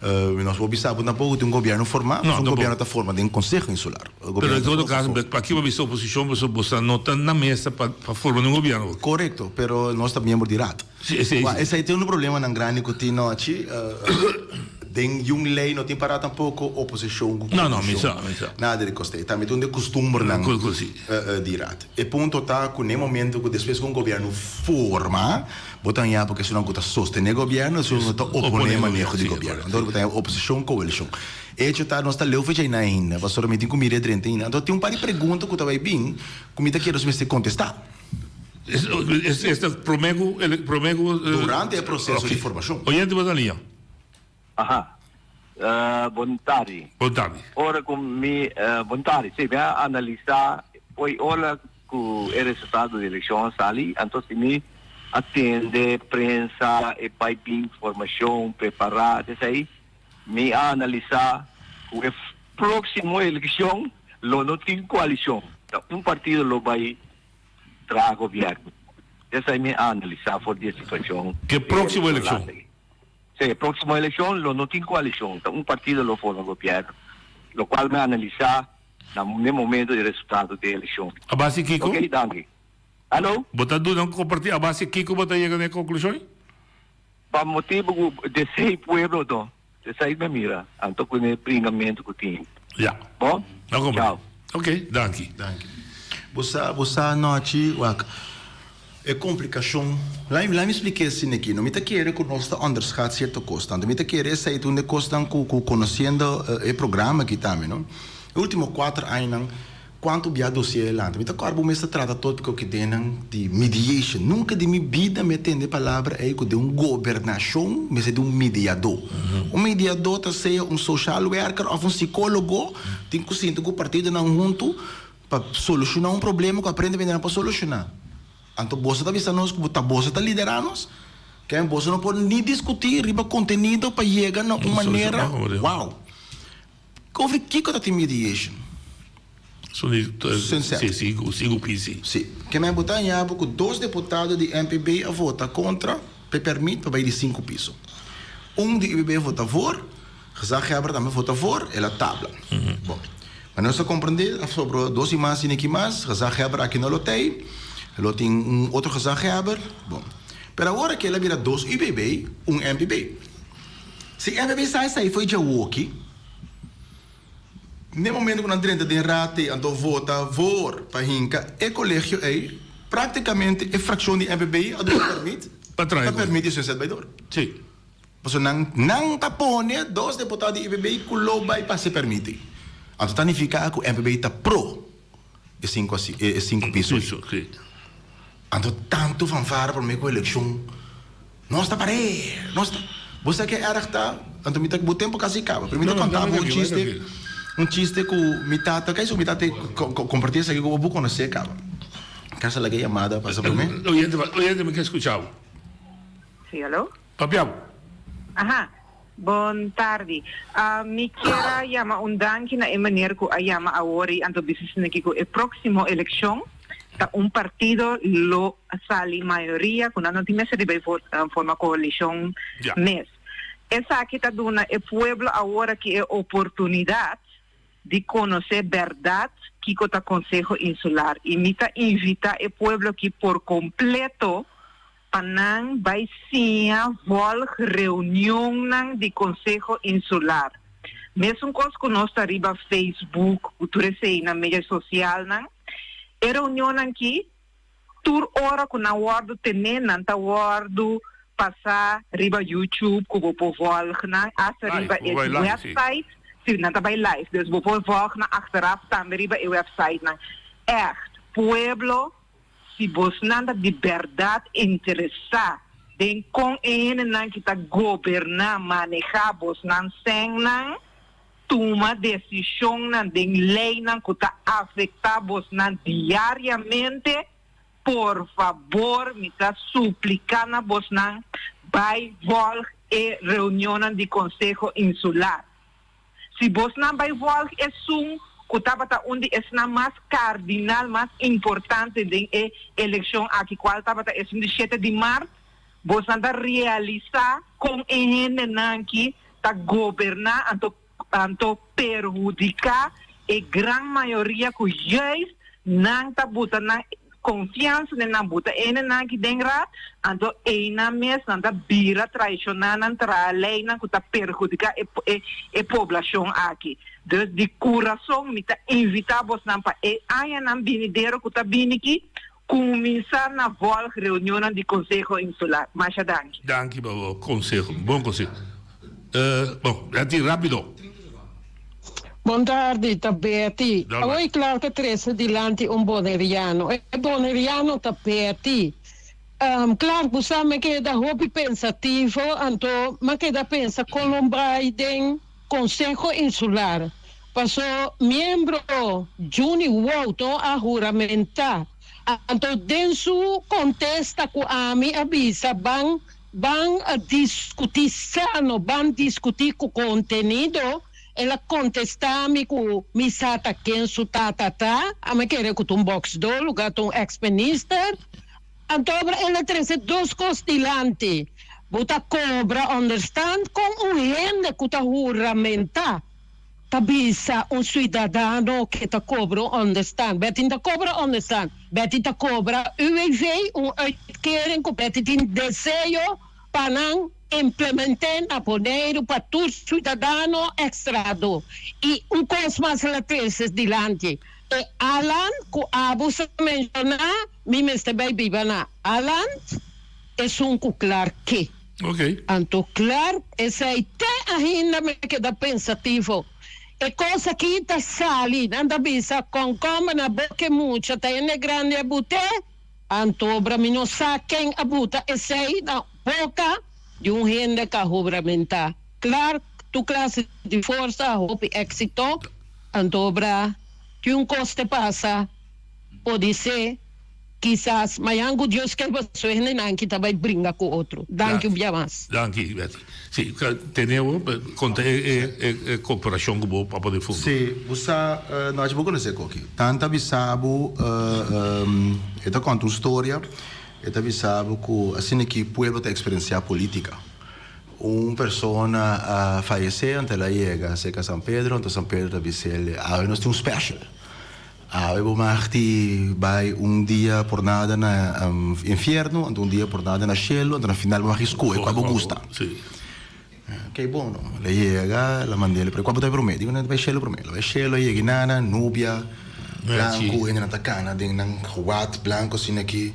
Mi no por bisa bo tampoco cu tin un gobierno forma pasobra un gobierno ta forma den Conseho Insular.
Pero en todo caso paki bo bisa oposicion pasobra bo no ta na mesa pa forma un gobierno awor.
Corecto, pero nos ta miembro di Raad. Esei ta un problemanan grandi ku tin nochi. Den yun lei no tin pará tampoko oposishon ku koalishon. Nada di kos ei. Tambe ta un di e kustumbernan di Raad. E punto ta ku na e momento ku despues ku un gobièrnu forma, bo ta haña porque esunnan ku ta sostené gobièrnu, esunnan ku ta oponé maneho di gobièrnu. Anto bo ta haña oposishon, koalishon. E hecho ta nos ta leu fecha einan ainda, pasobra mi tin ku mira e drenta ainda. Anto tin un par di pregunta ku ta bai bin ku mi ta kere nos mester kontestá.
Esta prome ku prome ku.
Durante e proseso di formashon.
Oyente bo ta liña.
Aha. Bon tardi.
Bon tardi.
Ora ku mi bon tardi. Si mi a analisa fo'i ora ku e resultado di elekshon a sali, anto si mi a tende prensa e bai bin formashon prepara esei, mi a analisa ku e proksimo elekshon lo no tin koalishon. Ta un partido lo bai traha gobierno. Esei mi a analisa for di e situacion.
Ke proximo eleccion?
Si, e proximo eleccion lo no tin coalicion, ta un partido lo forma gobierno, locual mi a analisa na ne momento di resultado di e eleccion.
A base kiko?
Ok, danki. Hallo?
Bo ta duna un comparti a base kiko bo ta yega na e conclusion?
Pa motibo cu desei pueblo to, desei mi a mira, anto cu ne bringamento cu tin.
Ya.
Bo?
No comprende.
Ciao.
Ok, danki.
Danki. Bo sa, bo sa anochi, wak, e complicacion, laat mi splica esei aki, no mi ta kere cu nos ta onderschat cierto cosnan, mi ta kere esei ta un di e cosnan cu, cu conociendo e programa aki tambe, no, e ultimo cuater añanan, Cuanto bia dossier adelante. Mi ta corda bo mes ta trata topico ki den nan di mediation. Nunca den mi bida mi a tende e palabra ey cu den un gobernacion mester di un mediador. Un mediador ta sea un social werker of un psicologo tin cu sinta cu partidonan hunto pa soluciona un problema cu aparentemente nan por soluciona. Anto boso ta bisa nos cu ta boso ta lidera nos? Ken boso no por ni discuti riba contenido pa yega na un manera? Wow! Over kiko ta tin mediation?
Si, sigu pisi.
Si. Ke men bo ta haña bo ku dos deputado di NPB a vota kontra p'e pèrmit pa bai di sinku piso. Un di UPB a vota voor, gezaghebber tambe a vota voor, el a tabla. Bon. Ma nos a komprendé a sobra dos i mas i niki mas, gezaghebber aki no lo tei, lo tin un otro gezaghebber. Bon. Pero awor aki el a bira dos UPB, un NPB. Si NPB sa esei fo'i djawoki. N'e momento ku nan drenta den raad ei anto vota voor pa hinka e kolegio ei, praktikamente e frakshon di MPB a duna permit
Pa traha
pa permiti su esei bai dor.
Sí.
Pasobra nan nan ta pone dos deputado di MPB ku lo bai pasa e permit ei. Anto ta nifiká ku MPB ta pro e sinku asi e sinku piso ei.
Piso, sí.
Anto tantu fanfara promé ku elekshon. Nos ta par'é! Nos ta. Bo sa ke erg ta? Anto mi ta, bo tempu kasi kaba, pero mi ta konta bo un chiste, un chiste ku mi tata, kei su mi tata kompartí esaki ku bo, bo konosé kaba. Kasa laga e yamada pasa promé.
Oyente, oyente mi ke skucha bo.
Sí, aló?
Papia bo.
Aha, bon tardi. Mi kier a yama un danki na e meneer ku a yama awor i anto bisa esaki ku e próksimo elekshon ta un partido lo sali mayoria ku nan no tin mester di bai forma koalishon mes. Esaki ta duna e pueblo awor aki e oportunidat di konosé bèrdat kiko ta Konseho Insular i mi ta invitá e pueblo aki por kompleto pa nan bai siña vòlg reunionnan di Konseho Insular. Mesun kos ku nos ta riba Facebook ku tur eseinan media sosialnan, e reunionnan ki tur ora ku nan wòrdu tené nan ta wòrdu pasá riba YouTube ku bo por vòlg nan asta riba e website, si nan ta bai live, dus bo por vòlg nan achteraf tambe riba e websitenan. Ègt, pueblo Si bosnan ta di bèrdat interesá den kon e hendenan ki ta goberná manehá bosnan sènnan, tuma desishonnan den leinan ku ta afektá bosnan diariamente, por fabor mi ta supliká na bosnan bai vòlg e reunionnan di Konseho Insular. Si bosnan bai volg esun ku tabata un di esnan mas kardinal, mas importante den e elekshon aki, kual tabata esun di shete di mart, bosnan ta realisá kon e hendenan aki ta goberná anto anto perhudiká e gran mayoria ku juist nan ta buta nan Konfiansa den nan buta ene nan aki den raad, anto einan mes nan ta bira traishoná nan traha leinan ku ta perhudiká e e e poblashon aki. Dus di kurason mi ta invitá bosnan pa e añanan binidero ku ta bini aki kuminsá na vòlg reunionnan di Konseho Insular. Masha danki.
Danki pa bo konseho, bon konseho. Bon, Betty rápido.
Bon tardi, ta Betty. Awor Clark a trece dilanti un Boneriano. E Boneriano ta Betty. Clark, bo sa mi keda hopi pensativo, anto mi a keda pensa con lo bay den Conseho Insular. Paso miembro Juni Wouto a huramenta. Anto den su contesta cu ami a bisa ban Ban diskutí sano, ban diskutí ku kontenido. El a kontestá mi ku mi sa ta ken su tata ta, ami kere ku ta un bòksdó, lugá ta un èks minister. Anto abra el a trese dos kos dilanti, Bo ta kobra ònderstant kon un hende ku ta huramentá ta bisa un suidadano ke ta kobra un ònderstant. Betty ta kobra ònderstant. Betty ta kobra UWV, un uitkering ku Betty tin deseo pa nan implement'é na Boneiru pa tur suidadano ekstrado. I un kos mas el a trese dilanti, e Alan ku abo sa menshoná, mi mester bai biba na Alan, esun ku Clark ke.
Ok.
Anto Clark, esei te ainda mi keda pensativo. E kos aki ta sali, nan ta bisa kònkòmber na boka e mucha ta hende grandi a but'é, anto obra mi no sa ken a buta esei na boka di un hende ka hubramentá. Clark, tur klase di forsa, hopi éksito, anto obra tin un kos te pasa, podisé. Kisas mañan ku Dios ke paso hendenan ki ta bai bringa ku otro. Danki un bia mas.
Danki Betty. Si, tene bo konta e komparashon ku bo papa defuntu.
Si, bo sa, no hachi bo konosé koki. Tan ta bisa bo, e ta konta un storia, e ta bisa bo ku asina ki pueblo ta eksperensiá polítika. Un persona a fayesé, anto el a yega serka San Pedro, anto San Pedro ta bis'el, awe nos tin un special. Awe bo mag di bai un dia por nada na infierno, anto un dia por nada na shelu, anto na final bo mag di skohe kua bo gusta. Ok, bon, no. El a yega, el a mand'é, pero kua bo ta bai promé? Digo, no, ta bai shelu promé. El a bai shelu, a yega inana, nubia, blanku, hendenan ta kana den nan gewad blanku asina aki.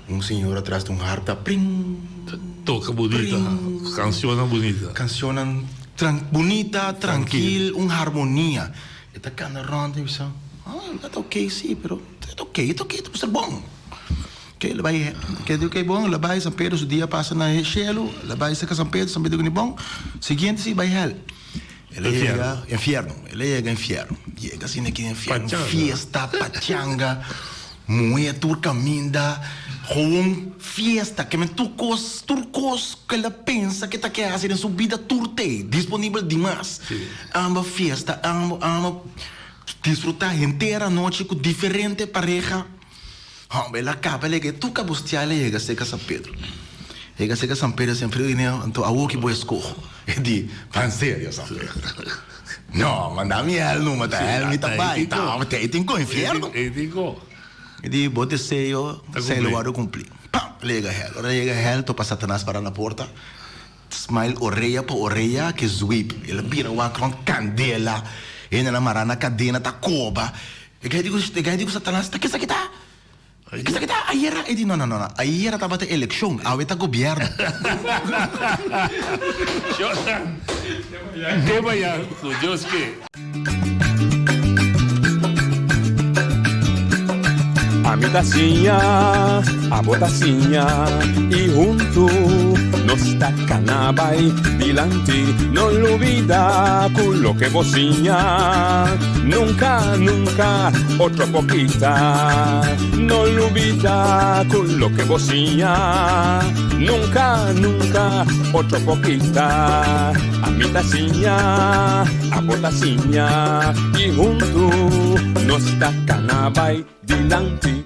Un señor atras di un harp ta pring.
Ta toka bunita, kanshonnan bunita.
Kanshonnan bunita, trankil, un harmonia. E ta kana rònt i bisa, ah, ta ok si, pero ta ok, ta ok, ta por ser bon. Ke el bai ke di ke bon el a bai San Pedro su dia pasa na e shelu el a bai seka San Pedro San Pedro di bon siguiente si bai hel el a yega infierno el a yega infierno yega asina aki infierno fiesta pachanga muhe tur kaminda gewoon fiesta ke men tur kos tur kos ke el a pensa ke ta ke hasi den su bida tur tei disponibel dimas amba fiesta amba amba disfruta henter anochi ku diferente pareha. Homber, el a caba el yega tur cabustia el a yega cerca San Pedro. Yega cerca San Pedro San Pedro di anto awor ki bo escoho? E di, Pan serio San Pedro. No, manda mi hel numa ta hel mi ta bay. Ta te tin co infierno. E di, bo deseo sea lo wordo cumpli. Pam! El a yega hel. Ora el a yega hel topa Satanas para na porta. Smile orea pa orea ke zweep. El a bira wak rond kandela. Hendenan mará na kadena ta koba. E gai di ku e gai di ku Satanas ta kesa kita? Kesa kita? Ayera e di no no no no ayera tabata elekshon awe ta gobièrnu.
Shoshan te mañan ku Dios ke.
Ami ta siña, abo ta siña y huntu nos ta cana bay dilanti. No lubida cu loke bo siña nunca, nunca otro por kita. No lubida cu loke bo siña nunca, nunca otro por kita. Ami ta siña, abo ta siña y huntu nos ta cana bay dilanti.